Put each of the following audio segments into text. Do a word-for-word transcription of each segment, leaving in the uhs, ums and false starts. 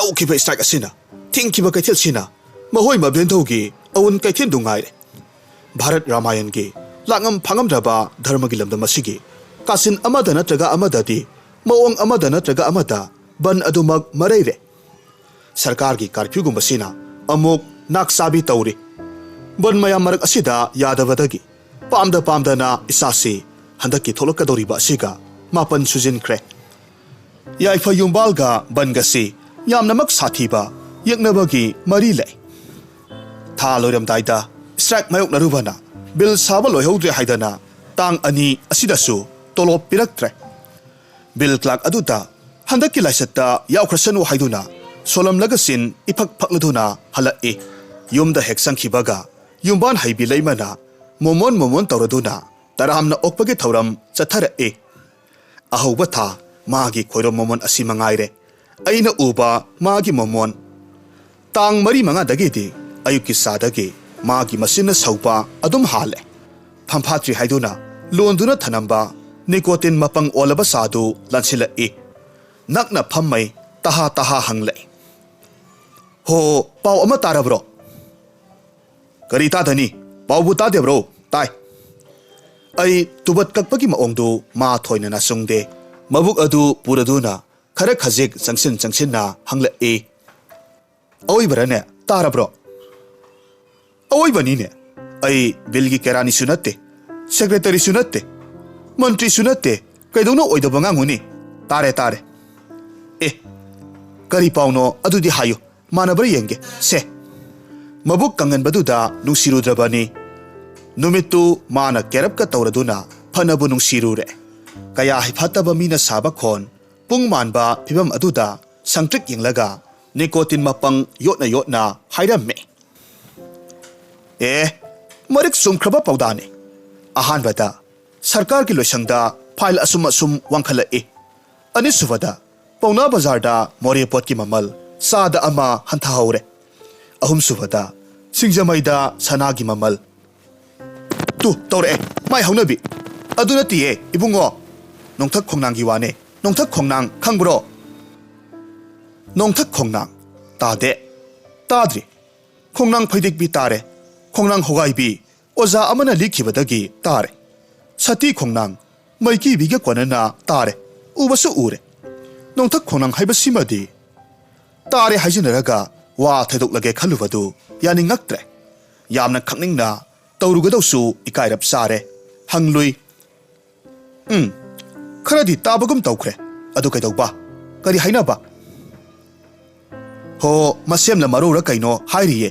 ꯇꯧꯈꯤꯕ strike ꯑꯁꯤꯅ ꯊꯤꯡꯈꯤꯕ ꯀꯩꯊꯦꯜꯁꯤꯅ ꯃꯍꯣꯏ ꯃꯕꯦꯟꯗꯧꯒꯤ ꯑꯋꯨꯟ ꯀꯩꯊꯦꯜꯗꯨ ꯉꯥꯏꯔꯦ꯫ ꯚꯥꯔꯠ ꯔꯥꯃꯥꯌꯟꯒꯤ ꯂꯥꯛꯉꯝ ꯐꯥꯉꯝꯗ꯭ꯔꯕ ꯙꯔꯃꯒꯤ ꯂꯝꯗꯝ ꯑꯁꯤꯒꯤ ꯀꯥꯆꯤꯟ ꯑꯃꯗ ꯅꯠꯇ꯭ꯔꯒ ꯑꯃꯗꯗꯤ ꯃꯑꯣꯡ ꯑꯃꯗ ꯅꯠꯇ꯭ꯔꯒ ꯑꯃꯗ ꯕꯟ ꯑꯗꯨꯃꯛ ꯃꯔꯩꯔꯦ꯫ ꯁꯔꯀꯥꯔꯒꯤ ꯀꯥꯔꯐ꯭ꯌꯨꯒꯨꯝꯕꯁꯤꯅ ꯑꯃꯨꯛ ꯅꯥꯛꯆꯥꯕꯤ ꯇꯧꯔꯤ꯫ ꯕꯟ ꯃꯌꯥꯝ ꯃꯔꯛ ꯑꯁꯤꯗ ꯌꯥꯗꯕꯗꯒꯤ ꯄꯥꯝꯗ ꯄꯥꯝꯗꯅ ꯏꯆꯥꯁꯤ ꯍꯟꯗꯛꯀꯤ ꯊꯣꯛꯂꯛꯀꯗꯧꯔꯤꯕ ꯑꯁꯤꯒ ꯃꯥꯄꯟ ꯁꯨꯖꯤꯟꯈ꯭ꯔꯦ꯫ ꯌꯥꯏꯐ ꯌꯨꯝꯕꯥꯜꯒ ꯕꯟꯒꯁꯤ ꯌꯥꯝꯅꯃꯛ ꯁꯥꯊꯤꯕ ꯌꯦꯛꯅꯕꯒꯤ ꯃꯔꯤ ꯂꯩ꯫ ꯊꯥ ꯂꯣꯏꯔꯝꯗꯥꯏꯗ strike ꯃꯥꯌꯣꯛꯅꯔꯨꯕꯅ ꯕꯤꯜ ꯁꯥꯕ ꯂꯣꯏꯍꯧꯗ꯭ꯔꯦ ꯍꯥꯏꯗꯅ ꯇꯥꯡ ꯑꯅꯤ ꯑꯁꯤꯗꯁꯨ ꯇꯣꯂꯣꯞ ꯄꯤꯔꯛꯇ꯭ꯔꯦ꯫ ꯕꯤꯜ ꯀ꯭ꯂꯥꯔꯛ ꯑꯗꯨꯗ ꯍꯟꯗꯛꯀꯤ ꯂꯥꯏꯁꯠꯇ ꯌꯥꯎꯈ꯭ꯔꯁꯅꯨ ꯍꯥꯏꯗꯨꯅ ꯁꯣꯜꯂꯝꯂꯒ ꯆꯤꯟ ꯏꯐꯛ ꯐꯛꯂꯗꯨꯅ ꯍꯜꯂꯛꯏ꯫ ꯌꯨꯝꯗ ꯍꯦꯛ ꯆꯪꯈꯤꯕꯒ ꯌꯨꯝꯕꯥꯟ ꯍꯩꯕꯤ ꯂꯩꯃꯅ ꯃꯣꯃꯣꯟ ꯃꯣꯃꯣꯟ ꯇꯧꯔꯗꯨꯅ ꯇꯔꯥꯝꯅ ꯑꯣꯛꯄꯒꯤ ꯊꯧꯔꯝ ꯆꯠꯊꯔꯛꯏ꯫ ꯑꯍꯧꯕ ꯊꯥ ꯃꯥꯒꯤ ꯈꯣꯏꯔꯣꯝ ꯃꯣꯃꯣꯟ ꯑꯁꯤ ꯃꯉꯥꯏꯔꯦ ꯑꯩꯅ ꯎꯕ ꯃꯥꯒꯤ ꯃꯣꯃꯣꯟ꯫ ꯇꯥꯡ ꯃꯔꯤ ꯃꯉꯥꯗꯒꯤꯗꯤ ꯑꯌꯨꯛꯀꯤ ꯆꯥꯗꯒꯤ ꯃꯥꯒꯤ ꯃꯆꯤꯟꯅ ꯁꯧꯕ ꯑꯗꯨꯝ ꯍꯥꯜꯂꯦ꯫ ꯐꯝꯐꯥꯠꯇ꯭ꯔꯤ ꯍꯥꯏꯗꯨꯅ ꯂꯣꯟꯗꯨꯅ ꯊꯅꯝꯕ ꯅꯤꯀꯣꯇꯤꯟ ꯃꯄꯪ ꯑꯣꯜꯂꯕ ꯆꯥꯗꯨ ꯂꯥꯟꯁꯤꯜꯂꯛꯏ꯫ ꯅꯛꯅ ꯐꯝꯃꯩ ꯇꯍꯥ ꯇꯍꯥ ꯍꯪꯂꯛꯏ꯫ "ꯍꯣ, ꯄꯥꯎ ꯑꯃ ꯇꯥꯔꯕ꯭ꯔꯣ?" "ꯀꯔꯤ ꯇꯥꯗꯅꯤ? ꯄꯥꯎꯕꯨ ꯇꯥꯗꯦꯕ꯭ꯔꯣ?" "ꯇꯥꯏ꯫" ꯑꯩ ꯇꯨꯕꯠ ꯀꯛꯄꯒꯤ ꯃꯑꯣꯡꯗꯨ ꯃꯥ ꯊꯣꯏꯅ ꯅꯥꯆꯨꯡꯗꯦ꯫ ꯃꯕꯨꯛ ꯑꯗꯨ ꯄꯨꯔꯗꯨꯅ ꯈꯔ ꯈꯖꯤꯛ ꯆꯪꯁꯤꯟ ꯆꯪꯁꯤꯟꯅ ꯍꯪꯂꯛꯏ꯫ "ꯑꯑꯣꯏꯕꯔꯅꯦ? ꯇꯥꯔꯕ꯭ꯔꯣ?" "ꯑꯑꯣꯏꯕꯅꯤꯅꯦ꯫ ꯑꯩ ꯕꯤꯜꯒꯤ ꯀꯦꯔꯥꯅꯤꯁꯨ ꯅꯠꯇꯦ, ꯁꯦꯀ꯭ꯔꯦꯇꯔꯤꯁꯨ ꯅꯠꯇꯦ, ꯃꯟꯇ꯭ꯔꯤꯁꯨ ꯅꯠꯇꯦ, ꯀꯩꯗꯧꯅ ꯑꯣꯏꯗꯕ ꯉꯥꯡꯉꯨꯅꯤ? ꯇꯥꯔꯦ, ꯇꯥꯔꯦ꯫ ꯑꯦ, ꯀꯔꯤ ꯄꯥꯎꯅꯣ ꯑꯗꯨꯗꯤ ꯍꯥꯏꯌꯨ, ꯃꯥꯟꯅꯕ꯭ꯔꯥ ꯌꯦꯡꯒꯦ꯫ ꯁꯦ꯫" ꯃꯕꯨꯛ ꯀꯪꯍꯟꯕꯗꯨꯗ ꯅꯨꯡꯁꯤꯔꯨꯗ꯭ꯔꯕꯅꯤ꯫ ꯅꯨꯃꯤꯠꯇꯨ ꯃꯥꯅ ꯀꯦꯔꯞꯀ ꯇꯧꯔꯗꯨꯅ ꯐꯅꯕꯨ ꯅꯨꯡꯁꯤꯔꯨꯔꯦ꯫ ꯀꯌꯥ ꯍꯩꯐꯥꯠꯇꯕ ꯃꯤꯅ ꯁꯥꯕ ꯈꯣꯟ, ꯄꯨꯡ ꯃꯥꯟꯕ ꯐꯤꯕꯝ ꯑꯗꯨꯗ ꯁꯪꯇ꯭ꯔꯤꯛ ꯌꯦꯡꯂꯒ ꯅꯤꯀꯣꯇꯤꯟ ꯃꯄꯪ ꯌꯣꯠꯅ ꯌꯣꯠꯅ ꯍꯥꯏꯔꯝꯃꯤ꯫ "ꯑꯦ, ꯃꯔꯤꯛ ꯆꯨꯝꯈ꯭ꯔꯕ ꯄꯥꯎꯗꯥꯅꯤ꯫ ꯑꯍꯥꯟꯕꯗ ꯁꯔꯀꯥꯔꯒꯤ ꯂꯣꯏꯁꯪꯗ ꯐꯥꯏꯜ ꯑꯁꯨꯝ ꯑꯁꯨꯝ ꯋꯥꯡꯈꯠꯂꯛꯏ꯫ ꯑꯅꯤꯁꯨꯕꯗ ꯄꯥꯎꯅꯥ ꯕꯖꯥꯔꯗ ꯃꯣꯔꯦ ꯄꯣꯠꯀꯤ ꯃꯃꯜ ꯆꯥꯗ ꯑꯃ ꯍꯟꯊꯍꯧꯔꯦ꯫ ꯑꯍꯨꯝꯁꯨꯕꯗ ꯁꯤꯡꯖꯃꯩꯗ ꯁꯅꯥꯒꯤ ꯃꯃꯜ"꯫ "ꯇꯨ, ꯇꯧꯔꯛꯑꯦ, ꯃꯥꯏ ꯍꯧꯅꯕꯤ꯫ ꯑꯗꯨ ꯅꯠꯇꯤꯌꯦ, ꯏꯕꯨꯡꯉꯣ꯫ ꯅꯣꯡꯊꯛ ꯈꯣꯡꯅꯥꯡꯒꯤ ꯋꯥꯅꯦ꯫ ꯅꯣꯡꯊꯛ ꯈꯣꯡꯅꯥꯡ ꯈꯪꯕ꯭ꯔꯣ?" ꯅꯣꯡꯊꯛ ꯈꯣꯡꯅꯥꯡ꯫ ꯇꯥꯗꯦ꯫ ꯇꯥꯗ꯭ꯔꯤ꯫ ꯈꯣꯡꯅꯥꯡ ꯐꯩꯗꯤꯛꯄꯤ ꯇꯥꯔꯦ꯫ ꯈꯣꯡꯅꯥꯡ ꯍꯣꯒꯥꯏꯕꯤ ꯑꯣꯖꯥ ꯑꯃꯅ ꯂꯤꯈꯤꯕꯗꯒꯤ ꯇꯥꯔꯦ꯫ ꯁꯇꯤ ꯈꯣꯡꯅꯥꯡ, ꯃꯩꯀꯤꯕꯤꯒ ꯀꯣꯟꯅꯅ ꯇꯥꯔꯦ꯫ ꯎꯕꯁꯨ ꯎꯔꯦ꯫ ꯅꯣꯡꯊꯛ ꯈꯣꯡꯅꯥꯡ ꯍꯥꯏꯕꯁꯤꯃꯗꯤ ꯇꯥꯔꯦ ꯍꯥꯏꯖꯤꯟꯅꯔꯒ ꯋꯥ ꯊꯩꯗꯣꯛꯂꯒꯦ ꯈꯜꯂꯨꯕꯗꯨ ꯌꯥꯅꯤꯡꯉꯛꯇ꯭ꯔꯦ꯫ ꯌꯥꯝꯅ ꯈꯪꯅꯤꯡꯅ ꯇꯧꯔꯨꯒꯗꯧꯁꯨ ꯏꯀꯥꯏꯔꯞ ꯆꯥꯔꯦ꯫ ꯍꯪꯂꯨꯏ꯫ ꯎꯝ, ꯈꯔꯗꯤ ꯇꯥꯕꯒꯨꯝ ꯇꯧꯈ꯭ꯔꯦ꯫ ꯑꯗꯨ ꯀꯩꯗꯧꯕ? ꯀꯔꯤ ꯍꯥꯏꯅꯕ? ꯍꯣ, ꯃꯁꯦꯝꯂ ꯃꯔꯧꯔ ꯀꯩꯅꯣ ꯍꯥꯏꯔꯤꯌꯦ꯫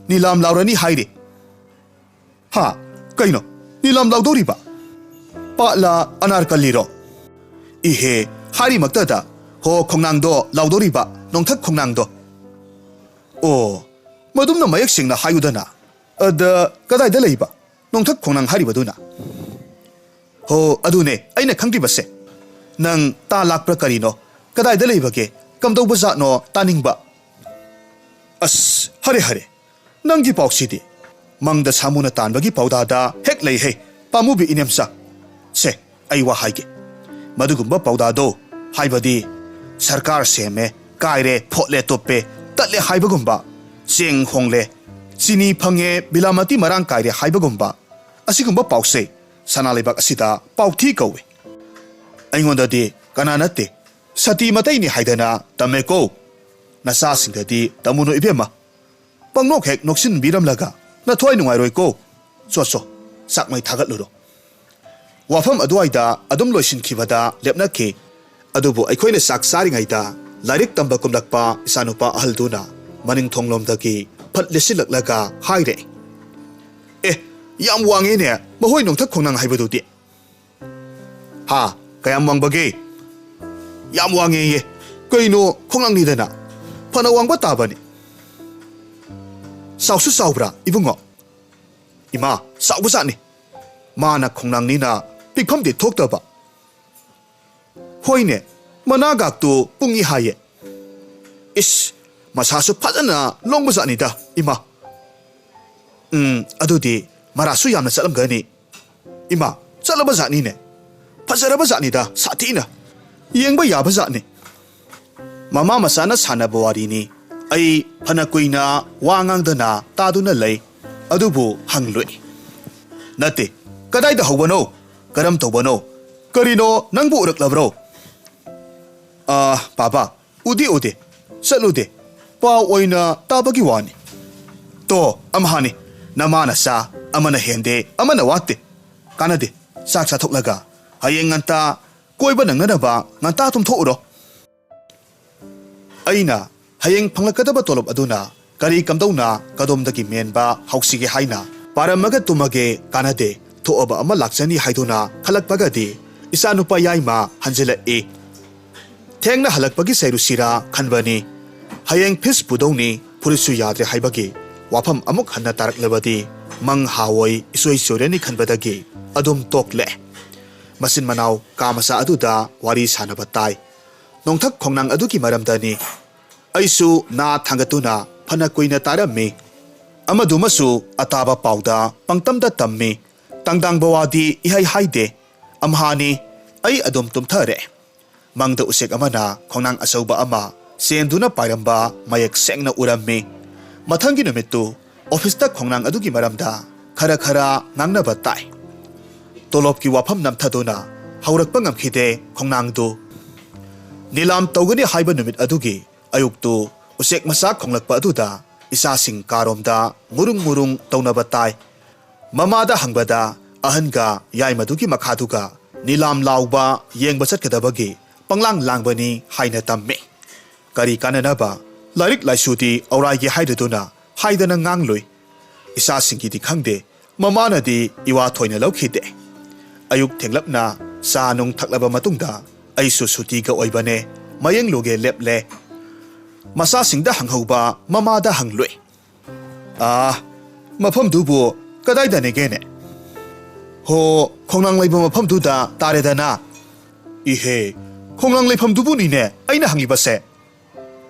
ꯅꯤꯂꯥꯝ ꯂꯥꯎꯔꯅꯤ ꯍꯥꯏꯔꯤ꯫ ꯍꯥ? ꯀꯩꯅꯣ? ꯅꯤꯂꯥꯝ ꯂꯥꯎꯗꯧꯔꯤꯕ? ꯄꯥꯠꯂ ꯑꯅꯥꯔꯀꯜꯂꯤꯔꯣ? ꯏꯍꯦ, ꯍꯥꯏꯔꯤꯃꯛꯇꯗ, ꯍꯣ, ꯈꯣꯡꯅꯥꯡꯗꯣ ꯂꯥꯎꯗꯧꯔꯤꯕ, ꯅꯣꯡꯊꯛ ꯈꯣꯡꯅꯥꯡꯗꯣ꯫ ꯑꯣ, ꯃꯗꯨꯝꯅ ꯃꯌꯦꯛ ꯁꯦꯡꯅ ꯍꯥꯏꯌꯨꯗꯅ꯫ ꯑꯗ ꯀꯗꯥꯏꯗ ꯂꯩꯕ? ꯅꯣꯡꯊꯛ ꯈꯣꯡꯅꯥꯡ ꯍꯥꯏꯔꯤꯕꯗꯨꯅ? ꯍꯣ, ꯑꯗꯨꯅꯦ ꯑꯩꯅ ꯈꯪꯗ꯭ꯔꯤꯕꯁꯦ꯫ ꯅꯪ ꯇꯥ ꯂꯥꯛꯄ꯭ꯔꯥ ꯀꯔꯤꯅꯣ? ꯀꯗꯥꯏꯗ ꯂꯩꯕꯒꯦ? ꯀꯝꯗꯧꯕ ꯖꯥꯠꯅꯣ ꯇꯥꯅꯤꯡꯕ꯫ ꯑꯁ, ꯍꯔꯦ ꯍꯔꯦ, ꯅꯪꯒꯤ ꯄꯥꯎꯁꯤꯗꯤ ꯃꯪꯗ ꯁꯥꯃꯨꯅ ꯇꯥꯟꯕꯒꯤ ꯄꯥꯎꯗꯥꯗ ꯍꯦꯛ ꯂꯩꯍꯦ, ꯄꯥꯝꯃꯨꯕꯤ ꯏꯅꯦꯝꯆꯥ꯫ ꯁꯦ, ꯑꯩ ꯋꯥ ꯍꯥꯏꯒꯦ꯫ ꯃꯗꯨꯒꯨꯝꯕ ꯄꯥꯎꯗꯥꯗꯣ, ꯍꯥꯏꯕꯗꯤ ꯁꯔꯀꯥꯔ ꯁꯦꯝꯃꯦ, ꯀꯥꯏꯔꯦ, ꯐꯣꯠꯂꯦ, ꯇꯨꯞꯄꯦ, ꯇꯠꯂꯦ ꯍꯥꯏꯕꯒꯨꯝꯕ, ꯆꯦꯡ ꯍꯣꯡꯂꯦ, ꯆꯤꯅꯤ ꯐꯪꯉꯦ, ꯕꯤꯂꯥꯃꯇꯤ ꯃꯔꯥꯡ ꯀꯥꯏꯔꯦ ꯍꯥꯏꯕꯒꯨꯝꯕ, ꯑꯁꯤꯒꯨꯝꯕ ꯄꯥꯎꯁꯦ ꯁꯅꯥ ꯂꯩꯕꯥꯛ ꯑꯁꯤꯗ ꯄꯥꯎꯊꯤ ꯀꯧꯏ꯫ ꯑꯩꯉꯣꯟꯗꯗꯤ ꯀꯅꯥ ꯅꯠꯇꯦ, ꯁꯇꯤ ꯃꯇꯩꯅꯤ ꯍꯥꯏꯗꯅ ꯇꯝꯃꯦꯀꯣ꯫ ꯅꯆꯥꯁꯤꯡꯗꯗꯤ ꯇꯝꯃꯨꯅꯨ ꯏꯕꯦꯝꯃ꯫ ꯄꯪꯅꯣꯛ ꯍꯦꯛ ꯅꯣꯛꯁꯤꯟꯕꯤꯔꯝꯂꯒ ꯅꯊ꯭ꯋꯥꯏ ꯅꯨꯡꯉꯥꯏꯔꯣꯏꯀꯣ꯫ ꯆꯣ ꯆꯣ, ꯆꯥꯛ ꯃꯩ ꯊꯥꯒꯠꯂꯨꯔꯣ꯫ ꯋꯥꯐꯝ ꯑꯗꯨꯋꯥꯏꯗ ꯑꯗꯨꯝ ꯂꯣꯏꯁꯤꯟꯈꯤꯕꯗ ꯂꯦꯞꯅꯈꯤ꯫ ꯑꯗꯨꯕꯨ ꯑꯩꯈꯣꯏꯅ ꯆꯥꯛ ꯆꯥꯔꯤꯉꯩꯗ ꯂꯥꯏꯔꯤꯛ ꯇꯝꯕ ꯀꯨꯝꯂꯛꯄ ꯏꯆꯥꯅꯨꯄꯥ ꯑꯍꯜꯗꯨꯅ ꯃꯅꯤꯡ ꯊꯣꯡꯂꯣꯝꯗꯒꯤ ꯐꯠ ꯂꯤꯠꯁꯤꯜꯂꯛꯂꯒ ꯍꯥꯏꯔꯦ, "ꯑꯦ, ꯌꯥꯝ ꯋꯥꯡꯉꯦꯅꯦ, ꯃꯈꯣꯏ ꯅꯣꯡꯊꯛ ꯈꯣꯡꯅꯥꯡ ꯍꯥꯏꯕꯗꯨꯗꯤ"꯫ "ꯍꯥ? ꯀꯌꯥꯝ ꯋꯥꯡꯕꯒꯦ?" "ꯌꯥꯝ ꯋꯥꯡꯉꯦꯌꯦ꯫ ꯀꯩꯅꯣ, ꯈꯣꯡꯅꯥꯡꯅꯤꯗꯅ꯫ ꯐꯅ ꯋꯥꯡꯕ ꯇꯥꯕꯅꯤ꯫ ꯆꯥꯎꯁꯨ ꯆꯥꯎꯕ꯭ꯔꯥ, ꯏꯕꯨꯡꯉꯣ?" "ꯏꯃꯥ, ꯆꯥꯎꯕꯖꯥꯠꯅꯤ꯫ ꯃꯥꯅ ꯈꯣꯡꯅꯥꯡꯅꯤꯅ ꯄꯤꯛꯐꯝꯗꯤ ꯊꯣꯛꯇꯕ"꯫ "ꯍꯣꯏꯅꯦ, ꯃꯅꯥꯒꯥꯛꯇꯨ ꯄꯨꯡꯏ ꯍꯥꯏꯌꯦ꯫ ꯏꯁ, ꯃꯁꯥꯁꯨ ꯐꯖꯅ ꯂꯣꯡꯕꯖꯥꯠꯅꯤꯗ, ꯏꯃꯥ꯫ ꯎꯝ, ꯑꯗꯨꯗꯤ ꯃꯔꯥꯁꯨ ꯌꯥꯝꯅ ꯆꯠꯂꯝꯒꯅꯤ꯫ ꯏꯃꯥ, ꯆꯠꯂꯕꯖꯥꯠꯅꯤꯅꯦ꯫ ꯐꯖꯔꯕꯖꯥꯠꯅꯤꯗ, ꯁꯥꯊꯤꯅ꯫ ꯌꯦꯡꯕ ꯌꯥꯕꯖꯥꯠꯅꯤ"꯫ ꯃꯃꯥ ꯃꯆꯥꯅ ꯁꯥꯟꯅꯕ ꯋꯥꯔꯤꯅꯤ꯫ ꯑꯩ ꯐꯅ ꯀꯨꯏꯅ ꯋꯥ ꯉꯥꯡꯗꯅ ꯇꯥꯗꯨꯅ ꯂꯩ, ꯑꯗꯨꯕꯨ ꯍꯪꯂꯨꯏ꯫ "ꯅꯠꯇꯦ, ꯀꯗꯥꯏꯗ ꯍꯧꯕꯅꯣ? ꯀꯔꯝ ꯇꯧꯕꯅꯣ? ꯀꯔꯤꯅꯣ, ꯅꯪꯕꯨ ꯎꯔꯛꯂꯕ꯭ꯔꯣ?" "ꯑꯥ, ꯄꯥꯕꯥ, ꯎꯗꯦ, ꯎꯗꯦ꯫ ꯆꯠꯂꯨꯗꯦ꯫ ꯄꯥꯎ ꯑꯣꯏꯅ ꯇꯥꯕꯒꯤ ꯋꯥꯅꯤ꯫" "ꯇꯣ, ꯑꯝꯍꯥꯅꯤ꯫ ꯅꯃꯥꯅ ꯆꯥ, ꯑꯃꯅ ꯍꯦꯟꯗꯦ, ꯑꯃꯅ ꯋꯥꯠꯇꯦ꯫ ꯀꯥꯟꯅꯗꯦ꯫ ꯆꯥꯛ ꯆꯥꯊꯣꯛꯂꯒ ꯍꯌꯦꯡ ꯉꯟꯇꯥ ꯀꯣꯏꯕ ꯅꯪꯅꯅꯕ ꯉꯟꯇꯥ ꯇꯨꯝꯊꯣꯛꯎꯔꯣ꯫" ꯑꯩꯅ ꯍꯌꯦꯡ ꯐꯪꯂꯛꯀꯗꯕ ꯇꯣꯂꯣꯞ ꯑꯗꯨꯅ ꯀꯔꯤ ꯀꯝꯗꯧꯅ ꯀꯗꯣꯝꯗꯒꯤ ꯃꯦꯟꯕ ꯍꯧꯁꯤꯒꯦ ꯍꯥꯏꯅ ꯄꯥꯔꯝꯃꯒ ꯇꯨꯝꯃꯒꯦ, ꯀꯥꯟꯅꯗꯦ, ꯊꯣꯛꯑꯕ ꯑꯃ ꯂꯥꯛꯆꯅꯤ ꯍꯥꯏꯗꯨꯅ ꯈꯜꯂꯛꯄꯒꯗꯤ ꯏꯆꯥꯅꯨꯄꯥ ꯌꯥꯏꯃ ꯍꯟꯖꯤꯜꯂꯛꯏ꯫ ꯊꯦꯡꯅ ꯍꯜꯂꯛꯄꯒꯤ ꯆꯩꯔꯨꯁꯤꯔꯥ ꯈꯟꯕꯅꯤ꯫ ꯍꯌꯦꯡ ꯐꯤꯁ ꯄꯨꯗꯧꯅꯤ, ꯐꯨꯔꯤꯠꯁꯨ ꯌꯥꯗ꯭ꯔꯦ ꯍꯥꯏꯕꯒꯤ ꯋꯥꯐꯝ ꯑꯃꯨꯛ ꯍꯟꯅ ꯇꯥꯔꯛꯂꯕꯗꯤ ꯃꯪ ꯍꯥꯋꯣꯏ ꯏꯁꯣꯏ ꯆꯣꯏꯔꯅꯤ ꯈꯟꯕꯗꯒꯤ ꯑꯗꯨꯝ ꯇꯣꯛꯂꯦ꯫ ꯃꯆꯤꯟ ꯃꯅꯥꯎ ꯀꯥ ꯃꯆꯥ ꯑꯗꯨꯗ ꯋꯥꯔꯤ ꯁꯥꯟꯅꯕ ꯇꯥꯏ꯫ ꯅꯣꯡꯊꯛ ꯈꯣꯡꯅꯥꯡ ꯑꯗꯨꯒꯤ ꯃꯔꯝꯗꯅꯤ꯫ ꯑꯩꯁꯨ ꯅꯥ ꯊꯥꯡꯒꯠꯇꯨꯅ ꯐꯅ ꯀꯨꯏꯅ ꯇꯥꯔꯝꯃꯤ꯫ ꯑꯃꯗꯨꯃꯁꯨ ꯑꯇꯥꯕ ꯄꯥꯎꯗ ꯄꯪꯇꯝꯗ ꯇꯝꯃꯤ꯫ ꯇꯪꯗꯥꯡꯕ ꯋꯥꯗꯤ ꯏꯍꯩ ꯍꯥꯏꯗꯦ꯫ ꯑꯝꯍꯥꯅꯤ, ꯑꯩ ꯑꯗꯨꯝ ꯇꯨꯝꯊꯔꯦ꯫ ꯃꯪꯗ ꯎꯆꯦꯛ ꯑꯃꯅ ꯈꯣꯡꯅꯥꯡ ꯑꯆꯧꯕ ꯑꯃ ꯆꯦꯟꯗꯨꯅ ꯄꯥꯏꯔꯝꯕ ꯃꯌꯦꯛ ꯁꯦꯡꯅ ꯎꯔꯝꯃꯤ꯫ ꯃꯊꯪꯒꯤ ꯅꯨꯃꯤꯠꯇꯨ ꯑꯣꯐꯤꯁꯇ ꯈꯣꯡꯅꯥꯡ ꯑꯗꯨꯒꯤ ꯃꯔꯝꯗ ꯈꯔ ꯈꯔ ꯉꯥꯡꯅꯕ ꯇꯥꯏ꯫ ꯇꯣꯂꯣꯞꯀꯤ ꯋꯥꯐꯝ ꯅꯝꯊꯗꯨꯅ ꯍꯧꯔꯛꯄ ꯉꯝꯈꯤꯗꯦ ꯈꯣꯡꯅꯥꯡꯗꯨ꯫ ꯅꯤꯂꯥꯝ ꯇꯧꯒꯅꯤ ꯍꯥꯏꯕ ꯅꯨꯃꯤꯠ ꯑꯗꯨꯒꯤ ꯑꯌꯨꯛꯇꯨ ꯎꯆꯦꯛ ꯃꯆꯥ ꯈꯣꯡꯂꯛꯄ ꯑꯗꯨꯗ ꯏꯆꯥꯁꯤꯡ ꯀꯥꯔꯣꯝꯗ ꯉꯨꯔꯨꯡ ꯉꯨꯔꯨꯡ ꯇꯧꯅꯕ ꯇꯥꯏ꯫ ꯃꯃꯥꯗ ꯍꯪꯕꯗ ꯑꯍꯟꯒ ꯌꯥꯏꯃꯗꯨꯒꯤ ꯃꯈꯥꯗꯨꯒ ꯅꯤꯂꯥꯝ ꯂꯥꯎꯕ ꯌꯦꯡꯕ ꯆꯠꯀꯗꯕꯒꯤ ꯄꯪꯂꯥꯡ ꯂꯥꯡꯕꯅꯤ ꯍꯥꯏꯅ ꯇꯝꯃꯤ꯫ ꯀꯔꯤ ꯀꯥꯟꯅꯅꯕ? ꯂꯥꯏꯔꯤꯛ ꯂꯥꯏꯁꯨꯗꯤ ꯑꯧꯔꯥꯏꯒꯦ ꯍꯥꯏꯔꯗꯨꯅ ꯍꯥꯏꯗꯅ ꯉꯥꯡꯂꯨꯏ꯫ ꯏꯆꯥꯁꯤꯡꯒꯤꯗꯤ ꯈꯪꯗꯦ, ꯃꯃꯥꯅꯗꯤ ꯏꯋꯥ ꯊꯣꯏꯅ ꯂꯧꯈꯤꯗꯦ꯫ ꯑꯌꯨꯛ ꯊꯦꯡꯂꯞꯅ ꯆꯥ ꯅꯨꯡ ꯊꯛꯂꯕ ꯃꯇꯨꯡꯗ ꯑꯩꯁꯨ ꯁꯨꯇꯤꯒ ꯑꯣꯏꯕꯅꯦ, ꯃꯌꯦꯡꯂꯨꯒꯦ ꯂꯦꯞꯂꯦ꯫ ꯃꯆꯥꯁꯤꯡꯗ ꯍꯪꯍꯧꯕ ꯃꯃꯥꯗ ꯍꯪꯂꯨꯏ꯫ "ꯑꯥ, ꯃꯐꯝꯗꯨꯕꯨ ꯀꯗꯥꯏꯗꯅꯦꯒꯦꯅꯦ?" "ꯍꯣ, ꯈꯣꯡꯅꯥꯡ ꯂꯩꯕ ꯃꯐꯝꯗꯨꯗ ꯇꯥꯔꯦꯗꯅ꯫" "ꯏꯍꯦ, ꯈꯣꯡꯅꯥꯡ ꯂꯩꯐꯝꯗꯨꯕꯨꯅꯤꯅꯦ ꯑꯩꯅ ꯍꯪꯂꯤꯕꯁꯦ꯫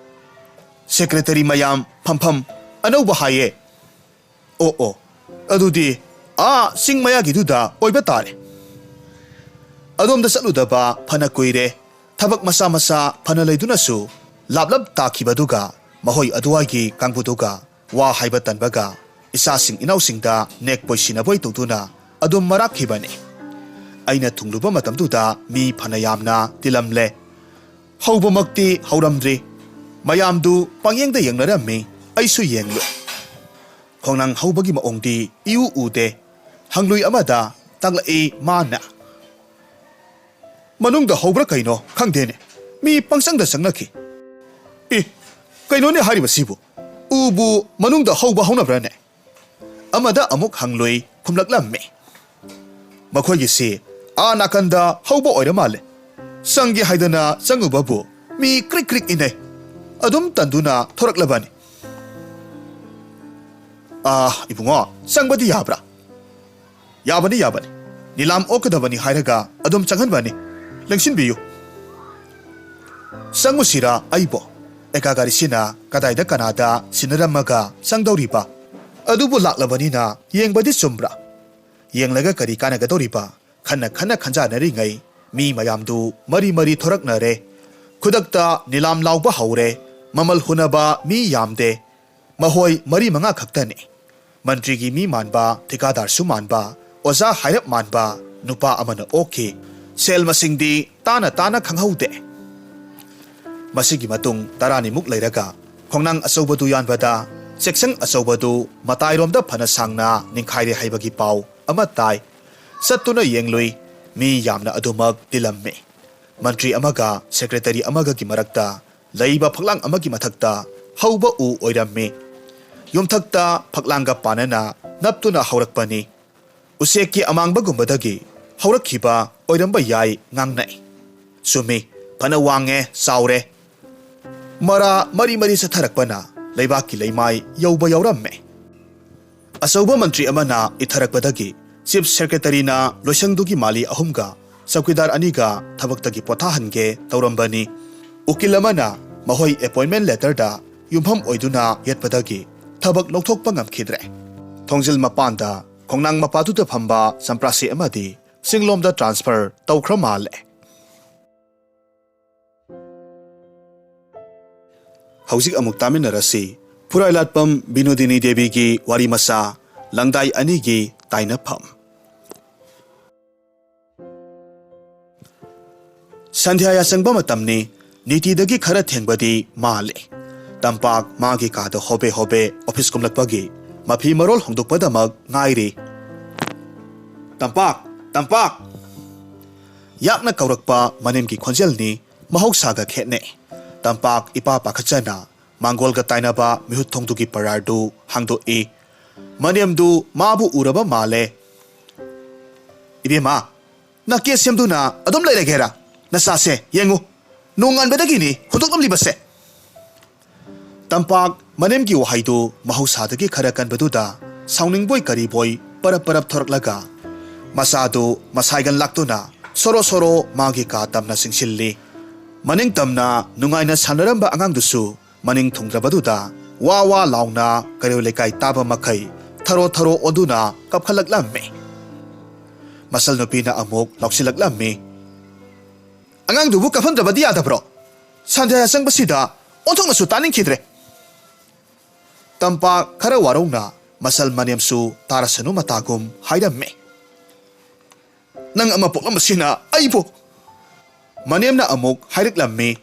ꯁꯦꯀ꯭ꯔꯦꯇꯔꯤ ꯃꯌꯥꯝ ꯐꯝꯐꯝ ꯑꯅꯧꯕ ꯍꯥꯏꯌꯦ꯫" "ꯑꯣ, ꯑꯣ, ꯑꯗꯨꯗꯤ ꯑꯥ ꯆꯤꯡ ꯃꯌꯥꯒꯤꯗꯨꯗ ꯑꯣꯏꯕ ꯇꯥꯔꯦ꯫" ꯑꯗꯣꯝꯗ ꯆꯠꯂꯨꯗꯕ ꯐꯅ ꯀꯨꯏꯔꯦ꯫ ꯊꯕꯛ ꯃꯆꯥ ꯃꯆꯥ ꯐꯅ ꯂꯩꯗꯨꯅꯁꯨ ꯂꯥꯞꯂꯞ ꯇꯥꯈꯤꯕꯗꯨꯒ ꯃꯈꯣꯏ ꯑꯗꯨꯋꯥꯏꯒꯤ ꯀꯥꯡꯕꯨꯗꯨꯒ ꯋꯥ ꯍꯥꯏꯕ ꯇꯟꯕꯒ ꯏꯆꯥꯁꯤꯡ ꯏꯅꯥꯎꯁꯤꯡꯗ ꯅꯦꯛꯄꯣꯏ ꯁꯤꯟꯅꯕꯣꯏ ꯇꯧꯗꯨꯅ ꯑꯗꯨꯝ ꯃꯔꯥꯛꯈꯤꯕꯅꯤ꯫ ꯑꯩꯅ ꯊꯨꯡꯂꯨꯕ ꯃꯇꯝꯗꯨꯗ ꯃꯤ ꯐꯅ ꯌꯥꯝꯅ ꯇꯤꯜꯂꯝꯂꯦ꯫ ꯍꯧꯕꯃꯛꯇꯤ ꯍꯧꯔꯝꯗ꯭ꯔꯤ꯫ ꯃꯌꯥꯝꯗꯨ ꯄꯪꯌꯦꯡꯗ ꯌꯦꯡꯅꯔꯝꯃꯤ꯫ ꯑꯩꯁꯨ ꯌꯦꯡꯂꯨꯏ꯫ ꯈꯣꯡꯅꯥꯡ ꯍꯧꯕꯒꯤ ꯃꯑꯣꯡꯗꯤ ꯏꯎ ꯎꯗꯦ꯫ ꯍꯪꯂꯨꯏ ꯑꯃꯗ ꯇꯥꯛꯂꯛꯏ ꯃꯥꯅ꯫ "ꯃꯅꯨꯡꯗ ꯍꯧꯕ꯭ꯔꯥ ꯀꯩꯅꯣ ꯈꯪꯗꯦꯅꯦ, ꯃꯤ ꯄꯪꯆꯪꯗ ꯆꯪꯅꯈꯤ꯫ ꯑꯦ, ꯀꯩꯅꯣꯅꯦ ꯍꯥꯏꯔꯤꯕꯁꯤꯕꯨ? ꯎꯕꯨ ꯃꯅꯨꯡꯗ ꯍꯧꯕ ꯍꯧꯅꯕ꯭ꯔꯥꯅꯦ?" ꯑꯃꯗ ꯑꯃꯨꯛ ꯍꯪꯂꯨꯏ, ꯈꯨꯝꯂꯛꯂꯝꯃꯤ꯫ "ꯃꯈꯣꯏꯒꯤꯁꯤ ꯑꯥ ꯅꯥꯀꯟꯗ ꯍꯧꯕ ꯑꯣꯏꯔ ꯃꯥꯜꯂꯦ꯫ ꯆꯪꯒꯦ ꯍꯥꯏꯗꯅ ꯆꯪꯉꯨꯕꯕꯨ ꯃꯤ ꯀ꯭ꯔꯤꯛ ꯀ꯭ꯔꯤꯛ ꯏꯟꯅꯩ꯫ ꯑꯗꯨꯝ ꯇꯟꯗꯨꯅ ꯊꯣꯔꯛꯂꯕꯅꯤ꯫" "ꯑꯥ, ꯏꯕꯨꯡꯉꯣ, ꯆꯪꯕꯗꯤ ꯌꯥꯕ꯭ꯔꯥ?" "ꯌꯥꯕꯅꯤ, ꯌꯥꯕꯅꯤ꯫ ꯅꯤꯂꯥꯝ ꯑꯣꯛꯀꯗꯕꯅꯤ ꯍꯥꯏꯔꯒ ꯑꯗꯨꯝ ꯆꯪꯍꯟꯕꯅꯤ꯫ ꯂꯦꯡꯁꯤꯟꯕꯤꯌꯨ꯫" "ꯆꯪꯉꯨꯁꯤꯔꯥ ꯑꯩꯕꯣ? ꯑꯦꯀꯥ ꯒꯥꯔꯤꯁꯤꯅ ꯀꯗꯥꯏꯗ ꯀꯅꯥꯗ ꯁꯤꯟꯅꯔꯝꯃꯒ ꯆꯪꯗꯧꯔꯤꯕ? ꯑꯗꯨꯕꯨ ꯂꯥꯛꯂꯕꯅꯤꯅ ꯌꯦꯡꯕꯗꯤ ꯆꯨꯝꯕ꯭ꯔꯥ? ꯌꯦꯡꯂꯒ ꯀꯔꯤ ꯀꯥꯟꯅꯒꯗꯧꯔꯤꯕ?" ꯈꯟꯅ ꯈꯟꯅ ꯈꯟꯖꯥꯟꯅꯔꯤꯉꯩ ꯃꯤ ꯃꯌꯥꯝꯗꯨ ꯃꯔꯤ ꯃꯔꯤ ꯊꯣꯔꯛꯅꯔꯦ꯫ ꯈꯨꯗꯛꯇ ꯅꯤꯂꯥꯝ ꯂꯥꯎꯕ ꯍꯧꯔꯦ꯫ ꯃꯃꯜ ꯍꯨꯅꯕ ꯃꯤ ꯌꯥꯝꯗꯦ꯫ ꯃꯈꯣꯏ ꯃꯔꯤ ꯃꯉꯥ ꯈꯛꯇꯅꯤ꯫ ꯃꯟꯇ꯭ꯔꯤꯒꯤ ꯃꯤ ꯃꯥꯟꯕ, ꯊꯤꯀꯥꯗꯥꯔꯁꯨ ꯃꯥꯟꯕ, ꯑꯣꯖꯥ ꯍꯥꯏꯔꯞ ꯃꯥꯟꯕ ꯅꯨꯄꯥ ꯑꯃꯅ ꯑꯣꯛꯈꯤ꯫ ꯁꯦꯜ ꯃꯁꯤꯡꯗꯤ ꯇꯥꯅ ꯇꯥꯅ ꯈꯪꯍꯧꯗꯦ꯫ ꯃꯁꯤꯒꯤ ꯃꯇꯨꯡ ꯇꯔꯥꯅꯤꯃꯨꯛ ꯂꯩꯔꯒ ꯈꯣꯡꯅꯥꯡ ꯑꯆꯧꯕꯗꯨ ꯌꯥꯟꯕꯗ ꯆꯦꯛꯁꯪ ꯑꯆꯧꯕꯗꯨ ꯃꯇꯥꯏꯔꯣꯝꯗ ꯐꯅ ꯁꯥꯡꯅ ꯅꯤꯡꯈꯥꯏꯔꯦ ꯍꯥꯏꯕꯒꯤ ꯄꯥꯎ ꯑꯃ ꯇꯥꯏ꯫ ꯆꯠꯇꯨꯅ ꯌꯦꯡꯂꯨꯏ꯫ ꯃꯤ ꯌꯥꯝꯅ ꯑꯗꯨꯃꯛ ꯇꯤꯜꯂꯝꯃꯤ꯫ ꯃꯟꯇ꯭ꯔꯤ ꯑꯃꯒ ꯁꯦꯀ꯭ꯔꯦꯇꯔꯤ ꯑꯃꯒꯒꯤ ꯃꯔꯛꯇ ꯂꯩꯕ ꯐꯛꯂꯥꯡ ꯑꯃꯒꯤ ꯃꯊꯛꯇ ꯍꯧꯕ ꯎ ꯑꯣꯏꯔꯝꯃꯤ꯫ ꯌꯨꯝꯊꯛꯇ ꯐꯛꯂꯥꯡꯒ ꯄꯥꯟꯅꯅ ꯅꯞꯇꯨꯅ ꯍꯧꯔꯛꯄꯅꯤ꯫ ꯎꯆꯦꯛꯀꯤ ꯑꯃꯥꯡꯕꯒꯨꯝꯕꯗꯒꯤ ꯍꯧꯔꯛꯈꯤꯕ ꯑꯣꯏꯔꯝꯕ ꯌꯥꯏ ꯉꯥꯡꯅꯩ꯫ ꯆꯨꯝꯃꯤ, ꯐꯅ ꯋꯥꯡꯉꯦ, ꯆꯥꯎꯔꯦ꯫ ꯃꯔꯥ ꯃꯔꯤ ꯃꯔꯤ ꯆꯠꯊꯔꯛꯄꯅ ꯂꯩꯕꯥꯛꯀꯤ ꯂꯩꯃꯥꯏ ꯌꯧꯕ ꯌꯥꯎꯔꯝꯃꯦ꯫ ꯑꯆꯧꯕ ꯃꯟꯇ꯭ꯔꯤ ꯑꯃꯅ ꯏꯊꯔꯛꯄꯗꯒꯤ ꯆꯤꯐ ꯁꯦꯀ꯭ꯔꯦꯇꯔꯤꯅ ꯂꯣꯏꯁꯪꯗꯨꯒꯤ ꯃꯥꯂꯤ ꯑꯍꯨꯝꯒ ꯆꯧꯀꯤꯗꯥꯔ ꯑꯅꯤꯒ ꯊꯕꯛꯇꯒꯤ ꯄꯣꯊꯥꯍꯟꯒꯦ ꯇꯧꯔꯝꯕꯅꯤ꯫ ꯎꯀꯤꯜ ꯑꯃꯅ ꯃꯈꯣꯏ ꯑꯦꯄꯣꯏꯟꯃꯦꯟ ꯂꯦꯇꯔꯗ ꯌꯨꯝꯐꯝ ꯑꯣꯏꯗꯨꯅ ꯌꯦꯠꯄꯗꯒꯤ ꯊꯕꯛ ꯂꯧꯊꯣꯛꯄ ꯉꯝꯈꯤꯗ꯭ꯔꯦ꯫ ꯊꯣꯡꯖꯤꯜ ꯃꯄꯥꯟꯗ ꯈꯣꯡꯅꯥꯡ ꯃꯄꯥꯗꯨꯗ ꯐꯝꯕ ꯆꯝꯄ꯭ꯔꯥꯁꯤ ꯑꯃꯗꯤ ꯆꯤꯡꯂꯣꯝꯗ ꯇ꯭ꯔꯥꯟꯁꯐꯔ ꯇꯧꯈ꯭ꯔ ꯃꯥꯜꯂꯦ꯫ ꯍꯧꯖꯤꯛ ꯑꯃꯨꯛ ꯇꯥꯃꯤꯟꯅꯔꯁꯤ ꯐꯨꯔꯥꯏꯂꯥꯠꯄꯝ ꯕꯤꯅꯣꯗꯤꯅꯤ ꯗꯦꯕꯤꯒꯤ ꯋꯥꯔꯤ ꯃꯆꯥ, ꯂꯪꯗꯥꯏ ꯑꯅꯤꯒꯤ ꯇꯥꯏꯅꯐꯝ꯫ ꯁꯟꯙ꯭ꯌꯥ ꯌꯥꯆꯪꯕ ꯃꯇꯝꯅꯤ꯫ ꯅꯤꯇꯤꯗꯒꯤ ꯈꯔ ꯊꯦꯡꯕꯗꯤ ꯃꯥꯜꯂꯦ꯫ ꯇꯝꯄꯥꯛ ꯃꯥꯒꯤ ꯀꯥꯗ ꯍꯣꯕꯦ ꯍꯣꯕꯦ ꯑꯣꯐꯤꯁ ꯀꯨꯝꯂꯛꯄꯒꯤ ꯃꯐꯤ ꯃꯔꯣꯜ ꯍꯣꯡꯗꯣꯛꯄꯗꯃꯛ ꯉꯥꯏꯔꯤ꯫ "ꯇꯝꯄꯥꯛ! ꯇꯝꯄꯥꯛ!" ꯌꯥꯛꯅ ꯀꯧꯔꯛꯄ ꯃꯅꯦꯝꯒꯤ ꯈꯣꯟꯖꯦꯜꯅꯤ꯫ ꯃꯍꯧꯁꯥꯒ ꯈꯦꯠꯅꯩ꯫ ꯇꯝꯄꯥꯛ ꯏꯄꯥ ꯄꯥꯈꯠꯆꯅ ꯃꯥꯡꯒꯣꯜꯒ ꯇꯥꯏꯅꯕ ꯃꯤꯍꯨꯠ ꯊꯣꯡꯗꯨꯒꯤ ꯄꯔꯥꯔꯗꯨ ꯍꯥꯡꯗꯣꯛꯏ꯫ ꯃꯅꯦꯝꯗꯨ ꯃꯥꯕꯨ ꯎꯔꯕ ꯃꯥꯜꯂꯦ꯫ "ꯏꯕꯦꯝꯃ, ꯅꯀꯦ ꯁꯦꯝꯗꯨꯅ ꯑꯗꯨꯝ ꯂꯩꯔꯒꯦꯔꯥ? ꯅꯆꯥꯁꯦ ꯌꯦꯡꯉꯨ, ꯅꯣꯡꯉꯥꯟꯕꯗꯒꯤꯅꯤ ꯍꯨꯟꯗꯣꯛꯂꯝꯂꯤꯕꯁꯦ꯫" ꯇꯝꯄꯥꯛ ꯃꯅꯦꯝꯒꯤ ꯋꯥꯍꯩꯗꯨ ꯃꯍꯧꯁꯥꯗꯒꯤ ꯈꯔ ꯀꯟꯕꯗꯨꯗ ꯁꯥꯎꯅꯤꯡꯕꯣꯏ ꯀꯔꯤꯕꯣꯏ ꯄꯔꯞ ꯄꯔꯞ ꯊꯣꯔꯛꯂꯒ ꯃꯆꯥꯗꯨ ꯃꯁꯥꯏꯒꯟ ꯂꯥꯛꯇꯨꯅ ꯁꯣꯔꯣ ꯁꯣꯔꯣ ꯃꯥꯒꯤ ꯀꯥ ꯇꯝꯅ ꯆꯤꯡꯁꯤꯜꯂꯤ꯫ ꯃꯅꯤꯡ ꯇꯝꯅ ꯅꯨꯡꯉꯥꯏꯅ ꯁꯥꯟꯅꯔꯝꯕ ꯑꯉꯥꯡꯗꯨꯁꯨ ꯃꯅꯤꯡ ꯊꯨꯡꯗ꯭ꯔꯕꯗꯨꯗ ꯋꯥ ꯋꯥ ꯂꯥꯎꯅ ꯀꯩꯔꯣꯏ ꯂꯩꯀꯥꯏ ꯇꯥꯕ ꯃꯈꯩ ꯊꯔꯣ ꯊꯔꯣ ꯑꯣꯟꯗꯨꯅ ꯀꯞꯈꯠꯂꯛꯂꯝꯃꯤ꯫ ꯃꯆꯜ ꯅꯨꯄꯤꯅ ꯑꯃꯨꯛ ꯂꯥꯎꯁꯤꯜꯂꯛꯂꯝꯃꯤ꯫ "ꯑꯉꯥꯡꯗꯨꯕꯨ ꯀꯞꯍꯟꯗ꯭ꯔꯕꯗꯤ ꯌꯥꯗꯕ꯭ꯔꯣ? ꯁꯟꯙ꯭ꯌꯥ ꯆꯪꯕꯁꯤꯗ ꯑꯣꯟꯊꯣꯛꯅꯁꯨ ꯇꯥꯅꯤꯡꯈꯤꯗ꯭ꯔꯦ꯫" ꯇꯝꯄꯥꯛ ꯈꯔ ꯋꯥꯔꯧꯅ ꯃꯆꯜ ꯃꯅꯦꯝꯁꯨ ꯇꯥꯔꯁꯅꯨ ꯃꯇꯥꯒꯨꯝ ꯍꯥꯏꯔꯝꯃꯤ꯫ "ꯅꯪ ꯑꯃ ꯄꯣꯛꯂꯝꯕꯁꯤꯅ ꯑꯩꯕꯨ!" ꯃꯅꯦꯝꯅ ꯑꯃꯨꯛ ꯍꯥꯏꯔꯛꯂꯝꯃꯤ꯫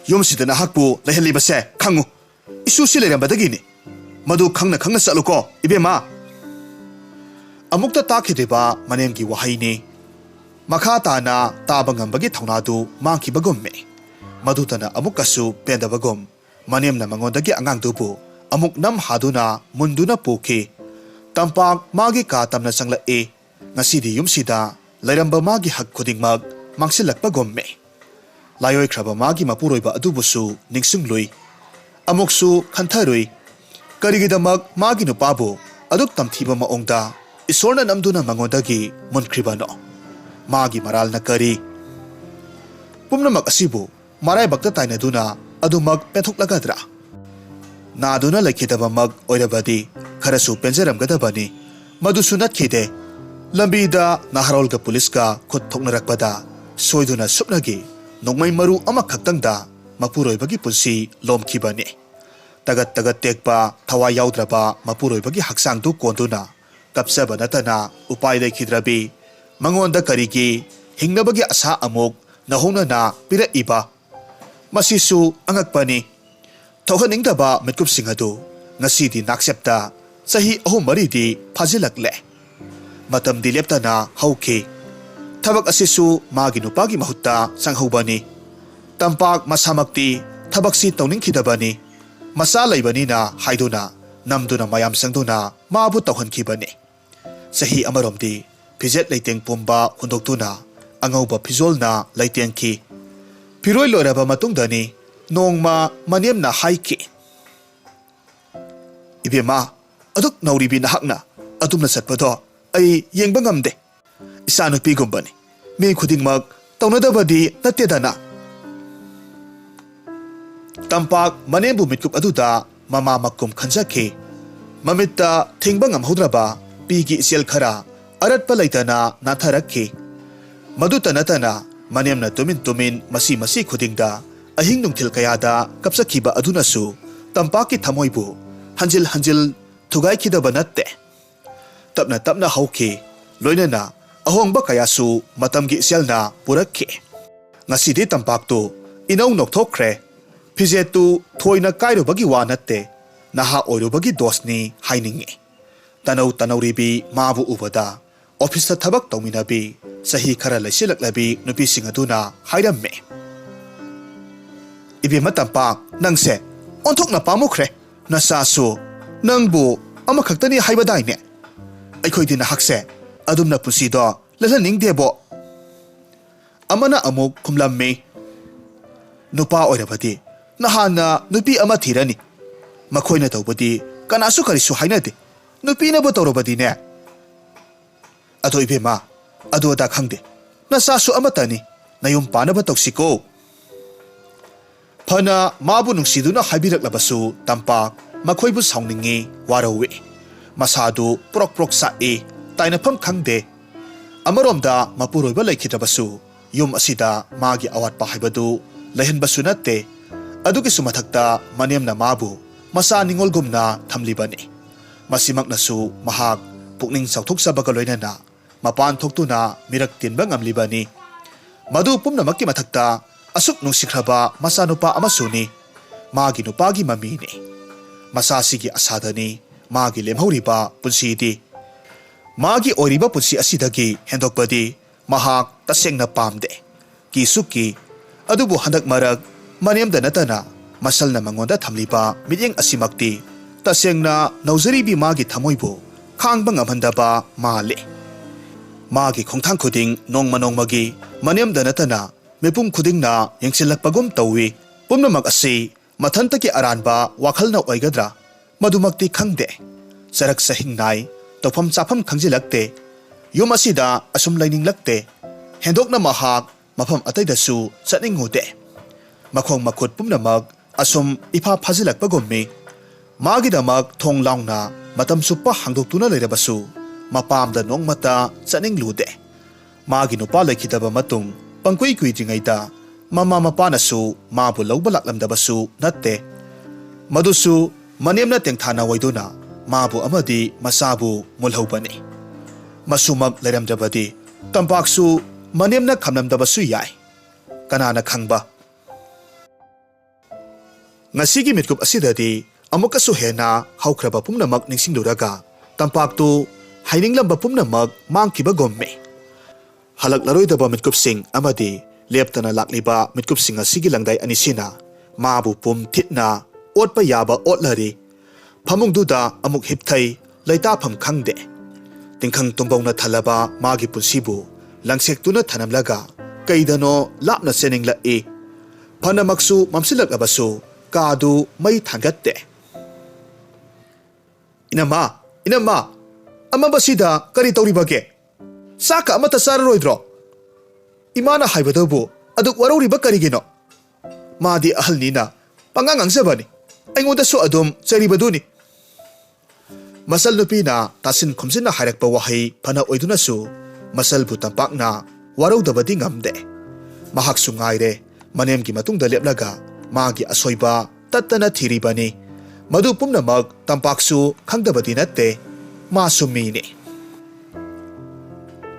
"ꯌꯨꯝꯁꯤꯗ ꯅꯍꯥꯛꯄꯨ ꯂꯩꯍꯜꯂꯤꯕꯁꯦ ꯈꯪꯉꯨ꯫ ꯏꯁꯨꯁꯤ ꯂꯩꯔꯝꯕꯗꯒꯤꯅꯤ꯫ ꯃꯗꯨ ꯈꯪꯅ ꯈꯪꯅ ꯆꯠꯂꯨꯀꯣ, ꯏꯕꯦꯝꯃ꯫" ꯑꯃꯨꯛꯇ ꯇꯥꯈꯤꯗ꯭ꯔꯤꯕ ꯃꯅꯦꯝꯒꯤ ꯋꯥꯍꯩꯅꯤ꯫ ꯃꯈꯥ ꯇꯥꯅ ꯇꯥꯕ ꯉꯝꯕꯒꯤ ꯊꯧꯅꯥꯗꯨ ꯃꯥꯡꯈꯤꯕꯒꯨꯝꯃꯤ꯫ ꯃꯗꯨꯇꯅ ꯑꯃꯨꯛꯀꯁꯨ ꯄꯦꯟꯗꯕꯒꯨꯝ ꯃꯅꯦꯝꯅ ꯃꯉꯣꯟꯗꯒꯤ ꯑꯉꯥꯡꯗꯨꯕꯨ ꯑꯃꯨꯛ ꯅꯝ ꯍꯥꯗꯨꯅ ꯃꯨꯟꯗꯨꯅ ꯄꯨꯈꯤ꯫ ꯇꯝꯄꯥꯛ ꯃꯥꯒꯤ ꯀꯥ ꯇꯝꯅ ꯆꯪꯂꯛꯏ꯫ ꯉꯁꯤꯗꯤ ꯌꯨꯝꯁꯤꯗ ꯂꯩꯔꯝꯕ ꯃꯥꯒꯤ ꯍꯛ ꯈꯨꯗꯤꯡꯃꯛ ꯃꯥꯡꯁꯤꯜꯂꯛꯄꯒꯨꯝꯃꯤ꯫ ꯂꯥꯏꯑꯣꯏꯈ꯭ꯔꯕ ꯃꯥꯒꯤ ꯃꯄꯨꯔꯣꯏꯕ ꯑꯗꯨꯕꯨꯁꯨ ꯅꯤꯡꯁꯤꯡꯂꯨꯏ꯫ ꯑꯃꯨꯛꯁꯨ ꯈꯟꯊꯔꯨꯏ, ꯀꯔꯤꯒꯤꯗꯃꯛ ꯃꯥꯒꯤ ꯅꯨꯄꯥꯕꯨ ꯑꯗꯨꯛ ꯇꯝꯊꯤꯕ ꯃꯑꯣꯡꯗ ꯏꯁꯣꯔꯅ ꯅꯝꯗꯨꯅ ꯃꯉꯣꯟꯗꯒꯤ ꯃꯨꯟꯈ꯭ꯔꯤꯕꯅꯣ? ꯃꯥꯒꯤ ꯃꯔꯥꯜꯅ ꯀꯔꯤ? ꯄꯨꯝꯅꯃꯛ ꯑꯁꯤꯕꯨ ꯃꯔꯥꯏꯕꯛꯇ ꯇꯥꯏꯅꯗꯨꯅ ꯑꯗꯨꯃꯛ ꯄꯦꯟꯊꯣꯛꯂꯒꯗ꯭ꯔꯥ? ꯅꯥꯗꯨꯅ ꯂꯩꯈꯤꯗꯕꯃꯛ ꯑꯣꯏꯔꯕꯗꯤ ꯈꯔꯁꯨ ꯄꯦꯟꯖꯔꯝꯒꯗꯕꯅꯤ꯫ ꯃꯗꯨꯁꯨ ꯅꯠꯈꯤꯗꯦ꯫ ꯂꯝꯕꯤꯗ ꯅꯍꯥꯔꯣꯜꯒ ꯄꯨꯂꯤꯁꯀ ꯈꯨꯠ ꯊꯣꯛꯅꯔꯛꯄꯗ ꯁꯣꯏꯗꯨꯅ ꯁꯨꯞꯅꯒꯤ ꯅꯣꯡꯃꯩ ꯃꯔꯨ ꯑꯃꯈꯛꯇꯪꯗ ꯃꯄꯨꯔꯣꯏꯕꯒꯤ ꯄꯨꯟꯁꯤ ꯂꯣꯝꯈꯤꯕꯅꯤ꯫ ꯇꯒꯠ ꯇꯒꯠ ꯇꯦꯛꯄ, ꯊꯋꯥꯏ ꯌꯥꯎꯗ꯭ꯔꯕ ꯃꯄꯨꯔꯣꯏꯕꯒꯤ ꯍꯛꯆꯥꯡꯗꯨ ꯀꯣꯟꯗꯨꯅ ꯀꯞꯆꯕ ꯅꯠꯇꯅ ꯎꯄꯥꯏ ꯂꯩꯈꯤꯗ꯭ꯔꯕꯤ꯫ ꯃꯉꯣꯟꯗ ꯀꯔꯤꯒꯤ ꯍꯤꯡꯅꯕꯒꯤ ꯑꯁꯥ ꯑꯃꯨꯛ ꯅꯧꯍꯧꯅꯅ ꯄꯤꯔꯛꯏꯕ? ꯃꯁꯤꯁꯨ ꯑꯉꯛꯄꯅꯤ꯫ ꯊꯣꯛꯍꯟꯅꯤꯡꯗꯕ ꯃꯤꯠꯀꯨꯞꯁꯤꯡ ꯑꯗꯨ ꯉꯁꯤꯗꯤ ꯅꯥꯛꯆꯦꯞꯇ ꯆꯍꯤ ꯑꯍꯨꯝ ꯃꯔꯤꯗꯤ ꯐꯥꯖꯤꯜꯂꯛꯂꯦ꯫ ꯃꯇꯝꯗꯤ ꯂꯦꯞꯇꯅ ꯍꯧꯈꯤ꯫ ꯊꯕꯛ ꯑꯁꯤꯁꯨ ꯃꯥꯒꯤ ꯅꯨꯄꯥꯒꯤ ꯃꯍꯨꯠꯇ ꯆꯪꯍꯧꯕꯅꯤ꯫ ꯇꯝꯄꯥꯛ ꯃꯁꯥꯃꯛꯇꯤ ꯊꯕꯛꯁꯤ ꯇꯧꯅꯤꯡꯈꯤꯗꯕꯅꯤ꯫ ꯃꯆꯥ ꯂꯩꯕꯅꯤꯅ ꯍꯥꯏꯗꯨꯅ ꯅꯝꯗꯨꯅ ꯃꯌꯥꯝ ꯆꯪꯗꯨꯅ ꯃꯥꯕꯨ ꯇꯧꯍꯟꯈꯤꯕꯅꯤ꯫ ꯆꯍꯤ ꯑꯃꯔꯣꯝꯗꯤ ꯐꯤꯖꯦꯠ ꯂꯩꯇꯦꯡ ꯄꯨꯝꯕ ꯍꯨꯟꯗꯣꯛꯇꯨꯅ ꯑꯉꯧꯕ ꯐꯤꯖꯣꯜꯅ ꯂꯩꯇꯦꯡꯈꯤ꯫ ꯐꯤꯔꯣꯏ ꯂꯣꯏꯔꯕ ꯃꯇꯨꯡꯗꯅꯤ ꯅꯣꯡꯃ ꯃꯅꯦꯝꯅ ꯍꯥꯏꯈꯤ, "ꯏꯕꯦꯝꯃ, ꯑꯗꯨꯛ ꯅꯧꯔꯤꯕꯤ ꯅꯍꯥꯛꯅ ꯑꯗꯨꯝꯅ ꯆꯠꯄꯗꯣ ꯑꯩ ꯌꯦꯡꯕ ꯉꯝꯗꯦ꯫ ꯏꯆꯥꯅꯨꯄꯤꯒꯨꯝꯕꯅꯤ꯫ ꯃꯤ ꯈꯨꯗꯤꯡꯃꯛ ꯇꯧꯅꯗꯕꯗꯤ ꯅꯠꯇꯦꯗꯅ꯫" ꯇꯝꯄꯥꯛ ꯃꯅꯦꯝꯕꯨ ꯃꯤꯠꯀꯨꯞ ꯑꯗꯨꯗ ꯃꯃꯥ ꯃꯀꯨꯝ ꯈꯟꯖꯈꯤ꯫ ꯃꯃꯤꯠꯇ ꯊꯤꯡꯕ ꯉꯝꯍꯧꯗ꯭ꯔꯕ ꯄꯤꯒꯤ ꯏꯆꯦꯜ ꯈꯔ ꯑꯔꯠꯄ ꯂꯩꯇꯅ ꯅꯥꯟꯊꯔꯛꯈꯤ꯫ ꯃꯗꯨꯇ ꯅꯠꯇꯅ ꯃꯅꯦꯝꯅ ꯇꯨꯃꯤꯟ ꯇꯨꯃꯤꯟ ꯃꯁꯤ ꯃꯁꯤ ꯈꯨꯗꯤꯡꯗ ꯑꯍꯤꯡ ꯅꯨꯡꯊꯤꯜ ꯀꯌꯥꯗ ꯀꯞꯆꯈꯤꯕ ꯑꯗꯨꯅꯁꯨ ꯇꯝꯄꯥꯛꯀꯤ ꯊꯃꯣꯏꯕꯨ ꯍꯟꯖꯤꯜ ꯍꯟꯖꯤꯜ ꯊꯨꯒꯥꯏꯈꯤꯗꯕ ꯅꯠꯇꯦ꯫ ꯇꯞꯅ ꯇꯞꯅ ꯍꯧꯈꯤ꯫ ꯂꯣꯏꯅꯅ ꯑꯍꯣꯡꯕ ꯀꯌꯥꯁꯨ ꯃꯇꯝꯒꯤ ꯏꯆꯦꯜꯅ ꯄꯨꯔꯛꯈꯤ꯫ ꯉꯁꯤꯗꯤ ꯇꯝꯄꯥꯛꯇꯨ ꯏꯅꯧ ꯅꯧꯊꯣꯛꯈ꯭ꯔꯦ꯫ ꯐꯤꯖꯦꯠꯇꯨ ꯊꯣꯏꯅ ꯀꯥꯏꯔꯨꯕꯒꯤ ꯋꯥ ꯅꯠꯇꯦ, ꯅꯍꯥ ꯑꯣꯏꯔꯨꯕꯒꯤ ꯗꯣꯁꯅꯤ ꯍꯥꯏꯅꯤꯡꯏ꯫ ꯇꯅꯧ ꯇꯅꯧꯔꯤꯕꯤ ꯃꯥꯕꯨ ꯎꯕꯗ ꯑꯣꯐꯤꯁꯇ ꯊꯕꯛ ꯇꯧꯃꯤꯟꯅꯕꯤ, ꯆꯍꯤ ꯈꯔ ꯂꯩꯁꯤꯜꯂꯛꯂꯕꯤ ꯅꯨꯄꯤꯁꯤꯡ ꯑꯗꯨꯅ ꯍꯥꯏꯔꯝꯃꯤ, "ꯏꯕꯦꯝꯃ ꯇꯝꯄꯥꯛ, ꯅꯪꯁꯦ ꯑꯣꯟꯊꯣꯛꯅ ꯄꯥꯝꯃꯨꯈ꯭ꯔꯦ꯫ ꯅꯆꯥꯁꯨ ꯅꯪꯕꯨ ꯑꯃꯈꯛꯇꯅꯤ ꯍꯥꯏꯕꯗꯥꯏꯅꯦ? ꯑꯩꯈꯣꯏꯗꯤ ꯅꯍꯥꯛꯁꯦ ꯑꯗꯨꯝꯅ ꯄꯨꯟꯁꯤꯗꯣ ꯂꯦꯜꯍꯟꯅꯤꯡꯗꯦꯕꯣ꯫" ꯑꯃꯅ ꯑꯃꯨꯛ ꯈꯨꯝꯂꯝꯃꯤ, "ꯅꯨꯄꯥ ꯑꯣꯏꯔꯕꯗꯤ ꯅꯍꯥꯟꯅ ꯅꯨꯄꯤ ꯑꯃ ꯊꯤꯔꯅꯤ꯫ ꯃꯈꯣꯏꯅ ꯇꯧꯕꯗꯤ ꯀꯅꯥꯁꯨ ꯀꯔꯤꯁꯨ ꯍꯥꯏꯅꯗꯦ꯫ ꯅꯨꯄꯤꯅꯕꯨ ꯇꯧꯔꯕꯗꯤꯅꯦ꯫ ꯑꯗꯣ ꯏꯕꯦꯝꯃ, ꯑꯗꯨ ꯑꯗꯥ ꯈꯪꯗꯦ꯫ ꯅꯆꯥꯁꯨ ꯑꯃꯠꯇꯅꯤ꯫ ꯅꯌꯨꯝ ꯄꯥꯟꯅꯕ ꯇꯧꯁꯤꯀꯣ꯫" ꯐꯅ ꯃꯥꯕꯨ ꯅꯨꯡꯁꯤꯗꯨꯅ ꯍꯥꯏꯕꯤꯔꯛꯂꯕꯁꯨ ꯇꯝꯄꯥꯛ ꯃꯈꯣꯏꯕꯨ ꯁꯥꯎꯅꯤꯡꯉꯤ, ꯋꯥꯔꯧꯏ꯫ ꯃꯁꯥꯗꯨ ꯄ꯭ꯔꯣꯛ ꯄ꯭ꯔꯣꯛ ꯆꯥꯛꯏ, ꯇꯥꯏꯅꯐꯝ ꯈꯪꯗꯦ꯫ ꯑꯃꯔꯣꯝꯗ ꯃꯄꯨꯔꯣꯏꯕ ꯂꯩꯈꯤꯗ꯭ꯔꯕꯁꯨ ꯌꯨꯝ ꯑꯁꯤꯗ ꯃꯥꯒꯤ ꯑꯋꯥꯠꯄ ꯍꯥꯏꯕꯗꯨ ꯂꯩꯍꯟꯕꯁꯨ ꯅꯠꯇꯦ꯫ ꯑꯗꯨꯒꯤꯁꯨ ꯃꯊꯛꯇ ꯃꯅꯦꯝꯅ ꯃꯥꯕꯨ ꯃꯆꯥ ꯅꯤꯉꯣꯜꯒꯨꯝꯅ ꯊꯝꯂꯤꯕꯅꯤ꯫ ꯃꯁꯤꯃꯛꯅꯁꯨ ꯃꯍꯥꯛ ꯄꯨꯛꯅꯤꯡ ꯆꯥꯎꯊꯣꯛꯆꯕꯒ ꯂꯣꯏꯅꯅ ꯃꯄꯥꯟ ꯊꯣꯛꯇꯨꯅ ꯃꯤꯔꯛ ꯇꯤꯟꯕ ꯉꯝꯂꯤꯕꯅꯤ꯫ ꯃꯗꯨ ꯄꯨꯝꯅꯃꯛꯀꯤ ꯃꯊꯛꯇ ꯑꯁꯨꯛ ꯅꯨꯡꯁꯤꯈ꯭ꯔꯕ ꯃꯆꯥꯅꯨꯄꯥ ꯑꯃꯁꯨꯅꯤ꯫ ꯃꯥꯒꯤ ꯅꯨꯄꯥꯒꯤ ꯃꯃꯤꯅꯤ꯫ ꯃꯆꯥꯁꯤꯒꯤ ꯑꯁꯥꯗꯅꯤ ꯃꯥꯒꯤ ꯂꯦꯝꯍꯧꯔꯤꯕ ꯄꯨꯟꯁꯤꯗꯤ꯫ ꯃꯥꯒꯤ ꯑꯣꯏꯔꯤꯕ ꯄꯨꯟꯁꯤ ꯑꯁꯤꯗꯒꯤ ꯍꯦꯟꯗꯣꯛꯄꯗꯤ ꯃꯍꯥꯛ ꯇꯁꯦꯡꯅ ꯄꯥꯝꯗꯦ꯫ ꯀꯤꯁꯨ ꯀꯤ꯫ ꯑꯗꯨꯕꯨ ꯍꯟꯗꯛ ꯃꯔꯛ ꯃꯅꯦꯝꯗ ꯅꯠꯇꯅ ꯃꯁꯜꯅ ꯃꯉꯣꯟꯗ ꯊꯝꯂꯤꯕ ꯃꯤꯠꯌꯦꯡ ꯑꯁꯤꯃꯛꯇꯤ ꯇꯁꯦꯡꯅ ꯅꯧꯖꯔꯤꯕꯤ ꯃꯥꯒꯤ ꯊꯃꯣꯏꯕꯨ ꯈꯥꯡꯕ ꯉꯝꯍꯟꯗꯕ ꯃꯥꯜꯂꯤ꯫ ꯃꯥꯒꯤ ꯈꯣꯡꯊꯥꯡ ꯈꯨꯗꯤꯡ ꯅꯣꯡꯃ ꯅꯣꯡꯃꯒꯤ ꯃꯅꯦꯝꯗ ꯅꯠꯇꯅ ꯃꯤꯄꯨꯝ ꯈꯨꯗꯤꯡꯅ ꯌꯦꯡꯁꯤꯜꯂꯛꯄꯒꯨꯝ ꯇꯧꯏ꯫ ꯄꯨꯝꯅꯃꯛ ꯑꯁꯤ ꯃꯊꯟꯇꯒꯤ ꯑꯔꯥꯟꯕ ꯋꯥꯈꯜꯅ ꯑꯣꯏꯒꯗ꯭ꯔꯥ? ꯃꯗꯨꯃꯛꯇꯤ ꯈꯪꯗꯦ꯫ ꯆꯔꯛ ꯆꯍꯤꯡ ꯅꯥꯏ, ꯇꯧꯐꯝ ꯆꯥꯐꯝ ꯈꯪꯖꯤꯜꯂꯛꯇꯦ꯫ ꯌꯨꯝ ꯑꯁꯤꯗ ꯑꯁꯨꯝ ꯂꯩꯅꯤꯡꯂꯛꯇꯦ꯫ ꯍꯦꯟꯗꯣꯛꯅ ꯃꯍꯥꯛ ꯃꯐꯝ ꯑꯇꯩꯗꯁꯨ ꯆꯠꯅꯤꯡꯉꯨꯗꯦ꯫ ꯃꯈꯣꯡ ꯃꯈꯨꯠ ꯄꯨꯝꯅꯃꯛ ꯑꯁꯨꯝ ꯏꯐꯥ ꯐꯥꯖꯤꯜꯂꯛꯄꯒꯨꯝꯃꯤ꯫ ꯃꯥꯒꯤꯗꯃꯛ ꯊꯣꯡ ꯂꯥꯎꯅ ꯃꯇꯝ ꯆꯨꯞꯄ ꯍꯥꯡꯗꯣꯛꯇꯨꯅ ꯂꯩꯔꯕꯁꯨ ꯃꯄꯥꯝꯗ ꯅꯣꯡꯃꯇ ꯆꯠꯅꯤꯡꯂꯨꯗꯦ꯫ ꯃꯥꯒꯤ ꯅꯨꯄꯥ ꯂꯩꯈꯤꯗꯕ ꯃꯇꯨꯡ ꯄꯪꯀꯨꯏ ꯀꯨꯏꯗ꯭ꯔꯤꯉꯩꯗ ꯃꯃꯥ ꯃꯄꯥꯅꯁꯨ ꯃꯥꯕꯨ ꯂꯧꯕ ꯂꯥꯛꯂꯝꯗꯕꯁꯨ ꯅꯠꯇꯦ꯫ ꯃꯗꯨꯁꯨ ꯃꯅꯦꯝꯅ ꯇꯦꯡꯊꯥꯅ ꯑꯣꯏꯗꯨꯅ ꯃꯥꯕꯨ ꯑꯃꯗꯤ ꯃꯆꯥꯕꯨ ꯃꯨꯜꯍꯧꯕꯅꯤ꯫ ꯃꯁꯨꯃꯛ ꯂꯩꯔꯝꯗ꯭ꯔꯕꯗꯤ ꯇꯝꯄꯥꯛꯁꯨ ꯃꯅꯦꯝꯅ ꯈꯝꯂꯝꯗꯕꯁꯨ ꯌꯥꯏ꯫ ꯀꯅꯥꯅ ꯈꯪꯕ? ꯉꯁꯤꯒꯤ ꯃꯤꯠꯀꯨꯞ ꯑꯁꯤꯗꯗꯤ ꯑꯃꯨꯛꯀꯁꯨ ꯍꯦꯟꯅ ꯍꯧꯈ꯭ꯔꯕ ꯄꯨꯝꯅꯃꯛ ꯅꯤꯡꯁꯤꯡꯂꯨꯔꯒ ꯇꯝꯄꯥꯛꯇꯨ ꯍꯥꯏꯅꯤꯡꯂꯝꯕ ꯄꯨꯝꯅꯃꯛ ꯃꯥꯡꯈꯤꯕꯒꯨꯝꯃꯤ꯫ ꯍꯜꯂꯛꯂꯔꯣꯏꯗꯕ ꯃꯤꯠꯀꯨꯞꯁꯤꯡ ꯑꯃꯗꯤ ꯂꯦꯞꯇꯅ ꯂꯥꯛꯂꯤꯕ ꯃꯤꯠꯀꯨꯞꯁꯤꯡ ꯑꯁꯤꯒꯤ ꯂꯪꯗꯥꯏ ꯑꯅꯤꯁꯤꯅ ꯃꯥꯕꯨ ꯄꯨꯝ ꯊꯤꯠꯅ ꯑꯣꯠꯄ ꯌꯥꯕ ꯑꯣꯠꯂꯔꯤ꯫ ꯐꯃꯨꯡꯗꯨꯗ ꯑꯃꯨꯛ ꯍꯤꯞꯊꯩ, ꯂꯩꯇꯥꯐꯝ ꯈꯪꯗꯦ꯫ ꯇꯤꯡꯈꯪ ꯇꯨꯝꯕꯧꯅ ꯊꯜꯂꯕ ꯃꯥꯒꯤ ꯄꯨꯟꯁꯤꯕꯨ ꯂꯪꯁꯦꯛꯇꯨꯅ ꯊꯅꯝꯂꯒ ꯀꯩꯗꯅꯣ ꯂꯥꯞꯅ ꯆꯦꯟꯅꯤꯡꯂꯛꯏ꯫ ꯐꯅꯃꯛꯁꯨ ꯃꯝꯁꯤꯜꯂꯛꯂꯕꯁꯨ ꯀꯥꯗꯨ ꯃꯩ ꯊꯥꯡꯒꯠꯇꯦ꯫ "ꯏꯅꯝꯃ, ꯏꯅꯝꯃ, ꯑꯃꯝꯕꯁꯤꯗ ꯀꯔꯤ ꯇꯧꯔꯤꯕꯒꯦ? ꯆꯥꯛꯀ ꯑꯃꯠꯇ ꯆꯥꯔꯔꯣꯏꯗ꯭ꯔꯣ? ꯏꯃꯥꯅ ꯍꯥꯏꯕꯗꯕꯨ ꯑꯗꯨꯛ ꯋꯥꯔꯧꯔꯤꯕ ꯀꯔꯤꯒꯤꯅꯣ? ꯃꯥꯗꯤ ꯑꯍꯜꯅꯤꯅ ꯄꯉꯥꯡ ꯉꯥꯡꯖꯕꯅꯤ꯫ ꯑꯩꯉꯣꯟꯗꯁꯨ ꯑꯗꯨꯝ ꯆꯩꯔꯤꯕꯗꯨꯅꯤ꯫" ꯃꯆꯜ ꯅꯨꯄꯤꯅ ꯇꯥꯁꯤꯟ ꯈꯨꯝꯖꯤꯟꯅ ꯍꯥꯏꯔꯛꯄ ꯋꯥꯍꯩ ꯐꯅ ꯑꯣꯏꯗꯨꯅꯁꯨ ꯃꯆꯜꯕꯨ ꯇꯝꯄꯥꯛꯅ ꯋꯥꯔꯧꯗꯕꯗꯤ ꯉꯝꯗꯦ꯫ ꯃꯍꯥꯛꯁꯨ ꯉꯥꯏꯔꯦ꯫ ꯃꯅꯦꯝꯒꯤ ꯃꯇꯨꯡꯗ ꯂꯦꯞꯂꯒ ꯃꯥꯒꯤ ꯑꯁꯣꯏꯕ ꯇꯠꯇꯅ ꯊꯤꯔꯤꯕꯅꯤ꯫ ꯃꯗꯨ ꯄꯨꯝꯅꯃꯛ ꯇꯝꯄꯥꯛꯁꯨ ꯈꯪꯗꯕꯗꯤ ꯅꯠꯇꯦ, ꯃꯥꯁꯨ ꯃꯤꯅꯤ꯫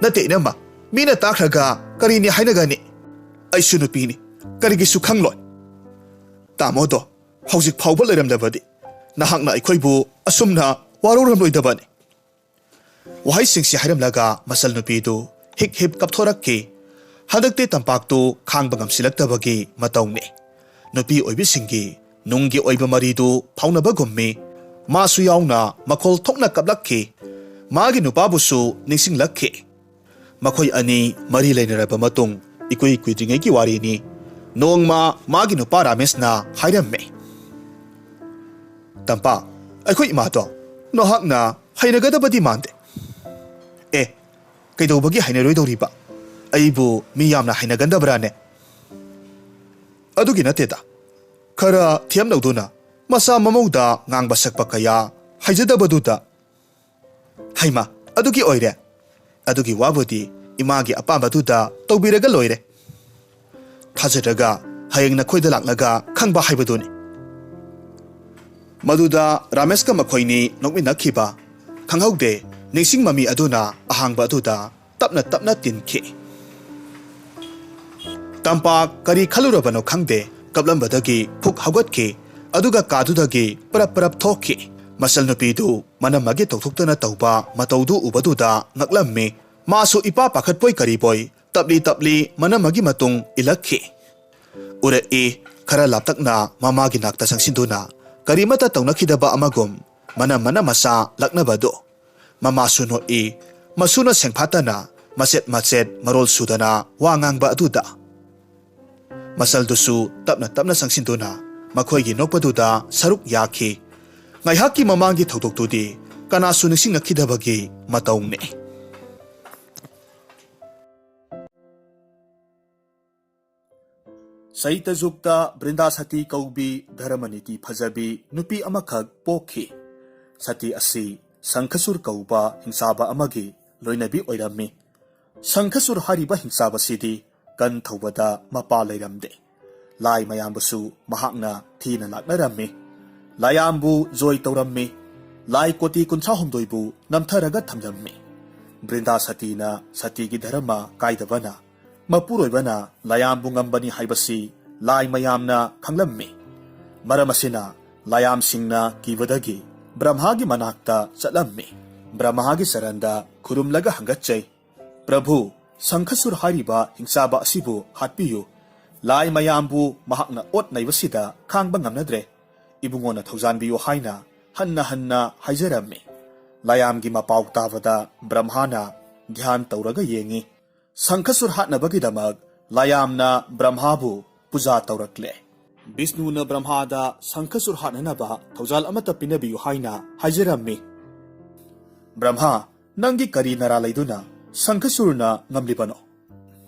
"ꯅꯠꯇꯦ ꯏꯅꯝꯃ, ꯃꯤꯅ ꯇꯥꯈ꯭ꯔꯒ ꯀꯔꯤꯅꯤ ꯍꯥꯏꯅꯒꯅꯤ? ꯑꯩꯁꯨ ꯅꯨꯄꯤꯅꯤ, ꯀꯔꯤꯒꯤꯁꯨ ꯈꯪꯂꯣꯏ꯫ ꯇꯥꯃꯣꯗꯣ ꯍꯧꯖꯤꯛ ꯐꯥꯎꯕ ꯂꯩꯔꯝꯗꯕꯗꯤ ꯅꯍꯥꯛꯅ ꯑꯩꯈꯣꯏꯕꯨ ꯑꯁꯨꯝꯅ ꯋꯥꯔꯧꯔꯝꯂꯣꯏꯗꯕꯅꯤ"꯫ ꯋꯥꯍꯩꯁꯤꯡꯁꯤ ꯍꯥꯏꯔꯝꯂꯒ ꯃꯆꯜ ꯅꯨꯄꯤꯗꯨ ꯍꯤꯛ ꯍꯤꯞ ꯀꯞꯊꯣꯔꯛꯈꯤ꯫ ꯍꯟꯗꯛꯇꯤ ꯇꯝꯄꯥꯛꯇꯨ ꯈꯥꯡꯕ ꯉꯝꯁꯤꯜꯂꯛꯇꯕꯒꯤ ꯃꯇꯧꯅꯤ꯫ ꯅꯨꯄꯤ ꯑꯣꯏꯕꯤꯁꯤꯡꯒꯤ ꯅꯨꯡꯒꯤ ꯑꯣꯏꯕ ꯃꯔꯤꯗꯨ ꯐꯥꯎꯅꯕꯒꯨꯝꯃꯤ꯫ ꯃꯥꯁꯨ ꯌꯥꯎꯅ ꯃꯈꯣꯜ ꯊꯣꯛꯅ ꯀꯞꯂꯛꯈꯤ꯫ ꯃꯥꯒꯤ ꯅꯨꯄꯥꯕꯨꯁꯨ ꯅꯤꯡꯁꯤꯡꯂꯛꯈꯤ꯫ ꯃꯈꯣꯏ ꯑꯅꯤ ꯃꯔꯤ ꯂꯩꯅꯔꯕ ꯃꯇꯨꯡ ꯏꯀꯨꯏ ꯀꯨꯏꯗ꯭ꯔꯤꯉꯩꯒꯤ ꯋꯥꯔꯤꯅꯤ꯫ ꯅꯣꯡꯃ ꯃꯥꯒꯤ ꯅꯨꯄꯥ ꯔꯥꯃꯦꯁꯅ ꯍꯥꯏꯔꯝꯃꯦ, "ꯇꯝꯄꯥꯛ, ꯑꯩꯈꯣꯏ ꯏꯃꯥꯗꯣ ꯅꯍꯥꯛꯅ ꯍꯩꯅꯒꯗꯕꯗꯤ ꯃꯥꯟꯗꯦ"꯫ "ꯑꯦ, ꯀꯩꯗꯧꯕꯒꯤ ꯍꯩꯅꯔꯣꯏꯗꯧꯔꯤꯕ? ꯑꯩꯕꯨ ꯃꯤ ꯌꯥꯝꯅ ꯍꯩꯅꯒꯟꯗꯕ꯭ꯔꯥꯅꯦ?" "ꯑꯗꯨꯒꯤ ꯅꯠꯇꯦꯗ, ꯈꯔ ꯊꯦꯝꯅꯧꯗꯨꯅ ꯃꯁꯥ ꯃꯃꯧꯗ ꯉꯥꯡꯕ ꯁꯛꯄ ꯀꯌꯥ ꯍꯩꯖꯗꯕꯗꯨꯗ"꯫ "ꯍꯩꯃ, ꯑꯗꯨꯒꯤ ꯑꯣꯏꯔꯦ? ꯑꯗꯨꯒꯤ ꯋꯥꯕꯨꯗꯤ ꯏꯃꯥꯒꯤ ꯑꯄꯥꯝꯕꯗꯨꯗ ꯇꯧꯕꯤꯔꯒ ꯂꯣꯏꯔꯦ꯫ ꯊꯥꯖꯗ꯭ꯔꯒ ꯍꯌꯦꯡ ꯅꯈꯣꯏꯗ ꯂꯥꯛꯂꯒ ꯈꯪꯕ ꯍꯥꯏꯕꯗꯨꯅꯤ"꯫ ꯃꯗꯨꯗ ꯔꯥꯃꯦꯁꯀ ꯃꯈꯣꯏꯅꯤ ꯅꯣꯛꯃꯤꯟꯅꯈꯤꯕ ꯈꯪꯍꯧꯗꯦ꯫ ꯅꯤꯡꯁꯤꯡ ꯃꯃꯤ ꯑꯗꯨꯅ ꯑꯍꯥꯡꯕ ꯑꯗꯨꯗ ꯇꯞꯅ ꯇꯞꯅ ꯇꯤꯟꯈꯤ꯫ ꯇꯝꯄꯥꯛ ꯀꯔꯤ ꯈꯜꯂꯨꯔꯕꯅꯣ ꯈꯪꯗꯦ, ꯀꯞꯂꯝꯕꯗꯒꯤ ꯐꯨꯛ ꯍꯧꯒꯠꯈꯤ, ꯑꯗꯨꯒ ꯀꯥꯗꯨꯗꯒꯤ ꯄꯔꯞ ꯄꯔꯞ ꯊꯣꯛꯈꯤ꯫ ꯃꯆꯜ ꯅꯨꯄꯤꯗꯨ ꯃꯅꯝ ꯑꯃꯒꯤ ꯇꯧꯊꯣꯛꯇꯅ ꯇꯧꯕ ꯃꯇꯧꯗꯨ ꯎꯕꯗꯨꯗ ꯉꯛꯂꯝꯃꯤ꯫ ꯃꯥꯁꯨ ꯏꯄꯥ ꯄꯥꯈꯠꯄꯣꯏ ꯀꯔꯤꯕꯣꯏ ꯇꯞꯂꯤ ꯇꯞꯂꯤ ꯃꯅꯝ ꯑꯃꯒꯤ ꯃꯇꯨꯡ ꯏꯜꯂꯛꯈꯤ꯫ ꯎꯔꯛꯏ, ꯈꯔ ꯂꯥꯞꯇꯛꯅ ꯃꯃꯥꯒꯤ ꯅꯥꯛꯇ ꯆꯪꯁꯤꯟꯗꯨꯅ ꯀꯔꯤꯃꯠꯇ ꯇꯧꯅꯈꯤꯗꯕ ꯑꯃꯒꯨꯝ ꯃꯅꯝ ꯃꯅꯝ ꯃꯆꯥ ꯂꯛꯅꯕꯗꯨ꯫ ꯃꯃꯥꯁꯨ ꯅꯣꯛꯏ, ꯃꯁꯨꯅ ꯁꯦꯡꯐꯥꯠꯇꯅ ꯃꯆꯦꯠ ꯃꯆꯦꯠ ꯃꯔꯣꯜ ꯁꯨꯗꯅ ꯋꯥ ꯉꯥꯡꯕ ꯑꯗꯨꯗ꯫ ꯃꯆꯜꯗꯨꯁꯨ ꯇꯞꯅ ꯇꯞꯅ ꯆꯪꯁꯤꯟꯗꯨꯅ ꯃꯈꯣꯏꯒꯤ ꯅꯣꯛꯄꯗꯨꯗ ꯁꯔꯨꯛ ꯌꯥꯈꯤ꯫ ꯉꯥꯏꯍꯥꯛꯀꯤ ꯃꯃꯥꯡꯒꯤ ꯊꯧꯗꯣꯛꯇꯨꯗꯤ ꯀꯅꯥꯁꯨ ꯅꯤꯡꯁꯤꯡꯅꯈꯤꯗꯕꯒꯤ ꯃꯇꯧꯅꯤ꯫ ꯆꯩꯇꯖꯨꯛꯇ ꯕ꯭ꯔꯤꯟꯗꯥ ꯁꯇꯤ ꯀꯧꯕꯤ ꯙꯔꯃ ꯅꯤꯇꯤ ꯐꯖꯕꯤ ꯅꯨꯄꯤ ꯑꯃꯈꯛ ꯄꯣꯛꯈꯤ꯫ ꯁꯇꯤ ꯑꯁꯤ ꯁꯪꯈꯆꯨꯔ ꯀꯧꯕ ꯍꯤꯡꯆꯥꯕ ꯑꯃꯒꯤ ꯂꯣꯏꯅꯕꯤ ꯑꯣꯏꯔꯝꯃꯤ꯫ ꯁꯪꯈꯆꯨꯔ ꯍꯥꯏꯔꯤꯕ ꯍꯤꯡꯆꯥꯕꯁꯤꯗꯤ ꯀꯟ ꯊꯧꯕꯗ ꯃꯄꯥ ꯂꯩꯔꯝꯗꯦ꯫ ꯂꯥꯏ ꯃꯌꯥꯝꯕꯨꯁꯨ ꯃꯍꯥꯛꯅ ꯊꯤꯅ ꯂꯥꯛꯅꯔꯝꯃꯤ꯫ ꯂꯥꯏꯌꯥꯝꯕꯨ ꯖꯣꯏ ꯇꯧꯔꯝꯃꯤ꯫ ꯂꯥꯏ ꯀꯣꯇꯤ ꯀꯨꯟꯊ꯭ꯔꯥ ꯍꯨꯝꯗꯣꯏꯕꯨ ꯅꯝꯊꯔꯒ ꯊꯝꯂꯝꯃꯤ꯫ ꯕ꯭ꯔꯤꯟꯗꯥ ꯁꯇꯤꯅ ꯁꯇꯤꯒꯤ ꯙꯔꯃ ꯀꯥꯏꯗꯕꯅ ꯃꯄꯨꯔꯣꯏꯕꯅ ꯂꯥꯏꯌꯥꯝꯕꯨ ꯉꯝꯕꯅꯤ ꯍꯥꯏꯕꯁꯤ ꯂꯥꯏ ꯃꯌꯥꯝꯅ ꯈꯪꯂꯝꯃꯤ꯫ ꯃꯔꯝ ꯑꯁꯤꯅ ꯂꯥꯏꯌꯥꯝꯁꯤꯡꯅ ꯀꯤꯕꯗꯒꯤ ꯕ꯭ꯔꯍꯃꯥꯒꯤ ꯃꯅꯥꯛꯇ ꯆꯠꯂꯝꯃꯤ꯫ ꯕ꯭ꯔꯍꯃꯥꯒꯤ ꯆꯔꯟꯗ ꯈꯨꯔꯨꯝꯂꯒ ꯍꯪꯒꯠꯆꯩ, "ꯄ꯭ꯔꯚꯨ, ꯁꯪꯈꯁꯨꯔ ꯍꯥꯏꯔꯤꯕ ꯍꯤꯡꯆꯥꯕ ꯑꯁꯤꯕꯨ ꯍꯥꯠꯄꯤꯌꯨ꯫ ꯂꯥꯏ ꯃꯌꯥꯝꯕꯨ ꯃꯍꯥꯛꯅ ꯑꯣꯠ ꯅꯩꯕꯁꯤꯗ ꯈꯥꯡꯕ ꯉꯝꯅꯗ꯭ꯔꯦ꯫ ꯏꯕꯨꯡꯉꯣꯅ ꯊꯧꯖꯥꯟꯕꯤꯌꯨ" ꯍꯥꯏꯅ ꯍꯟꯅ ꯍꯟꯅ ꯍꯥꯏꯖꯔꯝꯃꯤ꯫ ꯂꯥꯏꯌꯥꯝꯒꯤ ꯃꯄꯥꯎ ꯇꯥꯕꯗ ꯕ꯭ꯔꯍꯃꯥꯅ ꯙ꯭ꯌꯥꯟ ꯇꯧꯔꯒ ꯌꯦꯡꯉꯤ꯫ ꯁꯪꯈꯁꯨꯔ ꯍꯥꯠꯅꯕꯒꯤꯗꯃꯛ ꯂꯥꯏꯌꯥꯝꯅ ꯕ꯭ꯔꯍꯃꯥꯕꯨ ꯄꯨꯖꯥ ꯇꯧꯔꯛꯂꯦ꯫ ꯕꯤꯁꯅꯨꯅ ꯕ꯭ꯔꯍꯃꯥꯗ ꯁꯪꯈꯁꯨꯔ ꯍꯥꯠꯅꯅꯕ ꯊꯧꯖꯥꯜ ꯑꯃꯠꯇ ꯄꯤꯅꯕꯤꯌꯨ ꯍꯥꯏꯅ ꯍꯥꯏꯖꯔꯝꯃꯤ꯫ "ꯕ꯭ꯔꯍꯃꯥ, ꯅꯪꯒꯤ ꯀꯔꯤ ꯅꯔꯥ ꯂꯩꯗꯨꯅ ꯁꯪꯈꯁꯨꯔꯅ ꯉꯝꯂꯤꯕꯅꯣ?"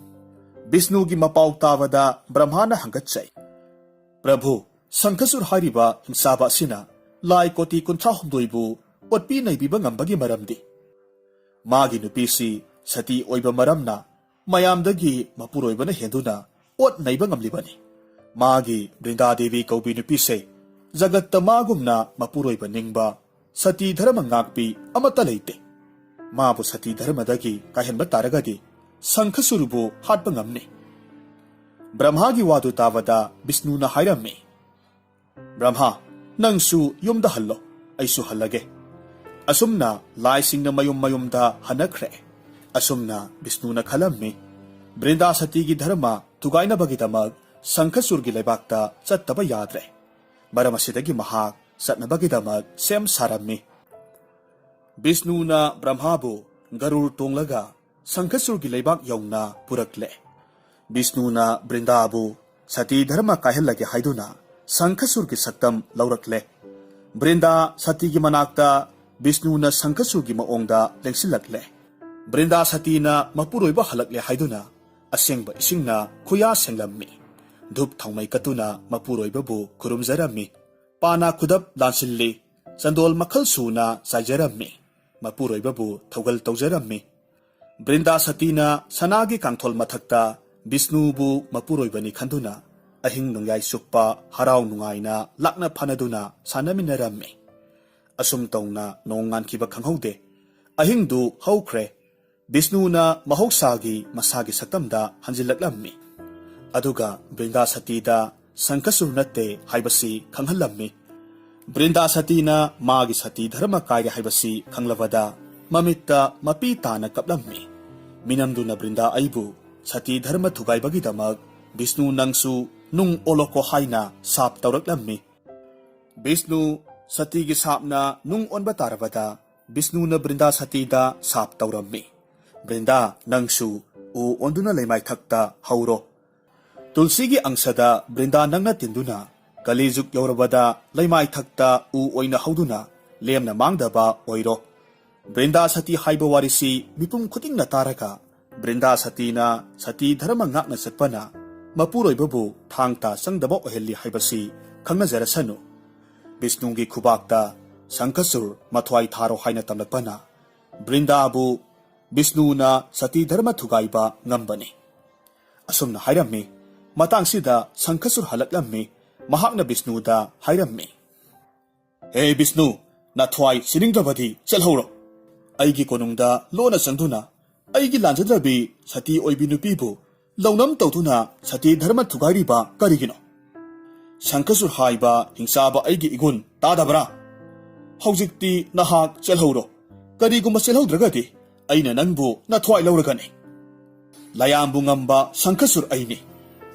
ꯕꯤꯁꯅꯨꯒꯤ ꯃꯄꯥꯎ ꯇꯥꯕꯗ ꯕ꯭ꯔꯍꯃꯥꯅ ꯍꯪꯒꯠꯆꯩ, "ꯄ꯭ꯔꯚꯨ, ꯁꯪꯈꯁꯨꯔ ꯍꯥꯏꯔꯤꯕ ꯍꯤꯡꯆꯥꯕ ꯑꯁꯤꯅ ꯂꯥꯏ ꯀꯣꯇꯤ ꯀꯨꯟꯊ꯭ꯔꯥ ꯍꯨꯝꯗꯣꯏꯕꯨ ꯑꯣꯠꯄꯤ ꯅꯩꯕꯤꯕ ꯉꯝꯕꯒꯤ ꯃꯔꯝꯗꯤ ꯃꯥꯒꯤ ꯅꯨꯄꯤꯁꯤ ꯁꯇꯤ ꯑꯣꯏꯕ ꯃꯔꯝꯅ ꯃꯌꯥꯝꯗꯒꯤ ꯃꯄꯨꯔꯣꯏꯕꯅ ꯍꯦꯟꯗꯨꯅ ꯑꯣꯠ ꯅꯩꯕ ꯉꯝꯂꯤꯕꯅꯤ꯫ ꯃꯥꯒꯤ ꯕ꯭ꯔꯤꯟꯗꯥ ꯗꯦꯕꯤ ꯀꯧꯕꯤ ꯅꯨꯄꯤꯁꯦ ꯖꯒꯠꯇ ꯃꯥꯒꯨꯝꯅ ꯃꯄꯨꯔꯣꯏꯕ ꯅꯤꯡꯕ ꯁꯇꯤ ꯙꯔꯃ ꯉꯥꯛꯄꯤ ꯑꯃꯠꯇ ꯂꯩꯇꯦ꯫ ꯃꯥꯕꯨ ꯁꯇꯤ ꯙꯔꯃꯗꯒꯤ ꯀꯥꯏꯍꯟꯕ ꯇꯥꯔꯒꯗꯤ ꯁꯪꯈꯁꯨꯔꯕꯨ ꯍꯥꯠꯄ ꯉꯝꯅꯤ꯫" ꯕ꯭ꯔꯍꯃꯥꯒꯤ ꯋꯥꯗꯨ ꯇꯥꯕꯗ ꯕꯤꯁꯅꯨꯅ ꯍꯥꯏꯔꯝꯃꯤ, "ꯕ꯭ꯔꯍꯃꯥ, ꯅꯪꯁꯨ ꯌꯨꯝꯗ ꯍꯜꯂꯣ, ꯑꯩꯁꯨ ꯍꯜꯂꯒꯦ꯫" ꯑꯁꯨꯝꯅ ꯂꯥꯏꯁꯤꯡꯅ ꯃꯌꯨꯝ ꯃꯌꯨꯝꯗ ꯍꯟꯅꯈ꯭ꯔꯦ꯫ ꯑꯁꯨꯝꯅ ꯕꯤꯁꯅꯨꯅ ꯈꯜꯂꯝꯃꯤ, ꯕ꯭ꯔꯤꯟꯗꯥ ꯁꯇꯤꯒꯤ ꯙꯔꯃ ꯊꯨꯒꯥꯏꯅꯕꯒꯤꯗꯃꯛ ꯁꯪꯈꯁꯨꯔꯒꯤ ꯂꯩꯕꯥꯛꯇ ꯆꯠꯇꯕ ꯌꯥꯗ꯭ꯔꯦ꯫ ꯃꯔꯝ ꯑꯁꯤꯗꯒꯤ ꯃꯍꯥꯛ ꯆꯠꯅꯕꯒꯤꯗꯃꯛ ꯁꯦꯝ ꯁꯥꯔꯝꯃꯤ꯫ ꯕꯤꯁꯅꯨꯅ ꯕ꯭ꯔꯍꯃꯥꯕꯨ ꯒꯔꯨꯔ ꯇꯣꯡꯂꯒ ꯁꯪꯈꯁꯨꯔꯒꯤ ꯂꯩꯕꯥꯛ ꯌꯧꯅ ꯄꯨꯔꯛꯂꯦ꯫ ꯕꯤꯁꯅꯨꯅ ꯕ꯭ꯔꯤꯟꯗꯥꯕꯨ ꯁꯇꯤ ꯙꯔꯃ ꯀꯥꯏꯍꯜꯂꯒꯦ ꯍꯥꯏꯗꯨꯅ ꯁꯪꯈꯁꯨꯔꯒꯤ ꯁꯛꯇꯝ ꯂꯧꯔꯛꯂꯦ꯫ ꯕ꯭ꯔꯤꯟꯗꯥ ꯁꯇꯤꯒꯤ ꯃꯅꯥꯛꯇ ꯕꯤꯁꯅꯨꯅ ꯁꯪꯈꯁꯨꯔꯒꯤ ꯃꯑꯣꯡꯗ ꯂꯦꯡꯁꯤꯜꯂꯛꯂꯦ꯫ ꯕ꯭ꯔꯤꯟꯗꯥ ꯁꯇꯤꯅ ꯃꯄꯨꯔꯣꯏꯕ ꯍꯜꯂꯛꯂꯦ ꯍꯥꯏꯗꯨꯅ ꯑꯁꯦꯡꯕ ꯏꯁꯤꯡꯅ ꯈꯨꯌꯥ ꯁꯦꯡꯂꯝꯃꯤ꯫ ꯙꯨꯞ ꯊꯥꯎꯃꯩ ꯀꯠꯇꯨꯅ ꯃꯄꯨꯔꯣꯏꯕꯕꯨ ꯈꯨꯔꯨꯝꯖꯔꯝꯃꯤ꯫ ꯄꯥꯅꯥ ꯈꯨꯗꯞ ꯂꯥꯟꯁꯤꯜꯂꯤ꯫ ꯆꯟꯗꯣꯜ ꯃꯈꯜ ꯁꯨꯅ ꯆꯥꯏꯖꯔꯝꯃꯤ꯫ ꯃꯄꯨꯔꯣꯏꯕꯕꯨ ꯊꯧꯒꯜ ꯇꯧꯖꯔꯝꯃꯤ꯫ ꯕ꯭ꯔꯤꯟꯗꯥ ꯁꯇꯤꯅ ꯁꯅꯥꯒꯤ ꯀꯥꯡꯊꯣꯜ ꯃꯊꯛꯇ ꯕꯤꯁꯅꯨꯕꯨ ꯃꯄꯨꯔꯣꯏꯕꯅꯤ ꯈꯟꯗꯨꯅ ꯑꯍꯤꯡ ꯅꯣꯡꯌꯥꯏ ꯆꯨꯞꯄ ꯍꯔꯥꯎ ꯅꯨꯡꯉꯥꯏꯅ ꯂꯥꯛꯅ ꯐꯥꯅꯗꯨꯅ ꯁꯥꯟꯅꯃꯤꯟꯅꯔꯝꯃꯤ꯫ ꯑꯁꯨꯝ ꯇꯧꯅ ꯅꯣꯡ ꯉꯥꯟꯈꯤꯕ ꯈꯪꯍꯧꯗꯦ꯫ ꯑꯍꯤꯡꯗꯨ ꯍꯧꯈ꯭ꯔꯦ꯫ ꯕꯤꯁꯅꯨꯅ ꯃꯍꯧꯁꯥꯒꯤ ꯃꯁꯥꯒꯤ ꯁꯛꯇꯝꯗ ꯍꯟꯖꯤꯜꯂꯛꯂꯝꯃꯤ꯫ ꯑꯗꯨꯒ ꯕ꯭ꯔꯤꯟꯗꯥ ꯁꯇꯤꯗ ꯁꯪꯈꯆꯨꯔ ꯅꯠꯇꯦ ꯍꯥꯏꯕꯁꯤ ꯈꯪꯍꯜꯂꯝꯃꯤ꯫ ꯕ꯭ꯔꯤꯟꯗꯥ ꯁꯇꯤꯅ ꯃꯥꯒꯤ ꯁꯇꯤ ꯙꯔꯃ ꯀꯥꯏꯔꯦ ꯍꯥꯏꯕꯁꯤ ꯈꯪꯂꯕꯗ ꯃꯃꯤꯠꯇ ꯃꯄꯤ ꯇꯥꯅ ꯀꯞꯂꯝꯃꯤ꯫ ꯃꯤꯅꯝꯗꯨꯅ ꯕ꯭ꯔꯤꯟꯗꯥ ꯑꯩꯕꯨ ꯁꯇꯤ ꯙꯔꯃ ꯊꯨꯒꯥꯏꯕꯒꯤꯗꯃꯛ ꯕꯤꯁꯅꯨ ꯅꯪꯁꯨ ꯅꯨꯡ ꯑꯣꯜꯂꯣꯀꯣ ꯍꯥꯏꯅ ꯁꯥꯞ ꯇꯧꯔꯛꯂꯝꯃꯤ꯫ ꯕꯤꯁꯅꯨ ꯁꯇꯤꯒꯤ ꯁꯥꯞꯅ ꯅꯨꯡ ꯑꯣꯟꯕ ꯇꯥꯔꯕꯗ ꯕꯤꯁꯅꯨꯅ ꯕ꯭ꯔꯤꯟꯗꯥ ꯁꯇꯤꯗ ꯁꯥꯞ ꯇꯧꯔꯝꯃꯤ꯫ ꯕ꯭ꯔꯤꯟꯗꯥ, ꯅꯪꯁꯨ ꯎ ꯑꯣꯟꯗꯨꯅ ꯂꯩꯃꯥꯏꯊꯛꯇ ꯍꯧꯔꯣ꯫ ꯇꯨꯜꯁꯤꯒꯤ ꯑꯪꯁꯗ ꯕ꯭ꯔꯤꯟꯗꯥ ꯅꯪꯅ ꯇꯤꯟꯗꯨꯅ ꯀꯂꯤꯖꯨꯛ ꯌꯧꯔꯕꯗ ꯂꯩꯃꯥꯏꯊꯛꯇ ꯎ ꯑꯣꯏꯅ ꯍꯧꯗꯨꯅ ꯂꯦꯝꯅ ꯃꯥꯡꯗꯕ ꯑꯣꯏꯔꯣ꯫ ꯕ꯭ꯔꯤꯟꯗꯥ ꯁꯇꯤ ꯍꯥꯏꯕ ꯋꯥꯔꯤꯁꯤ ꯃꯤꯄꯨꯝ ꯈꯨꯗꯤꯡꯅ ꯇꯥꯔꯒ ꯕ꯭ꯔꯤꯟꯗꯥ ꯁꯇꯤꯅ ꯁꯇꯤ ꯙꯔꯃ ꯉꯥꯛꯅ ꯆꯠꯄꯅ ꯃꯄꯨꯔꯣꯏꯕꯕꯨ ꯊꯥꯡ ꯇꯥ ꯆꯪꯗꯕ ꯑꯣꯏꯍꯜꯂꯤ ꯍꯥꯏꯕꯁꯤ ꯈꯪꯅꯖꯔꯁꯅꯨ꯫ ꯕꯤꯁꯅꯨꯒꯤ ꯈꯨꯕꯥꯛꯇ ꯁꯪꯈꯆꯨꯔ ꯃꯊ꯭ꯋꯥꯏ ꯊꯥꯔꯣ ꯍꯥꯏꯅ ꯇꯝꯂꯛꯄꯅ ꯕ꯭ꯔꯤꯟꯗꯥꯕꯨ ꯕꯤꯁꯅꯨꯅ ꯁꯇꯤ ꯙꯔꯃ ꯊꯨꯒꯥꯏꯕ ꯉꯝꯕꯅꯤ꯫ ꯑꯁꯨꯝꯅ ꯍꯥꯏꯔꯝꯃꯤ꯫ ꯃꯇꯥꯡꯁꯤꯗ ꯁꯪꯈꯆꯨꯔ ꯍꯜꯂꯛꯂꯝꯃꯤ꯫ ꯃꯍꯥꯛꯅ ꯕꯤꯁꯅꯨꯗ ꯍꯥꯏꯔꯝꯃꯤ, "ꯍꯦ ꯕꯤꯁꯅꯨ, ꯅꯊ꯭ꯋꯥꯏ ꯁꯤꯅꯤꯡꯗ꯭ꯔꯕꯗꯤ ꯆꯠꯍꯧꯔꯣ꯫ ꯑꯩꯒꯤ ꯀꯣꯅꯨꯡꯗ ꯂꯣꯟꯅ ꯆꯪꯗꯨꯅ ꯑꯩꯒꯤ ꯂꯥꯟꯖꯗ꯭ꯔꯕꯤ ꯁꯇꯤ ꯑꯣꯏꯕꯤ ꯅꯨꯄꯤꯕꯨ ꯂꯧꯅꯝ ꯇꯧꯗꯨꯅ ꯁꯇꯤ ꯙꯔꯃ ꯊꯨꯒꯥꯏꯔꯤꯕ ꯀꯔꯤꯒꯤꯅꯣ? ꯁꯪꯈꯆꯨꯔ ꯍꯥꯏꯕ ꯍꯤꯡꯆꯥꯕ ꯑꯩꯒꯤ ꯏꯒꯨꯟ ꯇꯥꯗꯕ꯭ꯔꯥ? ꯍꯧꯖꯤꯛꯇꯤ ꯅꯍꯥꯛ ꯆꯠꯍꯧꯔꯣ꯫ ꯀꯔꯤꯒꯨꯝꯕ ꯆꯦꯜꯍꯧꯗ꯭ꯔꯒꯗꯤ ꯑꯩꯅ ꯅꯪꯕꯨ ꯅꯊ꯭ꯋꯥꯏ ꯂꯧꯔꯒꯅꯤ꯫ ꯂꯥꯌꯥꯝꯕꯨ ꯉꯝꯕ ꯁꯪꯈꯆꯨꯔ ꯑꯩꯅꯤ꯫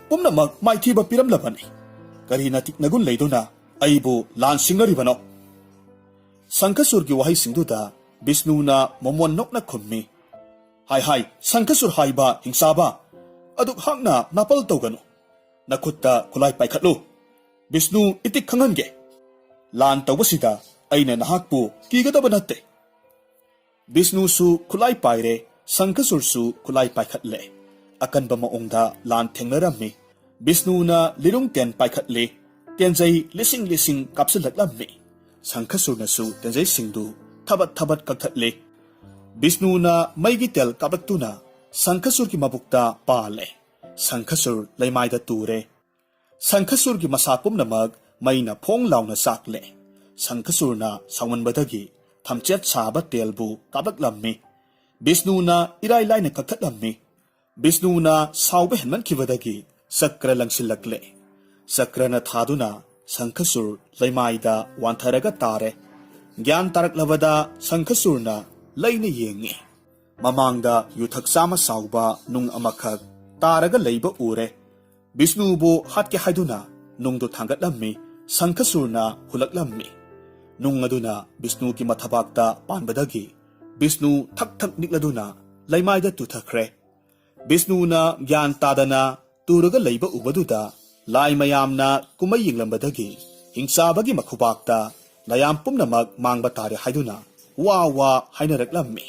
ꯄꯨꯝꯅꯃꯛ ꯃꯥꯏꯊꯤꯕ ꯄꯤꯔꯝꯂꯕꯅꯤ꯫ ꯀꯔꯤ ꯅꯇꯤꯛ ꯅꯒꯨꯟ ꯂꯩꯗꯨꯅ ꯑꯩꯕꯨ ꯂꯥꯟ ꯁꯤꯡꯅꯔꯤꯕꯅꯣ?" ꯁꯪꯈꯆꯨꯔꯒꯤ ꯋꯥꯍꯩꯁꯤꯡꯗꯨꯗ ꯕꯤꯁꯅꯨꯅ ꯃꯣꯃꯣꯟ ꯅꯣꯛꯅ ꯈꯨꯝꯃꯤ, "ꯍꯥꯏ ꯍꯥꯏ, ꯁꯪꯈꯆꯨꯔ ꯍꯥꯏꯕ ꯍꯤꯡꯆꯥꯕ, ꯑꯗꯨꯛ ꯍꯥꯛꯅ ꯅꯥꯄꯜ ꯇꯧꯒꯅꯨ꯫ ꯅꯈꯨꯠꯇ ꯈꯨꯠꯂꯥꯏ ꯄꯥꯏꯈꯠꯂꯨ꯫ ꯕꯤꯁꯅꯨ ꯏꯇꯤꯛ ꯈꯪꯍꯟꯒꯦ꯫ ꯂꯥꯟ ꯇꯧꯕꯁꯤꯗ ꯑꯩꯅ ꯅꯍꯥꯛꯄꯨ ꯀꯤꯒꯗꯕ ꯅꯠꯇꯦ꯫" ꯕꯤꯁꯅꯨꯁꯨ ꯈꯨꯠꯂꯥꯏ ꯄꯥꯏꯔꯦ, ꯁꯪꯈꯆꯨꯔꯁꯨ ꯈꯨꯠꯂꯥꯏ ꯄꯥꯏꯈꯠꯂꯦ꯫ ꯑꯀꯟꯕ ꯃꯑꯣꯡꯗ ꯂꯥꯟ ꯊꯦꯡꯅꯔꯝꯃꯤ꯫ ꯕꯤꯁꯅꯨꯅ ꯂꯤꯔꯨꯡ ꯇꯦꯟ ꯄꯥꯏꯈꯠꯂꯤ꯫ ꯇꯦꯟꯖꯩ ꯂꯤꯁꯤꯡ ꯂꯤꯁꯤꯡ ꯀꯥꯞꯁꯤꯜꯂꯛꯂꯝꯃꯤ꯫ ꯁꯪꯈꯆꯨꯔꯅꯁꯨ ꯇꯦꯟꯖꯩꯁꯤꯡꯗꯨ ꯊꯕꯠ ꯊꯕꯠ ꯀꯛꯊꯠꯂꯤ꯫ ꯕꯤꯁꯅꯨꯅ ꯃꯩꯒꯤ ꯇꯦꯜ ꯀꯥꯞꯂꯛꯇꯨꯅ ꯁꯪꯈꯆꯨꯔꯒꯤ ꯃꯕꯨꯛꯇ ꯄꯥꯜꯂꯦ꯫ ꯁꯪꯈꯆꯨꯔ ꯂꯩꯃꯥꯏꯗ ꯇꯨꯔꯦ꯫ ꯁꯪꯈꯆꯨꯔꯒꯤ ꯃꯁꯥ ꯄꯨꯝꯅꯃꯛ ꯃꯩꯅ ꯐꯣꯡ ꯂꯥꯎꯅ ꯆꯥꯛꯂꯦ꯫ ꯁꯪꯈꯆꯨꯔꯅ ꯁꯥꯎꯃꯟꯕꯗꯒꯤ ꯊꯝꯆꯦꯠ ꯁꯥꯕ ꯇꯦꯜꯕꯨ ꯀꯥꯞꯂꯛꯂꯝꯃꯤ꯫ ꯕꯤꯁꯅꯨꯅ ꯏꯔꯥꯏ ꯂꯥꯏꯅ ꯀꯛꯊꯠꯂꯝꯃꯤ꯫ ꯕꯤꯁꯅꯨꯅ ꯁꯥꯎꯕ ꯍꯦꯟꯃꯟꯈꯤꯕꯗꯒꯤ ꯆꯀ꯭ꯔ ꯂꯪꯁꯤꯜꯂꯛꯂꯦ꯫ ꯆꯀ꯭ꯔꯅ ꯊꯥꯗꯨꯅ ꯁꯪꯈꯆꯨꯔ ꯂꯩꯃꯥꯏꯗ ꯋꯥꯟꯊꯔꯒ ꯇꯥꯔꯦ꯫ ꯒ꯭ꯌꯥꯟ ꯇꯥꯔꯛꯂꯕꯗ ꯁꯪꯈꯆꯨꯔꯅ ꯂꯩꯅ ꯌꯦꯡꯉꯤ꯫ ꯃꯃꯥꯡꯗ ꯌꯨꯊꯛ ꯆꯥꯝꯃ ꯆꯥꯎꯕ ꯅꯨꯡ ꯑꯃꯈꯛ ꯇꯥꯔꯒ ꯂꯩꯕ ꯎꯔꯦ꯫ ꯕꯤꯁꯅꯨꯕꯨ ꯍꯥꯠꯀꯦ ꯍꯥꯏꯗꯨꯅ ꯅꯨꯡꯗꯨ ꯊꯥꯡꯒꯠꯂꯝꯃꯤ꯫ ꯁꯪꯈꯆꯨꯔꯅ ꯍꯨꯜꯂꯛꯂꯝꯃꯤ꯫ ꯅꯨꯡ ꯑꯗꯨꯅ ꯕꯤꯁꯅꯨꯒꯤ ꯃꯊꯕꯥꯛꯇ ꯄꯥꯟꯕꯗꯒꯤ ꯕꯤꯁꯅꯨ ꯊꯛ ꯊꯛ ꯅꯤꯛꯂꯗꯨꯅ ꯂꯩꯃꯥꯏꯗ ꯇꯨꯊꯈ꯭ꯔꯦ꯫ ꯕꯤꯁꯅꯨꯅ ꯒ꯭ꯌꯥꯟ ꯇꯥꯗꯅ ꯇꯨꯔꯒ ꯂꯩꯕ ꯎꯕꯗꯨꯗ ꯂꯥꯏ ꯃꯌꯥꯝꯅ ꯀꯨꯝꯍꯩ ꯌꯦꯡꯂꯝꯕꯗꯒꯤ ꯍꯤꯡꯆꯥꯕꯒꯤ ꯃꯈꯨꯕꯥꯛꯇ ꯂꯥꯏꯌꯥꯝ ꯄꯨꯝꯅꯃꯛ ꯃꯥꯡꯕ ꯇꯥꯔꯦ ꯍꯥꯏꯗꯨꯅ ꯋꯥ ꯋꯥ ꯍꯥꯏꯅꯔꯛꯂꯝꯃꯤ꯫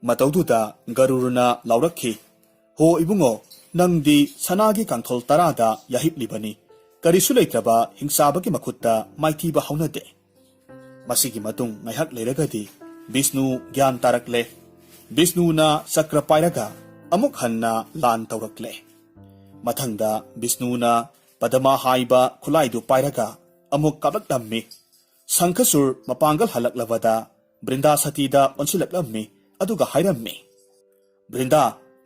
ꯃꯇꯧꯗꯨꯗ ꯒꯔꯨꯔꯅ ꯂꯥꯎꯔꯛꯈꯤ, "ꯍꯣ ꯏꯕꯨꯡꯉꯣ, ꯅꯪꯗꯤ ꯁꯅꯥꯒꯤ ꯀꯥꯡꯊꯣꯜ ꯇꯔꯥꯗ ꯌꯥꯍꯤꯞꯂꯤꯕꯅꯤ꯫ ꯀꯔꯤꯁꯨ ꯂꯩꯇ꯭ꯔꯕ ꯍꯤꯡꯆꯥꯕꯒꯤ ꯃꯈꯨꯠꯇ ꯃꯥꯏꯊꯤꯕ ꯍꯧꯅꯗꯦ꯫" ꯃꯁꯤꯒꯤ ꯃꯇꯨꯡ ꯉꯥꯏꯍꯥꯛ ꯂꯩꯔꯒꯗꯤ ꯕꯤꯁꯅꯨ ꯒ꯭ꯌꯥꯟ ꯇꯥꯔꯛꯂꯦ꯫ ꯕꯤꯁꯅꯨꯅ ꯆꯀ꯭ꯔ ꯄꯥꯏꯔꯒ ꯑꯃꯨꯛ ꯍꯟꯅ ꯂꯥꯟ ꯇꯧꯔꯛꯂꯦ꯫ ꯃꯊꯪꯗ ꯕꯤꯁꯅꯨꯅ ꯄꯗꯃ ꯍꯥꯏꯕ ꯈꯨꯠꯂꯥꯏꯗꯨ ꯄꯥꯏꯔꯒ ꯑꯃꯨꯛ ꯀꯥꯞꯂꯛꯂꯝꯃꯤ꯫ ꯁꯪꯈꯆꯨꯔ ꯃꯄꯥꯡꯒꯜ ꯍꯜꯂꯛꯂꯕꯗ ꯕ꯭ꯔꯤꯟꯗꯥ ꯁꯇꯤꯗ ꯑꯣꯟꯁꯤꯜꯂꯛꯂꯝꯃꯤ, ꯑꯗꯨꯒ ꯍꯥꯏꯔꯝꯃꯤ, "ꯕ꯭ꯔꯤꯟꯗꯥ,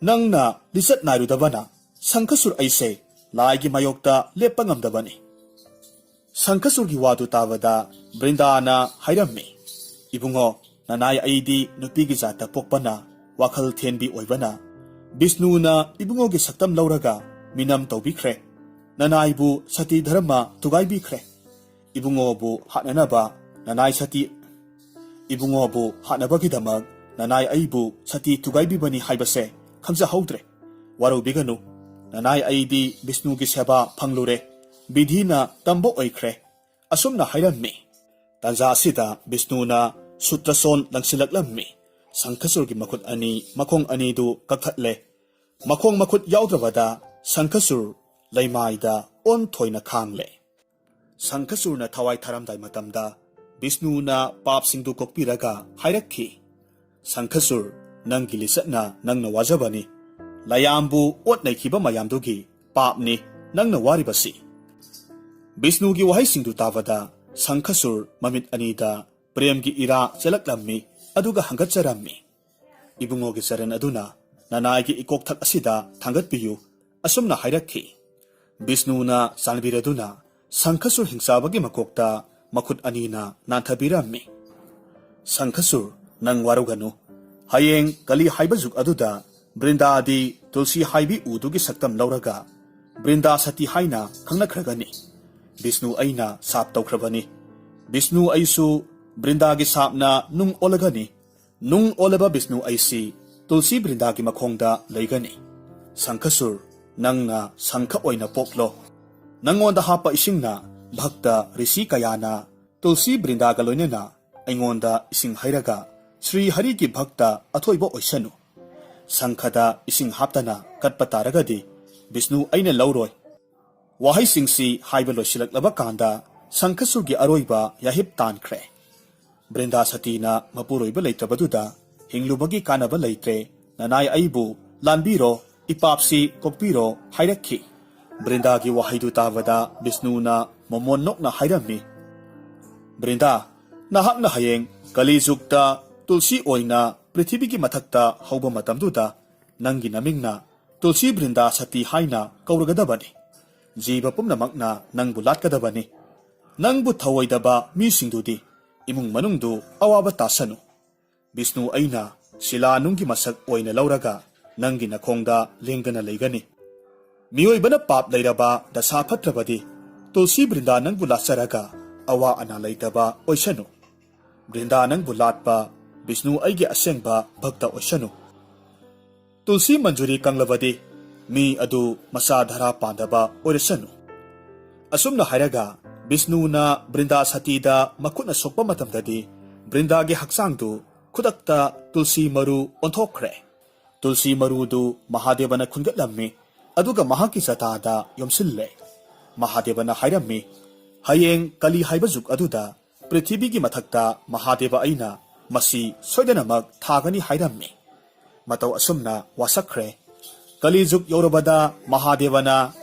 ꯅꯪꯅ ꯂꯤꯆꯠ ꯅꯥꯏꯔꯨꯗꯕꯅ ꯁꯪꯈꯆꯨꯔ ꯑꯩꯁꯦ ꯂꯥꯏꯒꯤ ꯃꯥꯌꯣꯛꯇ ꯂꯦꯞꯄ ꯉꯝꯗꯕꯅꯤ꯫" ꯁꯪꯈꯆꯨꯔꯒꯤ ꯋꯥꯗꯨ ꯇꯥꯕꯗ ꯕ꯭ꯔꯤꯟꯗꯥꯅ ꯍꯥꯏꯔꯝꯃꯤ, "ꯏꯕꯨꯡꯉꯣ, ꯅꯅꯥꯏ ꯑꯩꯗꯤ ꯅꯨꯄꯤꯒꯤ ꯖꯥꯠꯇ ꯄꯣꯛꯄꯅ, ꯋꯥꯈꯜ ꯊꯦꯟꯕꯤ ꯑꯣꯏꯕꯅ, ꯕꯤꯁꯅꯨꯅ ꯏꯕꯨꯡꯉꯣꯒꯤ ꯁꯛꯇꯝ ꯂꯧꯔꯒ ꯃꯤꯅꯝ ꯇꯧꯕꯤꯈ꯭ꯔꯦ꯫ ꯅꯅꯥꯏꯕꯨ ꯁꯇꯤ ꯙꯔꯃ ꯊꯨꯒꯥꯏꯕꯤꯈ꯭ꯔꯦ꯫ ꯏꯕꯨꯡꯉꯣꯕꯨ ꯍꯥꯠꯅꯅꯕ ꯅꯅꯥꯏ ꯁꯇꯤ, ꯏꯕꯨꯡꯉꯣꯕꯨ ꯍꯥꯠꯅꯕꯒꯤꯗꯃꯛ ꯅꯅꯥꯏ ꯑꯩꯕꯨ ꯁꯇꯤ ꯊꯨꯒꯥꯏꯕꯤꯕꯅꯤ ꯍꯥꯏꯕꯁꯦ ꯈꯪꯖꯍꯧꯗ꯭ꯔꯦ꯫ ꯋꯥꯔꯧꯕꯤꯒꯅꯨ꯫ ꯅꯅꯥꯏ ꯑꯩꯗꯤ ꯕꯤꯁꯅꯨꯒꯤ ꯁꯦꯕꯥ ꯐꯪꯂꯨꯔꯦ꯫ ꯕꯤꯙꯤꯅ ꯇꯝꯕ ꯑꯣꯏꯈ꯭ꯔꯦ꯫" ꯑꯁꯨꯝꯅ ꯍꯥꯏꯔꯝꯃꯤ꯫ ꯇꯥꯟꯖꯥ ꯑꯁꯤꯗ ꯕꯤꯁꯅꯨꯅ ꯁꯨꯇ꯭ꯔꯁꯣꯟ ꯂꯪꯁꯤꯜꯂꯛꯂꯝꯃꯤ꯫ ꯁꯪꯈꯆꯨꯔꯒꯤ ꯃꯈꯨꯠ ꯑꯅꯤ, ꯃꯈꯣꯡ ꯑꯅꯤꯗꯨ ꯀꯛꯊꯠꯂꯦ꯫ ꯃꯈꯣꯡ ꯃꯈꯨꯠ ꯌꯥꯎꯗ꯭ꯔꯕꯗ ꯁꯪꯈꯆꯨꯔ ꯂꯩꯃꯥꯏꯗ ꯑꯣꯟꯊꯣꯏꯅ ꯈꯥꯡꯂꯦ꯫ ꯁꯪꯈꯆꯨꯔꯅ ꯊꯋꯥꯏ ꯊꯥꯔꯝꯗꯥꯏ ꯃꯇꯝꯗ ꯕꯤꯁꯅꯨꯅ ꯄꯥꯞꯁꯤꯡꯗꯨ ꯀꯣꯛꯄꯤꯔꯒ ꯍꯥꯏꯔꯛꯈꯤ, "ꯁꯪꯈꯆꯨꯔ, ꯅꯪꯒꯤ ꯂꯤꯆꯠꯅ ꯅꯪꯅ ꯋꯥꯖꯕꯅꯤ꯫ ꯂꯌꯥꯝꯕꯨ ꯑꯣꯠ ꯅꯩꯈꯤꯕ ꯃꯌꯥꯝꯗꯨꯒꯤ ꯄꯥꯞꯅꯤ ꯅꯪꯅ ꯋꯥꯔꯤꯕꯁꯤ꯫ ꯕꯤꯁꯅꯨꯒꯤ ꯋꯥꯍꯩꯁꯤꯡꯗꯨ ꯇꯥꯕꯗ ꯁꯪꯈꯁꯨꯔ ꯃꯃꯤꯠ ꯑꯅꯤꯗ ꯄ꯭ꯔꯦꯝꯒꯤ ꯏꯔꯥ ꯆꯦꯜꯂꯛꯂꯝꯃꯤ, ꯑꯗꯨꯒ ꯍꯪꯒꯠꯆꯔꯝꯃꯤ꯫ ꯏꯕꯨꯡꯉꯣꯒꯤ ꯆꯔꯟ ꯑꯗꯨꯅ ꯅꯅꯥꯏꯒꯤ ꯏꯀꯣꯛꯊꯛ ꯑꯁꯤꯗ ꯊꯥꯡꯒꯠꯄꯤꯌꯨ, ꯑꯁꯨꯝꯅ ꯍꯥꯏꯔꯛꯈꯤ꯫ ꯕꯤꯁꯅꯨꯅ ꯆꯥꯟꯕꯤꯔꯗꯨꯅ ꯁꯪꯈꯁꯨꯔ ꯍꯤꯡꯆꯥꯕꯒꯤ ꯃꯀꯣꯛꯇ ꯃꯈꯨꯠ ꯑꯅꯤꯅ ꯅꯥꯟꯊꯕꯤꯔꯝꯃꯤ꯫ ꯁꯪꯈꯁꯨꯔ, ꯅꯪ ꯋꯥꯔꯧꯒꯅꯨ꯫ ꯍꯌꯦꯡ ꯀꯂꯤ ꯍꯥꯏꯕ ꯖꯨꯒ ꯑꯗꯨꯗ ꯕ꯭ꯔꯤꯟꯗꯥꯗꯤ ꯇꯨꯜꯁꯤ ꯍꯥꯏꯕꯤ ꯎꯗꯨꯒꯤ ꯁꯛꯇꯝ ꯂꯧꯔꯒ ꯕ꯭ꯔꯤꯟꯗꯥ ꯁꯇꯤ ꯍꯥꯏꯅ ꯈꯪꯅꯈ꯭ꯔꯒꯅꯤ꯫ ꯕꯤꯁꯅꯨ ꯑꯩꯅ ꯁꯥꯞ ꯇꯧꯈ꯭ꯔꯕꯅꯤ꯫ ꯕꯤꯁꯅꯨ ꯑꯩꯁꯨ ꯕ꯭ꯔꯤꯟꯗꯥꯒꯤ ꯁꯥꯞꯅ ꯅꯨꯡ ꯑꯣꯜꯂꯒꯅꯤ꯫ ꯅꯨꯡ ꯑꯣꯜꯂꯕ ꯕꯤꯁꯅꯨ ꯑꯩꯁꯤ ꯇꯨꯜꯁꯤ ꯕ꯭ꯔꯤꯟꯗꯥꯒꯤ ꯃꯈꯣꯡꯗ ꯂꯩꯒꯅꯤ꯫ ꯁꯪꯈꯁꯨꯔ, ꯅꯪꯅ ꯁꯪꯈ ꯑꯣꯏꯅ ꯄꯣꯛꯂꯣ꯫ ꯅꯪꯉꯣꯟꯗ ꯍꯥꯞꯄ ꯏꯁꯤꯡꯅ ꯚꯛꯇ ꯔꯤꯁꯤ ꯀꯌꯥꯅ ꯇꯨꯜꯁꯤ ꯕ꯭ꯔꯤꯟꯗꯥꯒ ꯂꯣꯏꯅꯅ ꯑꯩꯉꯣꯟꯗ ꯏꯁꯤꯡ ꯍꯩꯔꯒ ꯁ꯭ꯔꯤ ꯍꯔꯤꯒꯤ ꯚꯛꯇ ꯑꯊꯣꯏꯕ ꯑꯣꯏꯁꯅꯨ꯫ ꯁꯪꯈꯗ ꯏꯁꯤꯡ ꯍꯥꯞꯇꯅ ꯀꯠꯄ ꯇꯥꯔꯒꯗꯤ ꯕꯤꯁꯅꯨ ꯑꯩꯅ ꯂꯧꯔꯣꯏ꯫ ꯋꯥꯍꯩꯁꯤꯡꯁꯤ ꯍꯥꯏꯕ ꯂꯣꯏꯁꯤꯜꯂꯛꯂꯕ ꯀꯥꯟꯗ ꯁꯪꯈꯁꯨꯔꯒꯤ ꯑꯔꯣꯏꯕ ꯌꯥꯍꯤꯞ ꯇꯥꯟꯈ꯭ꯔꯦ꯫ ꯕ꯭ꯔꯤꯟꯗꯥ ꯁꯇꯤꯅ ꯃꯄꯨꯔꯣꯏꯕ ꯂꯩꯇ꯭ꯔꯕꯗꯨꯗ ꯍꯤꯡꯂꯨꯕꯒꯤ ꯀꯥꯟꯅꯕ ꯂꯩꯇ꯭ꯔꯦ, ꯅꯅꯥꯏ ꯑꯩꯕꯨ ꯂꯥꯟꯕꯤꯔꯣ, ꯏꯄꯥꯞꯁꯤ ꯀꯣꯛꯄꯤꯔꯣ ꯍꯥꯏꯔꯛꯈꯤ꯫ ꯕ꯭ꯔꯤꯟꯗꯥꯒꯤ ꯋꯥꯍꯩꯗꯨ ꯇꯥꯕꯗ ꯕꯤꯁꯅꯨꯅ ꯃꯃꯣꯟ ꯅꯣꯛꯅ ꯍꯥꯏꯔꯝꯃꯤ, ꯕ꯭ꯔꯤꯟꯗꯥ, ꯅꯍꯥꯛꯅ ꯍꯌꯦꯡ ꯀꯂꯤꯖꯨꯛꯇ ꯇꯨꯜꯁꯤ ꯑꯣꯏꯅ ꯄ꯭ꯔꯤꯊꯤꯕꯤꯒꯤ ꯃꯊꯛꯇ ꯍꯧꯕ ꯃꯇꯝꯗꯨꯗ ꯅꯪꯒꯤ ꯅꯃꯤꯡꯅ ꯇꯨꯜꯁꯤ ꯕ꯭ꯔꯤꯟꯗꯥ ꯁꯇꯤ ꯍꯥꯏꯅ ꯀꯧꯔꯒꯗꯕꯅꯤ꯫ ꯖꯤꯕ ꯄꯨꯝꯅꯃꯛꯅ ꯅꯪꯕꯨ ꯂꯥꯠꯀꯗꯕꯅꯤ꯫ ꯅꯪꯕꯨ ꯊꯧꯑꯣꯏꯗꯕ ꯃꯤꯁꯤꯡꯗꯨꯗꯤ ꯏꯃꯨꯡ ꯃꯅꯨꯡꯗꯨ ꯑꯋꯥꯕ ꯇꯥꯁꯅꯨ꯫ ꯕꯤꯁꯅꯨ ꯑꯩꯅ ꯁꯤꯂꯥ ꯅꯨꯡꯒꯤ ꯃꯁꯛ ꯑꯣꯏꯅ ꯂꯧꯔꯒ ꯅꯪꯒꯤ ꯅꯈꯣꯡꯗ ꯂꯦꯡꯗꯅ ꯂꯩꯒꯅꯤ꯫ ꯃꯤꯑꯣꯏꯕꯅ ꯄꯥꯞ ꯂꯩꯔꯕ ꯗꯁꯥ ꯐꯠꯇ꯭ꯔꯕꯗꯤ ꯇꯨꯜꯁꯤ ꯕ꯭ꯔꯤꯟꯗꯥ ꯅꯪꯕꯨ ꯂꯥꯠꯆꯔꯒ ꯑꯋꯥ ꯑꯅꯥ ꯂꯩꯇꯕ ꯑꯣꯏꯁꯅꯨ꯫ ꯕ꯭ꯔꯤꯟꯗꯥ ꯅꯪꯕꯨ ꯂꯥꯠꯄ ꯕꯤꯁꯅꯨ ꯑꯩꯒꯤ ꯑꯁꯦꯡꯕ ꯚꯛꯇ ꯑꯣꯏꯁꯅꯨ꯫ ꯇꯨꯜꯁꯤ ꯃꯟꯖꯨꯔꯤ ꯀꯪꯂꯕꯗꯤ ꯃꯤ ꯑꯗꯨ ꯃꯆꯥ ꯙꯔꯥ ꯄꯥꯟꯗꯕ ꯑꯣꯏꯔꯁꯅꯨ꯫ ꯑꯁꯨꯝꯅ ꯍꯥꯏꯔꯒ ꯕꯤꯁꯅꯨꯅ ꯕ꯭ꯔꯤꯟꯗꯥ ꯁꯇꯤꯗ ꯃꯈꯨꯠꯅ ꯁꯣꯛꯄ ꯃꯇꯝꯗꯗꯤ ꯕ꯭ꯔꯤꯟꯗꯥꯒꯤ ꯍꯛꯆꯥꯡꯗꯨ ꯈꯨꯗꯛꯇ ꯇꯨꯜꯁꯤ ꯃꯔꯨ ꯑꯣꯟꯊꯣꯛꯈ꯭ꯔꯦ꯫ ꯇꯨꯜꯁꯤ ꯃꯔꯨꯗꯨ ꯃꯍꯥꯗꯦꯕꯅ ꯈꯨꯟꯒꯠꯂꯝꯃꯤ, ꯑꯗꯨꯒ ꯃꯍꯥꯛꯀꯤ ꯆꯇꯥꯗ ꯌꯣꯝꯁꯤꯜꯂꯦ꯫ ꯃꯍꯥꯗꯦꯕꯅ ꯍꯥꯏꯔꯝꯃꯤ, ꯍꯌꯦꯡ ꯀꯂꯤ ꯍꯥꯏꯕ ꯖꯨꯛ ꯑꯗꯨꯗ ꯄ꯭ꯔꯤꯊꯤꯕꯤꯒꯤ ꯃꯊꯛꯇ ꯃꯍꯥꯗꯦꯕ ꯑꯩꯅ ꯃꯁꯤ ꯁꯣꯏꯗꯅꯃꯛ ꯊꯥꯒꯅꯤ ꯍꯥꯏꯔꯝꯃꯤ꯫ ꯃꯇꯧ ꯑꯁꯨꯝꯅ ꯋꯥꯁꯛꯈ꯭ꯔꯦ꯫ ꯀꯂꯤꯖꯨꯛ ꯌꯧꯔꯕꯗ ꯃꯍꯥꯗꯦꯕꯅ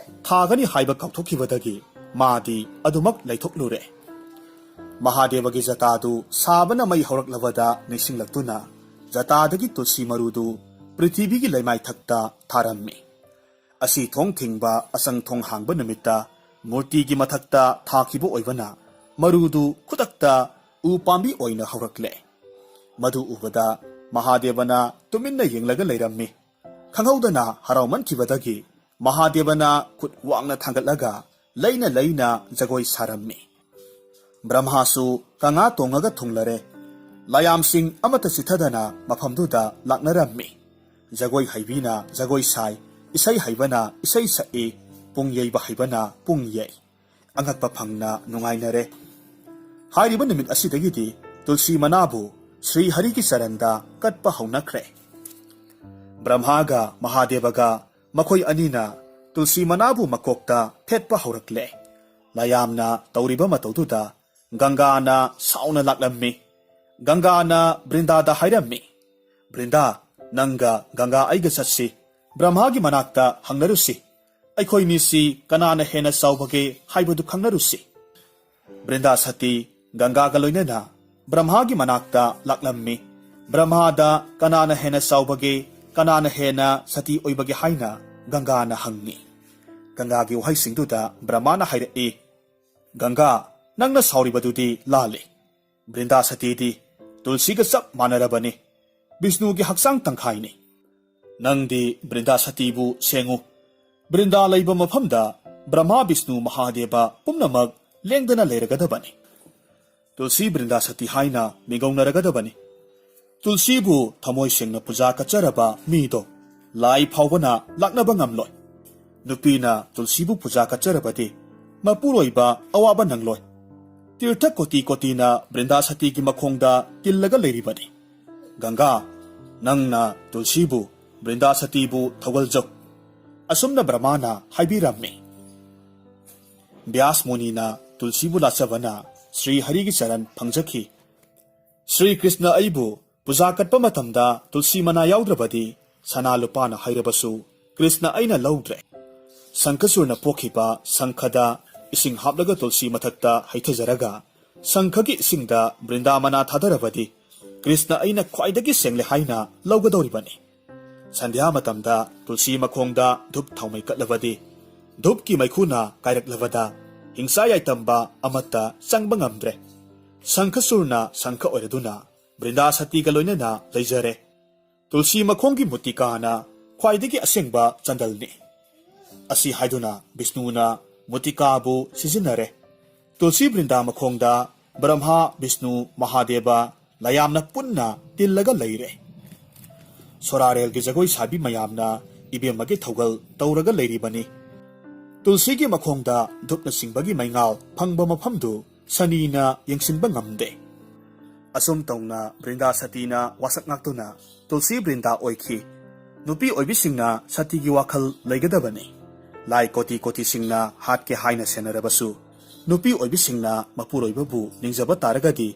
ꯊꯥꯒꯅꯤ ꯍꯥꯏꯕ ꯀꯥꯎꯊꯣꯛꯈꯤꯕꯗꯒꯤ ꯃꯥꯗꯤ ꯑꯗꯨꯃꯛ ꯂꯩꯊꯣꯛꯂꯨꯔꯦ꯫ ꯃꯍꯥꯗꯦꯕꯒꯤ ꯖꯇꯥꯗꯨ ꯁꯥꯕꯅ ꯃꯩ ꯍꯧꯔꯛꯂꯕꯗ ꯅꯤꯡꯁꯤꯡꯂꯛꯇꯨꯅ ꯖꯇꯥꯗꯒꯤ ꯇꯨꯜꯁꯤ ꯃꯔꯨꯗꯨ ꯄ꯭ꯔꯤꯊꯤꯕꯤꯒꯤ ꯂꯩꯃꯥꯏꯊꯛꯇ ꯊꯥꯔꯝꯃꯤ꯫ ꯑꯁꯤ ꯊꯣꯡ ꯊꯤꯡꯕ ꯑꯆꯪ ꯊꯣꯡ ꯍꯥꯡꯕ ꯅꯨꯃꯤꯠꯇ ꯃꯨꯔꯇꯤꯒꯤ ꯃꯊꯛꯇ ꯊꯥꯈꯤꯕ ꯑꯣꯏꯕꯅ ꯃꯔꯨꯗꯨ ꯈꯨꯗꯛꯇ ꯎ ꯄꯥꯝꯕꯤ ꯑꯣꯏꯅ ꯍꯧꯔꯛꯂꯦ꯫ ꯃꯗꯨ ꯎꯕꯗ ꯃꯍꯥꯗꯦꯕꯅ ꯇꯨꯃꯤꯟꯅ ꯌꯦꯡꯂꯒ ꯂꯩꯔꯝꯃꯤ꯫ ꯈꯪꯍꯧꯗꯅ ꯍꯔꯥꯎꯃꯟꯈꯤꯕꯗꯒꯤ ꯃꯍꯥꯗꯦꯕꯅ ꯈꯨꯠ ꯋꯥꯡꯅ ꯊꯥꯡꯒꯠꯂꯒ ꯂꯩꯅ ꯂꯩꯅ ꯖꯒꯣꯏ ꯁꯥꯔꯝꯃꯤ꯫ ꯕ꯭ꯔꯍꯃꯥꯁꯨ ꯀꯪꯉꯥ ꯇꯣꯡꯉꯒ ꯊꯨꯡꯂꯔꯦ꯫ ꯂꯥꯌꯥꯝꯁꯤꯡ ꯑꯃꯠꯇ ꯆꯤꯠꯊꯗꯅ ꯃꯐꯝꯗꯨꯗ ꯂꯥꯛꯅꯔꯝꯃꯤ꯫ ꯖꯒꯣꯏ ꯍꯩꯕꯤꯅ ꯖꯒꯣꯏ ꯁꯥꯏ, ꯏꯁꯩ ꯍꯩꯕꯅ ꯏꯁꯩ ꯁꯛꯏ, ꯄꯨꯡ ꯌꯩꯕ ꯍꯩꯕꯅ ꯄꯨꯡ ꯌꯩ꯫ ꯑꯉꯛꯄ ꯐꯪꯅ ꯅꯨꯡꯉꯥꯏꯅꯔꯦ꯫ ꯍꯥꯏꯔꯤꯕ ꯅꯨꯃꯤꯠ ꯑꯁꯤꯗꯒꯤꯗꯤ ꯇꯨꯜꯁꯤ ꯃꯅꯥꯕꯨ ꯁ꯭ꯔꯤ ꯍꯔꯤꯒꯤ ꯆꯔꯟꯗ ꯀꯠꯄ ꯍꯧꯅꯈ꯭ꯔꯦ꯫ ꯕ꯭ꯔꯍꯃꯥꯒ ꯃꯍꯥꯗꯦꯕꯒ ꯃꯈꯣꯏ ꯑꯅꯤꯅ ꯇꯨꯜꯁꯤ ꯃꯅꯥꯕꯨ ꯃꯀꯣꯛꯇ ꯊꯦꯠꯄ ꯍꯧꯔꯛꯂꯦ꯫ ꯂꯥꯌꯥꯝꯅ ꯇꯧꯔꯤꯕ ꯃꯇꯧꯗꯨꯗ ꯒꯪꯒꯥꯅ ꯁꯥꯎꯅ ꯂꯥꯛꯂꯝꯃꯤ꯫ ꯒꯪꯒꯥꯅ ꯕ꯭ꯔꯤꯟꯗꯥꯗ ꯍꯥꯏꯔꯝꯃꯤ, "ꯕ꯭ꯔꯤꯟꯗꯥ, ꯅꯪꯒ ꯒꯪꯒꯥ ꯑꯩꯒ ꯆꯠꯁꯤ꯫ ꯕ꯭ꯔꯍꯃꯥꯒꯤ ꯃꯅꯥꯛꯇ ꯍꯪꯅꯔꯨꯁꯤ꯫ ꯑꯩꯈꯣꯏꯅꯤꯁꯤ ꯀꯅꯥꯅ ꯍꯦꯟꯅ ꯆꯥꯎꯕꯒꯦ ꯍꯥꯏꯕꯗꯨ ꯈꯪꯅꯔꯨꯁꯤ꯫" ꯕ꯭ꯔꯤꯟꯗꯥ ꯁꯇꯤ ꯒꯪꯒꯥꯒ ꯂꯣꯏꯅꯅ ꯕ꯭ꯔꯍꯃꯥꯒꯤ ꯃꯅꯥꯛꯇ ꯂꯥꯛꯂꯝꯃꯤ꯫ ꯕ꯭ꯔꯍꯃꯥꯗ ꯀꯅꯥꯅ ꯍꯦꯟꯅ ꯆꯥꯎꯕꯒꯦ, ꯀꯅꯥꯅ ꯍꯦꯟꯅ ꯁꯇꯤ ꯑꯣꯏꯕꯒꯦ ꯍꯥꯏꯅ ꯒꯪꯒꯥꯅ ꯍꯪꯉꯤ꯫ ꯒꯪꯒꯥꯒꯤ ꯋꯥꯍꯩꯁꯤꯡꯗꯨꯗ ꯕ꯭ꯔꯍꯃꯥꯅ ꯍꯥꯏꯔꯛꯏ, "ꯒꯪꯒꯥ, ꯅꯪꯅ ꯁꯥꯎꯔꯤꯕꯗꯨꯗꯤ ꯂꯥꯜꯂꯤ꯫ ꯕ꯭ꯔꯤꯟꯗꯥ ꯁꯇꯤꯗꯤ ꯇꯨꯜꯁꯤꯒ ꯆꯞ ꯃꯥꯟꯅꯔꯕꯅꯤ꯫ ꯕꯤꯁꯅꯨꯒꯤ ꯍꯛꯆꯥꯡ ꯇꯪꯈꯥꯏꯅꯤ꯫ ꯅꯪꯗꯤ ꯕ꯭ꯔꯤꯟꯗꯥ ꯁꯇꯤꯕꯨ ꯁꯦꯡꯉꯨ꯫ ꯕ꯭ꯔꯤꯟꯗꯥ ꯂꯩꯕ ꯃꯐꯝꯗ ꯕ꯭ꯔꯍꯃꯥ, ꯕꯤꯁꯅꯨ, ꯃꯍꯥꯗꯦꯕ ꯄꯨꯝꯅꯃꯛ ꯂꯦꯡꯗꯅ ꯂꯩꯔꯒꯗꯕꯅꯤ꯫ ꯇꯨꯜꯁꯤ ꯕ꯭ꯔꯤꯟꯗꯥ ꯁꯇꯤ ꯍꯥꯏꯅ ꯃꯤꯒꯧꯅꯔꯒꯗꯕꯅꯤ꯫ ꯇꯨꯜꯁꯤꯕꯨ ꯊꯃꯣꯏ ꯁꯦꯡꯅ ꯄꯨꯖꯥ ꯀꯠꯆꯔꯕ ꯃꯤꯗꯣ ꯂꯥꯏ ꯐꯥꯎꯕꯅ ꯂꯥꯛꯅꯕ ꯉꯝꯂꯣꯏ꯫ ꯅꯨꯄꯤꯅ ꯇꯨꯜꯁꯤꯕꯨ ꯄꯨꯖꯥ ꯀꯠꯆꯔꯕꯗꯤ ꯃꯄꯨꯔꯣꯏꯕ ꯑꯋꯥꯕ ꯅꯪꯂꯣꯏ꯫ ꯇꯤꯔꯊ ꯀꯣꯇꯤ ꯀꯣꯇꯤꯅ ꯕ꯭ꯔꯤꯟꯗꯥ ꯁꯇꯤꯒꯤ ꯃꯈꯣꯡꯗ ꯇꯤꯜꯂꯒ ꯂꯩꯔꯤꯕꯅꯤ꯫ ꯒꯪꯒꯥ, ꯅꯪꯅ ꯇꯨꯜꯁꯤꯕꯨ, ꯕ꯭ꯔꯤꯟꯗꯥ ꯁꯇꯤꯕꯨ ꯊꯧꯒꯜꯖꯧ꯫" ꯑꯁꯨꯝꯅ ꯕ꯭ꯔꯍꯃꯥꯅ ꯍꯥꯏꯕꯤꯔꯝꯃꯤ꯫ ꯕ꯭ꯌꯥꯁ ꯃꯨꯅꯤꯅ ꯇꯨꯜꯁꯤꯕꯨ ꯂꯥꯠꯆꯕꯅ ꯁ꯭ꯔꯤ ꯍꯔꯤꯒꯤ ꯆꯔꯟ ꯐꯪꯖꯈꯤ꯫ ꯁ꯭ꯔꯤ ꯀ꯭ꯔꯤꯁꯅ ꯑꯩꯕꯨ ꯄꯨꯖꯥ ꯀꯠꯄ ꯃꯇꯝꯗ ꯇꯨꯜꯁꯤ ꯃꯅꯥ ꯌꯥꯎꯗ꯭ꯔꯕꯗꯤ ꯁꯅꯥ ꯂꯨꯄꯥꯅ ꯍꯩꯔꯕꯁꯨ ꯀ꯭ꯔꯤꯁꯅ ꯑꯩꯅ ꯂꯧꯗ꯭ꯔꯦ꯫ ꯁꯪꯈꯆꯨꯔꯅ ꯄꯣꯛꯈꯤꯕ ꯁꯪꯈꯗ ꯏꯁꯤꯡ ꯍꯥꯞꯂꯒ ꯇꯨꯜꯁꯤ ꯃꯊꯛꯇ ꯍꯩꯊꯖꯔꯒ ꯁꯪꯈꯒꯤ ꯏꯁꯤꯡꯗ ꯕ꯭ꯔꯤꯟꯗꯥꯃꯅꯥ ꯊꯥꯗꯔꯕꯗꯤ ꯀ꯭ꯔꯤꯁꯅ ꯑꯩꯅ ꯈ꯭ꯋꯥꯏꯗꯒꯤ ꯁꯦꯡꯂꯦ ꯍꯥꯏꯅ ꯂꯧꯒꯗꯧꯔꯤꯕꯅꯤ꯫ ꯁꯟꯙ꯭ꯌꯥ ꯃꯇꯝꯗ ꯇꯨꯜꯁꯤ ꯃꯈꯣꯡꯗ ꯙꯨꯞ ꯊꯥꯎꯃꯩ ꯀꯠꯂꯕꯗꯤ ꯙꯨꯞꯀꯤ ꯃꯩꯈꯨꯅ ꯀꯥꯏꯔꯛꯂꯕꯗ ꯍꯤꯡꯁꯥ ꯌꯥꯏꯇꯝꯕ ꯑꯃꯠꯇ ꯆꯪꯕ ꯉꯝꯗ꯭ꯔꯦ꯫ ꯁꯪꯈꯆꯨꯔꯅ ꯁꯪꯈ ꯑꯣꯏꯔꯗꯨꯅ ꯕ꯭ꯔꯤꯟꯗꯥ ꯁꯇꯤꯒ ꯂꯣꯏꯅꯅ ꯂꯩꯖꯔꯦ꯫ ꯇꯨꯜꯁꯤ ꯃꯈꯣꯡꯒꯤ ꯃꯨꯇꯤꯀꯥꯅ ꯈ꯭ꯋꯥꯏꯗꯒꯤ ꯑꯁꯦꯡꯕ ꯆꯟꯗꯜꯅꯤ꯫ ꯑꯁꯤ ꯍꯥꯏꯗꯨꯅ ꯕꯤꯁꯅꯨꯅ ꯃꯨꯇꯤꯀꯥꯕꯨ ꯁꯤꯖꯤꯟꯅꯔꯦ꯫ ꯇꯨꯜꯁꯤ ꯕ꯭ꯔꯤꯟꯗꯥ ꯃꯈꯣꯡꯗ ꯕ꯭ꯔꯍ꯭ꯃꯥ, ꯕꯤꯁꯅꯨ, ꯃꯍꯥꯗꯦꯕ, ꯂꯌꯥꯝꯅ ꯄꯨꯟꯅ ꯇꯤꯜꯂꯒ ꯂꯩꯔꯦ꯫ ꯁꯣꯔꯥꯔꯦꯜꯒꯤ ꯖꯒꯣꯏ ꯁꯥꯕꯤ ꯃꯌꯥꯝꯅ ꯏꯕꯦꯝꯃꯒꯤ ꯊꯧꯒꯜ ꯇꯧꯔꯒ ꯂꯩꯔꯤꯕꯅꯤ꯫ ꯇꯨꯜꯁꯤꯒꯤ ꯃꯈꯣꯡꯗ ꯙꯨꯞꯅꯆꯤꯡꯕꯒꯤ ꯃꯩꯉꯥꯜ ꯐꯪꯕ ꯃꯐꯝꯗꯨ ꯁꯅꯤꯅ ꯌꯦꯡꯁꯤꯟꯕ ꯉꯝꯗꯦ꯫ ꯑꯁꯨꯝ ꯇꯧꯅ ꯕ꯭ꯔꯤꯟꯗꯥ ꯁꯇꯤꯅ ꯋꯥꯁꯛ ꯉꯥꯛꯇꯨꯅ ꯇꯨꯜꯁꯤ ꯕ꯭ꯔꯤꯟꯗꯥ ꯑꯣꯏꯈꯤ꯫ ꯅꯨꯄꯤ ꯑꯣꯏꯕꯤꯁꯤꯡꯅ ꯁꯇꯤꯒꯤ ꯋꯥꯈꯜ ꯂꯩꯒꯗꯕꯅꯤ꯫ ꯂꯥꯏ ꯀꯣꯇꯤ ꯀꯣꯇꯤꯁꯤꯡꯅ ꯍꯥꯠꯀꯦ ꯍꯥꯏꯅ ꯁꯦꯟꯅꯔꯕꯁꯨ, ꯅꯨꯄꯤ ꯑꯣꯏꯕꯤꯁꯤꯡꯅ ꯃꯄꯨꯔꯣꯏꯕꯕꯨ ꯅꯤꯡꯖꯕ ꯇꯥꯔꯒꯗꯤ,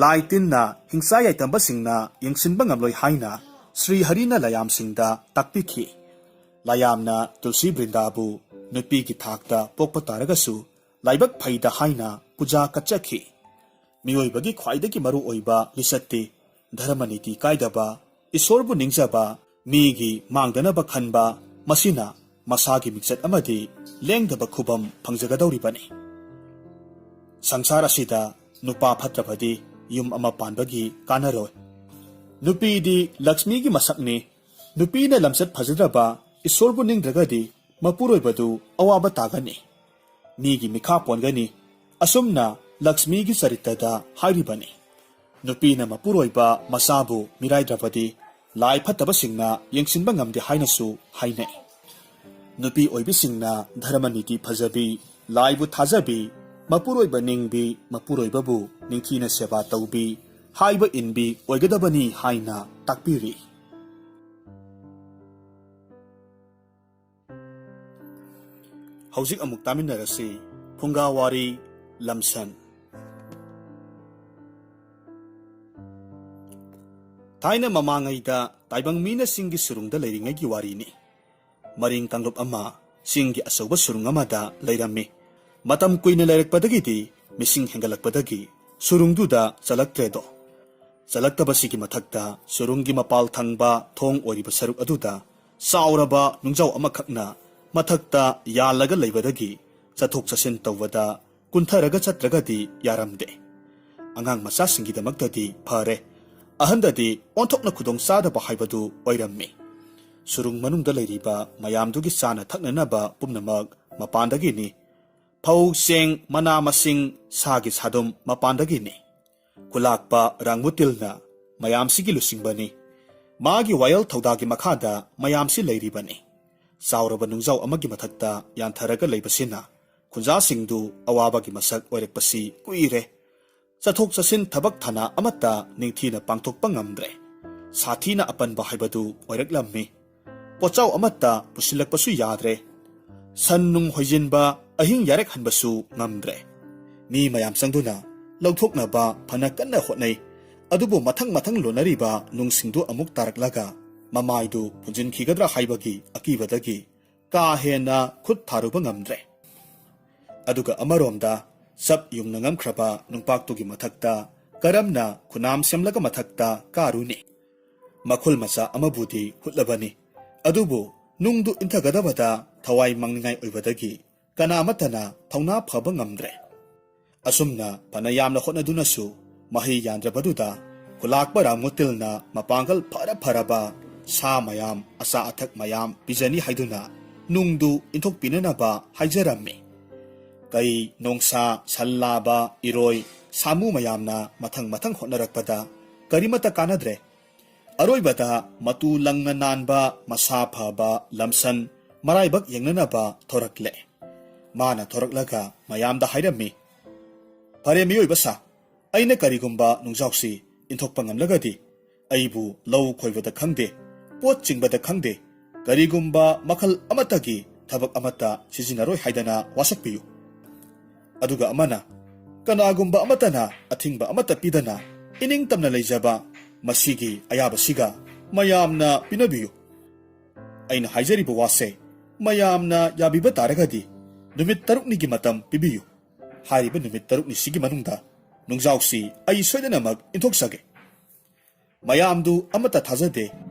ꯂꯥꯏ ꯇꯤꯟꯅ ꯍꯤꯡꯁꯥ ꯌꯥꯏꯇꯝꯕꯁꯤꯡꯅ ꯌꯦꯡꯁꯤꯟꯕ ꯉꯝꯂꯣꯏ ꯍꯥꯏꯅ ꯁ꯭ꯔꯤ ꯍꯔꯤꯅ ꯂꯌꯥꯝꯁꯤꯡꯗ ꯇꯥꯛꯄꯤꯈꯤ꯫ ꯂꯌꯥꯝꯅ ꯇꯨꯜꯁꯤ ꯕ꯭ꯔꯤꯟꯗꯥꯕꯨ ꯅꯨꯄꯤꯒꯤ ꯊꯥꯛꯇ ꯄꯣꯛꯄ ꯇꯥꯔꯒꯁꯨ ꯂꯥꯏꯕꯛ ꯐꯩꯗ ꯍꯥꯏꯅ ꯄꯨꯖꯥ ꯀꯠꯆꯈꯤ꯫ ꯃꯤꯑꯣꯏꯕꯒꯤ ꯈ꯭ꯋꯥꯏꯗꯒꯤ ꯃꯔꯨ ꯑꯣꯏꯕ ꯂꯤꯆꯠꯇꯤ ꯙꯔꯃ ꯅꯤꯇꯤ ꯀꯥꯏꯗꯕ, ꯏꯁꯣꯔꯕꯨ ꯅꯤꯡꯖꯕ, ꯃꯤꯒꯤ ꯃꯥꯡꯗꯅꯕ ꯈꯟꯕ, ꯃꯁꯤꯅ ꯃꯁꯥꯒꯤ ꯃꯤꯡꯆꯠ ꯑꯃꯗꯤ ꯂꯦꯡꯗꯕ ꯈꯨꯕꯝ ꯐꯪꯖꯒꯗꯧꯔꯤꯕꯅꯤ꯫ ꯁꯪꯁꯥꯔ ꯑꯁꯤꯗ ꯅꯨꯄꯥ ꯐꯠꯇ꯭ꯔꯕꯗꯤ ꯌꯨꯝ ꯑꯃ ꯄꯥꯟꯕꯒꯤ ꯀꯥꯟꯅꯔꯣꯏ꯫ ꯅꯨꯄꯤꯗꯤ ꯂꯛꯁꯃꯤꯒꯤ ꯃꯁꯛꯅꯤ꯫ ꯅꯨꯄꯤꯅ ꯂꯝꯆꯠ ꯐꯖꯗ꯭ꯔꯕ, ꯏꯁꯣꯔꯕꯨ ꯅꯤꯡꯗ꯭ꯔꯒꯗꯤ ꯃꯄꯨꯔꯣꯏꯕꯗꯨ ꯑꯋꯥꯕ ꯇꯥꯒꯅꯤ꯫ ꯃꯤꯒꯤ ꯃꯤꯈꯥ ꯄꯣꯟꯒꯅꯤ꯫ ꯑꯁꯨꯝꯅ ꯂꯛꯁꯃꯤꯒꯤ ꯆꯔꯤꯇ꯭ꯔꯗ ꯍꯥꯏꯔꯤꯕꯅꯤ꯫ ꯅꯨꯄꯤꯅ ꯃꯄꯨꯔꯣꯏꯕ ꯃꯆꯥꯕꯨ ꯃꯤꯔꯥꯏꯗ꯭ꯔꯕꯗꯤ ꯂꯥꯏ ꯐꯠꯇꯕꯁꯤꯡꯅ ꯌꯦꯡꯁꯤꯟꯕ ꯉꯝꯗꯦ ꯍꯥꯏꯅꯁꯨ ꯍꯥꯏꯅꯩ꯫ ꯅꯨꯄꯤ ꯑꯣꯏꯕꯤꯁꯤꯡꯅ ꯙꯔꯃ ꯅꯤꯇꯤ ꯐꯖꯕꯤ, ꯂꯥꯏꯕꯨ ꯊꯥꯖꯕꯤ, ꯃꯄꯨꯔꯣꯏꯕ ꯅꯤꯡꯕꯤ, ꯃꯄꯨꯔꯣꯏꯕꯕꯨ ꯅꯤꯡꯊꯤꯅ ꯁꯦꯕꯥ ꯇꯧꯕꯤ, ꯍꯥꯏꯕ ꯏꯟꯕꯤ ꯑꯣꯏꯒꯗꯕꯅꯤ ꯍꯥꯏꯅ ꯇꯥꯛꯄꯤꯔꯤ꯫ ꯍꯧꯖꯤꯛ ꯑꯃꯨꯛ ꯇꯥꯃꯤꯟꯅꯔꯁꯤ ꯐꯨꯡꯒꯥ ꯋꯥꯔꯤ ꯂꯝꯁꯟ꯫ ꯊꯥꯏꯅ ꯃꯃꯥꯡꯉꯩꯗ ꯇꯥꯏꯕꯪ ꯃꯤꯅ ꯆꯤꯡꯒꯤ ꯁꯨꯔꯨꯡꯗ ꯂꯩꯔꯤꯉꯩꯒꯤ ꯋꯥꯔꯤꯅꯤ꯫ ꯃꯔꯤꯡ ꯀꯥꯡꯂꯨꯞ ꯑꯃ ꯆꯤꯡꯒꯤ ꯑꯆꯧꯕ ꯁꯨꯔꯨꯡ ꯑꯃꯗ ꯂꯩꯔꯝꯃꯤ꯫ ꯃꯇꯝ ꯀꯨꯏꯅ ꯂꯩꯔꯛꯄꯗꯒꯤꯗꯤ ꯃꯤꯁꯤꯡ ꯍꯦꯟꯒꯠꯂꯛꯄꯗꯒꯤ ꯁꯨꯔꯨꯡꯗꯨꯗ ꯆꯜꯂꯛꯇ꯭ꯔꯦꯗꯣ꯫ ꯆꯜꯂꯛꯇꯕꯁꯤꯒꯤ ꯃꯊꯛꯇ ꯁꯨꯔꯨꯡꯒꯤ ꯃꯄꯥꯜ ꯊꯪꯕ ꯊꯣꯡ ꯑꯣꯏꯔꯤꯕ ꯁꯔꯨꯛ ꯑꯗꯨꯗ ꯆꯥꯎꯔꯕ ꯅꯨꯡꯖꯥꯎ ꯑꯃꯈꯛꯅ ꯃꯊꯛꯇ ꯌꯥꯜꯂꯒ ꯂꯩꯕꯗꯒꯤ ꯆꯠꯊꯣꯛ ꯆꯠꯁꯤꯟ ꯇꯧꯕꯗ ꯀꯨꯟꯊꯔꯒ ꯆꯠꯇ꯭ꯔꯒꯗꯤ ꯌꯥꯔꯝꯗꯦ꯫ ꯑꯉꯥꯡ ꯃꯆꯥꯁꯤꯡꯒꯤꯗꯃꯛꯇꯗꯤ ꯐꯔꯦ, ꯑꯍꯟꯗꯗꯤ ꯑꯣꯟꯊꯣꯛꯅ ꯈꯨꯗꯣꯡ ꯆꯥꯗꯕ ꯍꯥꯏꯕꯗꯨ ꯑꯣꯏꯔꯝꯃꯤ꯫ ꯁꯨꯔꯨꯡ ꯃꯅꯨꯡꯗ ꯂꯩꯔꯤꯕ ꯃꯌꯥꯝꯗꯨꯒꯤ ꯆꯥꯅ ꯊꯛꯅꯅꯕ ꯄꯨꯝꯅꯃꯛ ꯃꯄꯥꯟꯗꯒꯤꯅꯤ꯫ ꯐꯧ, ꯆꯦꯡ, ꯃꯅꯥ ꯃꯁꯤꯡ, ꯁꯥꯒꯤ ꯁꯥꯗꯨꯝ ꯃꯄꯥꯟꯗꯒꯤꯅꯤ꯫ ꯈꯨꯂꯥꯛꯄ ꯔꯥꯡꯃꯨꯇꯤꯜꯅ ꯃꯌꯥꯝꯁꯤꯒꯤ ꯂꯨꯆꯤꯡꯕꯅꯤ꯫ ꯃꯥꯒꯤ ꯋꯥꯌꯦꯜ ꯊꯧꯗꯥꯒꯤ ꯃꯈꯥꯗ ꯃꯌꯥꯝꯁꯤ ꯂꯩꯔꯤꯕꯅꯤ꯫ ꯆꯥꯎꯔꯕ ꯅꯨꯡꯖꯥꯎ ꯑꯃꯒꯤ ꯃꯊꯛꯇ ꯌꯥꯟꯊꯔꯒ ꯂꯩꯕꯁꯤꯅ ꯈꯨꯟꯖꯥꯁꯤꯡꯗꯨ ꯑꯋꯥꯕꯒꯤ ꯃꯁꯛ ꯑꯣꯏꯔꯛꯄꯁꯤ ꯀꯨꯏꯔꯦ꯫ ꯆꯠꯊꯣꯛ ꯆꯠꯁꯤꯟ ꯊꯕꯛ ꯊꯥꯅ ꯑꯃꯠꯇ ꯅꯤꯡꯊꯤꯅ ꯄꯥꯡꯊꯣꯛꯄ ꯉꯝꯗ꯭ꯔꯦ꯫ ꯁꯥꯊꯤꯅ ꯑꯄꯟꯕ ꯍꯥꯏꯕꯗꯨ ꯑꯣꯏꯔꯛꯂꯝꯃꯤ꯫ ꯄꯣꯠꯆꯥꯎ ꯑꯃꯠꯇ ꯄꯨꯁꯤꯜꯂꯛꯄꯁꯨ ꯌꯥꯗ꯭ꯔꯦ꯫ ꯁꯟ ꯅꯨꯡ ꯍꯣꯏꯖꯤꯟꯕ, ꯑꯍꯤꯡ ꯌꯥꯔꯦꯛ ꯍꯟꯕꯁꯨ ꯉꯝꯗ꯭ꯔꯦ꯫ ꯃꯤ ꯃꯌꯥꯝ ꯆꯪꯗꯨꯅ ꯂꯧꯊꯣꯛꯅꯕ ꯐꯅ ꯀꯟꯅ ꯍꯣꯠꯅꯩ꯫ ꯑꯗꯨꯕꯨ ꯃꯊꯪ ꯃꯊꯪ ꯂꯣꯟꯅꯔꯤꯕ ꯅꯨꯡꯁꯤꯡꯗꯨ ꯑꯃꯨꯛ ꯇꯥꯔꯛꯂꯒ ꯃꯃꯥꯏꯗꯨ ꯄꯨꯟꯁꯤꯟꯈꯤꯒꯗ꯭ꯔꯥ ꯍꯥꯏꯕꯒꯤ ꯑꯀꯤꯕꯗꯒꯤ ꯀꯥ ꯍꯦꯟꯅ ꯈꯨꯠ ꯊꯥꯔꯨꯕ ꯉꯝꯗ꯭ꯔꯦ꯫ ꯑꯗꯨꯒ ꯑꯃꯔꯣꯝꯗ ꯆꯞ ꯌꯨꯡꯅ ꯉꯝꯈ꯭ꯔꯕ ꯅꯨꯡꯄꯥꯛꯇꯨꯒꯤ ꯃꯊꯛꯇ ꯀꯔꯝꯅ ꯈꯨꯅꯥꯝ ꯁꯦꯝꯂꯒ ꯃꯊꯛꯇ ꯀꯥꯔꯨꯅꯤ? ꯃꯈꯨꯜ ꯃꯆꯥ ꯑꯃꯕꯨꯗꯤ ꯍꯨꯠꯂꯕꯅꯤ, ꯑꯗꯨꯕꯨ ꯅꯨꯡꯗꯨ ꯏꯟꯊꯒꯗꯕꯗ ꯊꯋꯥꯏ ꯃꯥꯡꯅꯤꯡꯉꯥꯏ ꯑꯣꯏꯕꯗꯒꯤ ꯀꯅꯥ ꯑꯃꯠꯇꯅ ꯊꯧꯅꯥ ꯐꯕ ꯉꯝꯗ꯭ꯔꯦ꯫ ꯑꯁꯨꯝꯅ ꯐꯅ ꯌꯥꯝꯅ ꯍꯣꯠꯅꯗꯨꯅꯁꯨ ꯃꯍꯩ ꯌꯥꯟꯗ꯭ꯔꯕꯗꯨꯗ ꯈꯨꯂꯥꯛꯄ ꯔꯥꯃꯨꯇꯤꯜꯅ ꯃꯄꯥꯡꯒꯜ ꯐꯔ ꯐꯔꯕ ꯁꯥ ꯃꯌꯥꯝ, ꯑꯆꯥ ꯑꯊꯛ ꯃꯌꯥꯝ ꯄꯤꯖꯅꯤ ꯍꯥꯏꯗꯨꯅ ꯅꯨꯡꯗꯨ ꯏꯟꯊꯣꯛꯄꯤꯅꯅꯕ ꯍꯥꯏꯖꯔꯝꯃꯤ꯫ ꯀꯩ, ꯅꯣꯡꯁꯥ, ꯁꯟ ꯂꯥꯕ, ꯏꯔꯣꯏ, ꯁꯥꯃꯨ ꯃꯌꯥꯝꯅ ꯃꯊꯪ ꯃꯊꯪ ꯍꯣꯠꯅꯔꯛꯄꯗ ꯀꯔꯤꯃꯠꯇ ꯀꯥꯟꯅꯗ꯭ꯔꯦ꯫ ꯑꯔꯣꯏꯕꯗ ꯃꯇꯨ ꯂꯪꯅ ꯅꯥꯟꯕ, ꯃꯁꯥ ꯐꯕ ꯂꯝꯁꯟ ꯃꯔꯥꯏꯕꯛ ꯌꯦꯡꯅꯅꯕ ꯊꯣꯔꯛꯂꯦ꯫ ꯃꯥꯅ ꯊꯣꯔꯛꯂꯒ ꯃꯌꯥꯝꯗ ꯍꯥꯏꯔꯝꯃꯤ, "ꯐꯔꯦ ꯃꯤꯑꯣꯏꯕ ꯁꯥ, ꯑꯩꯅ ꯀꯔꯤꯒꯨꯝꯕ ꯅꯨꯡꯖꯥꯎꯁꯤ ꯏꯟꯊꯣꯛꯄ ꯉꯝꯂꯒꯗꯤ ꯑꯩꯕꯨ ꯂꯧ ꯈꯣꯏꯕꯗ ꯈꯪꯗꯦ, ꯄꯣꯠ ꯆꯤꯡꯕꯗ ꯈꯪꯗꯦ, ꯀꯔꯤꯒꯨꯝꯕ ꯃꯈꯜ ꯑꯃꯠꯇꯒꯤ ꯊꯕꯛ ꯑꯃꯠꯇ ꯁꯤꯖꯤꯟꯅꯔꯣꯏ ꯍꯥꯏꯗꯅ ꯋꯥꯁꯛꯄꯤꯌꯨ꯫ ꯑꯗꯨꯒ ꯑꯃꯅ, ꯀꯅꯥꯒꯨꯝꯕ ꯑꯃꯠꯇꯅ ꯑꯊꯤꯡꯕ ꯑꯃꯠꯇ ꯄꯤꯗꯅ ꯏꯅꯤꯡꯇꯝꯅ ꯂꯩꯖꯕ ꯃꯁꯤꯒꯤ ꯑꯌꯥꯕꯁꯤꯒ ꯃꯌꯥꯝꯅ ꯄꯤꯅꯕꯤꯌꯨ"꯫ ꯑꯩꯅ ꯍꯥꯏꯖꯔꯤꯕ ꯋꯥꯁꯦ ꯃꯌꯥꯝꯅ ꯌꯥꯕꯤꯕ ꯇꯥꯔꯒꯗꯤ ꯅꯨꯃꯤꯠ ꯇꯔꯨꯛꯅꯤꯒꯤ ꯃꯇꯝ ꯄꯤꯕꯤꯌꯨ꯫ ꯍꯥꯏꯔꯤꯕ ꯅꯨꯃꯤꯠ ꯇꯔꯨꯛꯅꯤꯁꯤꯒꯤ ꯃꯅꯨꯡꯗ ꯅꯨꯡꯖꯥꯎꯁꯤ ꯑꯩ ꯁꯣꯏꯗꯅꯃꯛ ꯏꯟꯊꯣꯛꯆꯒꯦ꯫ ꯃꯌꯥꯝꯗꯨ ꯑꯃꯠꯇ ꯊꯥꯖꯗꯦ꯫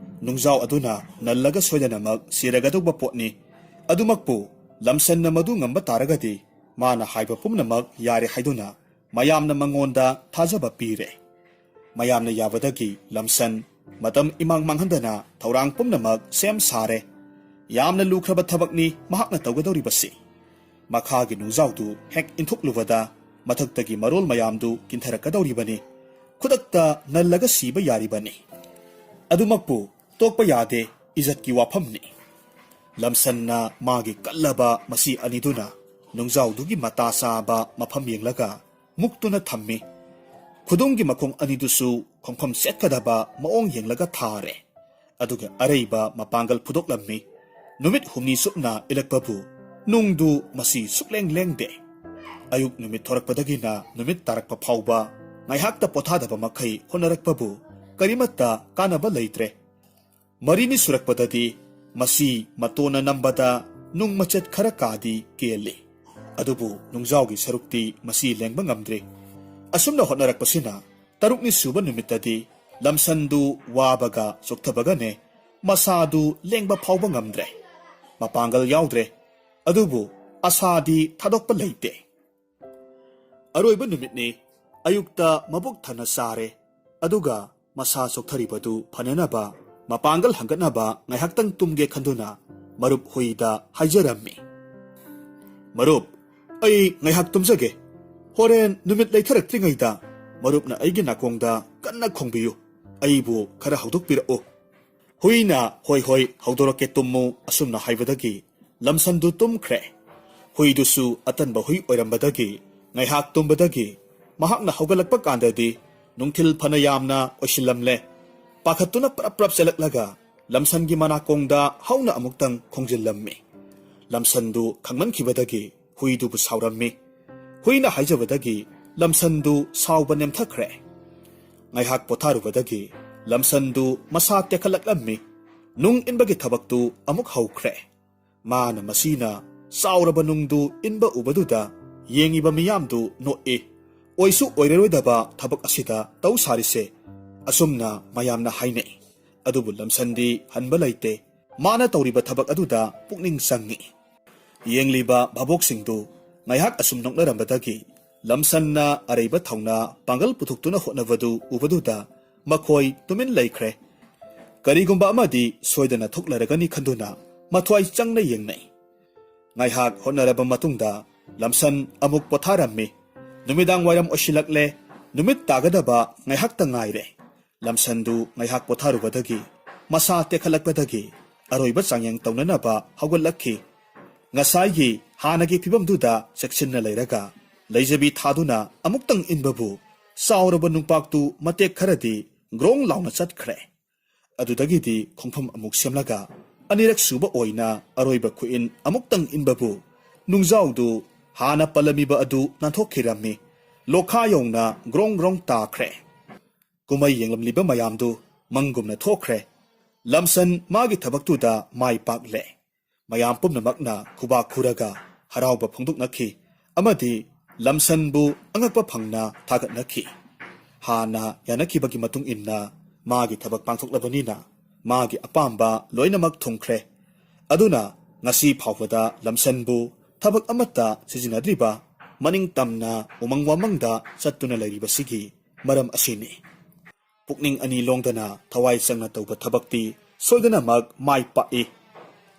ꯅꯨꯡꯖꯥꯎ ꯑꯗꯨꯅ ꯅꯜꯂꯒ ꯁꯣꯏꯗꯅꯃꯛ ꯁꯤꯔꯒꯗꯧꯕ ꯄꯣꯠꯅꯤ꯫ ꯑꯗꯨꯃꯛꯄꯨ ꯂꯝꯁꯟꯅ ꯃꯗꯨ ꯉꯝꯕ ꯇꯥꯔꯒꯗꯤ ꯃꯥꯅ ꯍꯥꯏꯕ ꯄꯨꯝꯅꯃꯛ ꯌꯥꯔꯦ ꯍꯥꯏꯗꯨꯅ ꯃꯌꯥꯝꯅ ꯃꯉꯣꯟꯗ ꯊꯥꯖꯕ ꯄꯤꯔꯦ꯫ ꯃꯌꯥꯝꯅ ꯌꯥꯕꯗꯒꯤ ꯂꯝꯁꯟ ꯃꯇꯝ ꯏꯃꯥꯡ ꯃꯥꯡꯍꯟꯗꯅ ꯊꯧꯔꯥꯡ ꯄꯨꯝꯅꯃꯛ ꯁꯦꯝ ꯁꯥꯔꯦ꯫ ꯌꯥꯝꯅ ꯂꯨꯈ꯭ꯔꯕ ꯊꯕꯛꯅꯤ ꯃꯍꯥꯛꯅ ꯇꯧꯒꯗꯧꯔꯤꯕꯁꯤ꯫ ꯃꯈꯥꯒꯤ ꯅꯨꯡꯖꯥꯎꯗꯨ ꯍꯦꯛ ꯏꯟꯊꯣꯛꯂꯨꯕꯗ ꯃꯊꯛꯇꯒꯤ ꯃꯔꯣꯜ ꯃꯌꯥꯝꯗꯨ ꯀꯤꯟꯊꯔꯛꯀꯗꯧꯔꯤꯕꯅꯤ꯫ ꯈꯨꯗꯛꯇ ꯅꯜꯂꯒ ꯁꯤꯕ ꯌꯥꯔꯤꯕꯅꯤ꯫ ꯑꯗꯨꯃꯛꯄꯨ ꯇꯣꯛꯄ ꯌꯥꯗꯦ, ꯏꯖꯠꯀꯤ ꯋꯥꯐꯝꯅꯤ꯫ ꯂꯝꯁꯟꯅ ꯃꯥꯒꯤ ꯀꯜꯂꯕ ꯃꯁꯤ ꯑꯅꯤꯗꯨꯅ ꯅꯨꯡꯖꯥꯎꯗꯨꯒꯤ ꯃꯇꯥ ꯆꯥꯕ ꯃꯐꯝ ꯌꯦꯡꯂꯒ ꯃꯨꯛꯇꯨꯅ ꯊꯝꯃꯤ꯫ ꯈꯨꯗꯨꯝꯒꯤ ꯃꯈꯣꯡ ꯑꯅꯤꯗꯨꯁꯨ ꯈꯣꯡꯐꯝ ꯆꯦꯠꯀꯗꯕ ꯃꯑꯣꯡ ꯌꯦꯡꯂꯒ ꯊꯥꯔꯦ꯫ ꯑꯗꯨꯒ ꯑꯔꯩꯕ ꯃꯄꯥꯡꯒꯜ ꯐꯨꯗꯣꯛꯂꯝꯃꯤ꯫ ꯅꯨꯃꯤꯠ ꯍꯨꯝꯅꯤ ꯆꯨꯞꯅ ꯏꯜꯂꯛꯄꯕꯨ ꯅꯨꯡꯗꯨ ꯃꯁꯤ ꯁꯨꯛꯂꯦꯡ ꯂꯦꯡꯗꯦ꯫ ꯑꯌꯨꯛ ꯅꯨꯃꯤꯠ ꯊꯣꯔꯛꯄꯗꯒꯤꯅ ꯅꯨꯃꯤꯠ ꯇꯥꯔꯛꯄ ꯐꯥꯎꯕ ꯉꯥꯏꯍꯥꯛꯇ ꯄꯣꯊꯥꯗꯕ ꯃꯈꯩ ꯍꯣꯠꯅꯔꯛꯄꯕꯨ ꯀꯔꯤꯃꯠꯇ ꯀꯥꯟꯅꯕ ꯂꯩꯇ꯭ꯔꯦ꯫ ꯃꯔꯤꯅꯤ ꯁꯨꯔꯛꯄꯗꯗꯤ ꯃꯁꯤ ꯃꯇꯣꯟꯅ ꯅꯝꯕꯗ ꯅꯨꯡ ꯃꯆꯦꯠ ꯈꯔ ꯀꯥꯗꯤ ꯀꯦꯜꯂꯤ꯫ ꯑꯗꯨꯕꯨ ꯅꯨꯡꯖꯥꯎꯒꯤ ꯁꯔꯨꯛꯇꯤ ꯃꯁꯤ ꯂꯦꯡꯕ ꯉꯝꯗ꯭ꯔꯤ꯫ ꯑꯁꯨꯝꯅ ꯍꯣꯠꯅꯔꯛꯄꯁꯤꯅ ꯇꯔꯨꯛꯅꯤ ꯁꯨꯕ ꯅꯨꯃꯤꯠꯇꯗꯤ ꯂꯝꯁꯟꯗꯨ ꯋꯥꯕꯒ ꯆꯣꯛꯊꯕꯒꯅꯦ ꯃꯁꯥꯗꯨ ꯂꯦꯡꯕ ꯐꯥꯎꯕ ꯉꯝꯗ꯭ꯔꯦ꯫ ꯃꯄꯥꯡꯒꯜ ꯌꯥꯎꯗ꯭ꯔꯦ꯫ ꯑꯗꯨꯕꯨ ꯑꯁꯥꯗꯤ ꯊꯥꯗꯣꯛꯄ ꯂꯩꯇꯦ꯫ ꯑꯔꯣꯏꯕ ꯅꯨꯃꯤꯠꯅꯤ꯫ ꯑꯌꯨꯛꯇ ꯃꯕꯨꯛ ꯊꯟꯅ ꯆꯥꯔꯦ꯫ ꯑꯗꯨꯒ ꯃꯁꯥ ꯆꯣꯛꯊꯔꯤꯕꯗꯨ ꯐꯅꯅꯕ, ꯃꯄꯥꯡꯒꯜ ꯍꯟꯒꯠꯅꯕ ꯉꯥꯏꯍꯥꯛꯇꯪ ꯇꯨꯝꯒꯦ ꯈꯟꯗꯨꯅ ꯃꯔꯨꯞ ꯍꯨꯏꯗ ꯍꯥꯏꯖꯔꯝꯃꯤ꯫ "ꯃꯔꯨꯞ, ꯑꯩ ꯉꯥꯏꯍꯥꯛ ꯇꯨꯝꯖꯒꯦ꯫ ꯍꯣꯔꯦꯟ ꯅꯨꯃꯤꯠ ꯂꯩꯊꯔꯛꯇ꯭ꯔꯤꯉꯩꯗ ꯃꯔꯨꯞꯅ ꯑꯩꯒꯤ ꯅꯥꯀꯣꯡꯗ ꯀꯟꯅ ꯈꯣꯡꯕꯤꯌꯨ꯫ ꯑꯩꯕꯨ ꯈꯔ ꯍꯧꯗꯣꯛꯄꯤꯔꯛꯎ꯫" ꯍꯨꯏꯅ "ꯍꯣꯏ, ꯍꯣꯏ, ꯍꯧꯗꯣꯔꯛꯀꯦ, ꯇꯨꯝꯃꯨ" ꯑꯁꯨꯝꯅ ꯍꯥꯏꯕꯗꯒꯤ ꯂꯝꯁꯟꯗꯨ ꯇꯨꯝꯈ꯭ꯔꯦ꯫ ꯍꯨꯏꯗꯨꯁꯨ ꯑꯇꯟꯕ ꯍꯨꯏ ꯑꯣꯏꯔꯝꯕꯗꯒꯤ ꯉꯥꯏꯍꯥꯛ ꯇꯨꯝꯕꯗꯒꯤ ꯃꯍꯥꯛꯅ ꯍꯧꯒꯠꯂꯛꯄ ꯀꯥꯟꯗꯗꯤ ꯅꯨꯡꯊꯤꯜ ꯐꯅ ꯌꯥꯝꯅ ꯑꯣꯏꯁꯤꯜꯂꯝꯂꯦ꯫ ꯄꯥꯈꯠꯇꯨꯅ ꯄ꯭ꯔꯞ ꯄ꯭ꯔꯞ ꯆꯦꯜꯂꯛꯂꯒ ꯂꯝꯁꯟꯒꯤ ꯃꯅꯥꯀꯣꯡꯗ ꯍꯧꯅ ꯑꯃꯨꯛꯇꯪ ꯈꯣꯡꯖꯤꯜꯂꯝꯃꯤ꯫ ꯂꯝꯁꯟꯗꯨ ꯈꯪꯃꯟꯈꯤꯕꯗꯒꯤ ꯍꯨꯏꯗꯨꯕꯨ ꯁꯥꯎꯔꯝꯃꯤ꯫ ꯍꯨꯏꯅ ꯍꯥꯏꯖꯕꯗꯒꯤ ꯂꯝꯁꯟꯗꯨ ꯁꯥꯎꯕ ꯅꯦꯝꯊꯈ꯭ꯔꯦ꯫ ꯉꯥꯏꯍꯥꯛ ꯄꯣꯊꯥꯔꯨꯕꯗꯒꯤ ꯂꯝꯁꯟꯗꯨ ꯃꯁꯥ ꯇꯦꯛꯈꯠꯂꯛꯂꯝꯃꯤ꯫ ꯅꯨꯡ ꯏꯟꯕꯒꯤ ꯊꯕꯛꯇꯨ ꯑꯃꯨꯛ ꯍꯧꯈ꯭ꯔꯦ꯫ ꯃꯥꯅ ꯃꯁꯤꯅ ꯆꯥꯎꯔꯕ ꯅꯨꯡꯗꯨ ꯏꯟꯕ ꯎꯕꯗꯨꯗ ꯌꯦꯡꯉꯤꯕ ꯃꯤꯌꯥꯝꯗꯨ ꯅꯣꯛꯏ꯫ ꯑꯣꯏꯁꯨ ꯑꯣꯏꯔꯔꯣꯏꯗꯕ ꯊꯕꯛ ꯑꯁꯤꯗ ꯇꯧ ꯁꯥꯔꯤꯁꯦ, ꯑꯁꯨꯝꯅ ꯃꯌꯥꯝꯅ ꯍꯥꯏꯅꯩ꯫ ꯑꯗꯨꯕꯨ ꯂꯝꯁꯟꯗꯤ ꯍꯟꯕ ꯂꯩꯇꯦ꯫ ꯃꯥꯅ ꯇꯧꯔꯤꯕ ꯊꯕꯛ ꯑꯗꯨꯗ ꯄꯨꯛꯅꯤꯡ ꯆꯪꯉꯤ꯫ ꯌꯦꯡꯂꯤꯕ ꯚꯥꯕꯣꯛꯁꯤꯡꯗꯨ ꯉꯥꯏꯍꯥꯛ ꯑꯁꯨꯝ ꯅꯣꯛꯅꯔꯝꯕꯗꯒꯤ ꯂꯝꯁꯟꯅ ꯑꯔꯩꯕ ꯊꯧꯅꯥ ꯄꯥꯡꯒꯜ ꯄꯨꯊꯣꯛꯇꯨꯅ ꯍꯣꯠꯅꯕꯗꯨ ꯎꯕꯗꯨꯗ ꯃꯈꯣꯏ ꯇꯨꯃꯤꯟ ꯂꯩꯈ꯭ꯔꯦ꯫ ꯀꯔꯤꯒꯨꯝꯕ ꯑꯃꯗꯤ ꯁꯣꯏꯗꯅ ꯊꯣꯛꯂꯔꯒꯅꯤ ꯈꯟꯗꯨꯅ ꯃꯊ꯭ꯋꯥꯏ ꯆꯪꯅ ꯌꯦꯡꯅꯩ꯫ ꯉꯥꯏꯍꯥꯛ ꯍꯣꯠꯅꯔꯕ ꯃꯇꯨꯡꯗ ꯂꯝꯁꯟ ꯑꯃꯨꯛ ꯄꯣꯊꯥꯔꯝꯃꯤ꯫ ꯅꯨꯃꯤꯗꯥꯡ ꯋꯥꯏꯔꯝ ꯑꯣꯏꯁꯤꯜꯂꯛꯂꯦ꯫ ꯅꯨꯃꯤꯠ ꯇꯥꯒꯗꯕ ꯉꯥꯏꯍꯥꯛꯇ ꯉꯥꯏꯔꯦ꯫ ꯂꯝꯁꯟꯗꯨ ꯉꯥꯏꯍꯥꯛ ꯄꯣꯊꯥꯔꯨꯕꯗꯒꯤ ꯃꯁꯥ ꯇꯦꯛꯈꯠꯂꯛꯄꯗꯒꯤ ꯑꯔꯣꯏꯕ ꯆꯥꯡꯌꯦꯡ ꯇꯧꯅꯅꯕ ꯍꯧꯒꯠꯂꯛꯈꯤ꯫ ꯉꯁꯥꯏꯒꯤ ꯍꯥꯟꯅꯒꯤ ꯐꯤꯕꯝꯗꯨꯗ ꯆꯦꯛꯁꯤꯟꯅ ꯂꯩꯔꯒ ꯂꯩꯖꯕꯤ ꯊꯥꯗꯨꯅ ꯑꯃꯨꯛꯇꯪ ꯏꯟꯕꯕꯨ ꯆꯥꯎꯔꯕ ꯅꯨꯡꯄꯥꯛꯇꯨ ꯃꯇꯦꯛ ꯈꯔꯗꯤ ꯒ꯭ꯔꯣꯡ ꯂꯥꯎꯅ ꯆꯠꯈ꯭ꯔꯦ꯫ ꯑꯗꯨꯗꯒꯤꯗꯤ ꯈꯣꯡꯐꯝ ꯑꯃꯨꯛ ꯁꯦꯝꯂꯒ ꯑꯅꯤꯔꯛ ꯁꯨꯕ ꯑꯣꯏꯅ ꯑꯔꯣꯏꯕ ꯈꯨꯏꯟ ꯑꯃꯨꯛꯇꯪ ꯏꯟꯕꯕꯨ ꯅꯨꯡꯖꯥꯎꯗꯨ ꯍꯥꯟꯅ ꯄꯜꯂꯝꯃꯤꯕ ꯑꯗꯨ ꯅꯥꯟꯊꯣꯛꯈꯤꯔꯝꯃꯤ꯫ ꯂꯣꯈꯥ ꯌꯧꯅ ꯒ꯭ꯔꯣꯡ ꯒ꯭ꯔꯣꯡ ꯇꯥꯈ꯭ꯔꯦ꯫ ꯀꯨꯝꯍꯩ ꯌꯦꯡꯂꯝꯂꯤꯕ ꯃꯌꯥꯝꯗꯨ ꯃꯪꯒꯨꯝꯅ ꯊꯣꯛꯈ꯭ꯔꯦ꯫ ꯂꯝꯁꯟ ꯃꯥꯒꯤ ꯊꯕꯛꯇꯨꯗ ꯃꯥꯏ ꯄꯥꯛꯂꯦ꯫ ꯃꯌꯥꯝ ꯄꯨꯝꯅꯃꯛꯅ ꯈꯨꯕꯥꯛ ꯈꯨꯔꯒ ꯍꯔꯥꯎꯕ ꯐꯣꯡꯗꯣꯛꯅꯈꯤ ꯑꯃꯗꯤ ꯂꯝꯁꯟꯕꯨ ꯑꯉꯛꯄ ꯐꯪꯅ ꯊꯥꯒꯠꯅꯈꯤ꯫ ꯍꯥꯟꯅ ꯌꯥꯅꯈꯤꯕꯒꯤ ꯃꯇꯨꯡ ꯏꯟꯅ ꯃꯥꯒꯤ ꯊꯕꯛ ꯄꯥꯡꯊꯣꯛꯂꯕꯅꯤꯅ ꯃꯥꯒꯤ ꯑꯄꯥꯝꯕ ꯂꯣꯏꯅꯃꯛ ꯊꯨꯡꯈ꯭ꯔꯦ꯫ ꯑꯗꯨꯅ ꯉꯁꯤ ꯐꯥꯎꯕꯗ ꯂꯝꯁꯟꯕꯨ ꯊꯕꯛ ꯑꯃꯠꯇ ꯁꯤꯖꯤꯟꯅꯗ꯭ꯔꯤꯕ ꯃꯅꯤꯡ ꯇꯝꯅ ꯎꯃꯪ ꯋꯥꯃꯪꯗ ꯆꯠꯇꯨꯅ ꯂꯩꯔꯤꯕꯁꯤꯒꯤ ꯃꯔꯝ ꯑꯁꯤꯅꯤ꯫ ꯄꯨꯛꯅꯤꯡ ꯑꯅꯤ ꯂꯣꯡꯗꯅ ꯊꯋꯥꯏ ꯆꯪꯅ ꯇꯧꯕ ꯊꯕꯛꯇꯤ ꯁꯣꯏꯗꯅꯃꯛ ꯃꯥꯏ ꯄꯥꯛꯏ꯫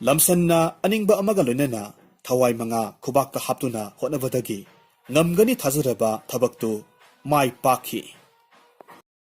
ꯂꯝꯁꯟꯅ ꯑꯅꯤꯡꯕ ꯑꯃꯒ ꯂꯣꯏꯅꯅ ꯊꯋꯥꯏ ꯃꯉꯥ ꯈꯨꯕꯥꯛꯇ ꯍꯥꯞꯇꯨꯅ ꯍꯣꯠꯅꯕꯗꯒꯤ ꯉꯝꯒꯅꯤ ꯊꯥꯖꯔꯕ ꯊꯕꯛꯇꯨ ꯃꯥꯏ ꯄꯥꯛꯈꯤ꯫